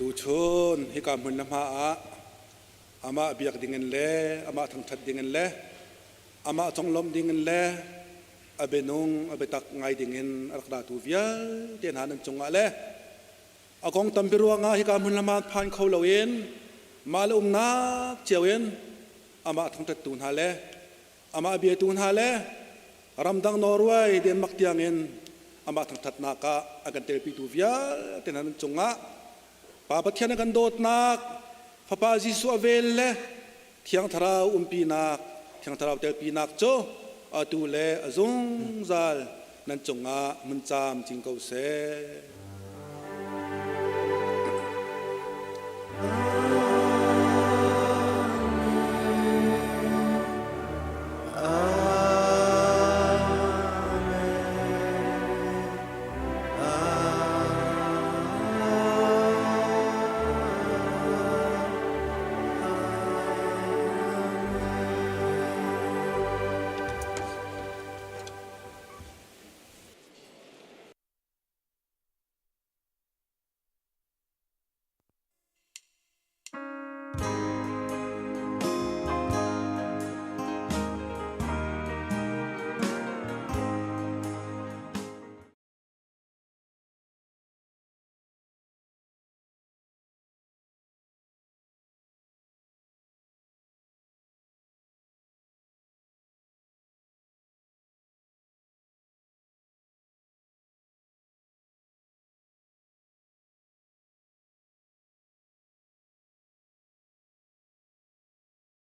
Tuchun hika hmun le hma ah amah biak dingin le amah thangṭhat dingin le amah conglawmh dingin le a bianung a biatak ngai dingin a rak datu vialte hna nan cungah le a kong tampi ruangah hika hmun le hma phan kho loin mah le umnak cio in amah thangṭhattu hna le amah biatu hna le ramdang Norway Denmark tiangin amah thangṭhatnak ah a kan telpitu vialte hna nan cungah Pa Pathian a kan dawtnak Fapa Jesuh a vel le Thiang Thlarau umpinak Thiang Thlarau telpinak cu atu le a zungzal nan cungah hmun caam cin ko seh.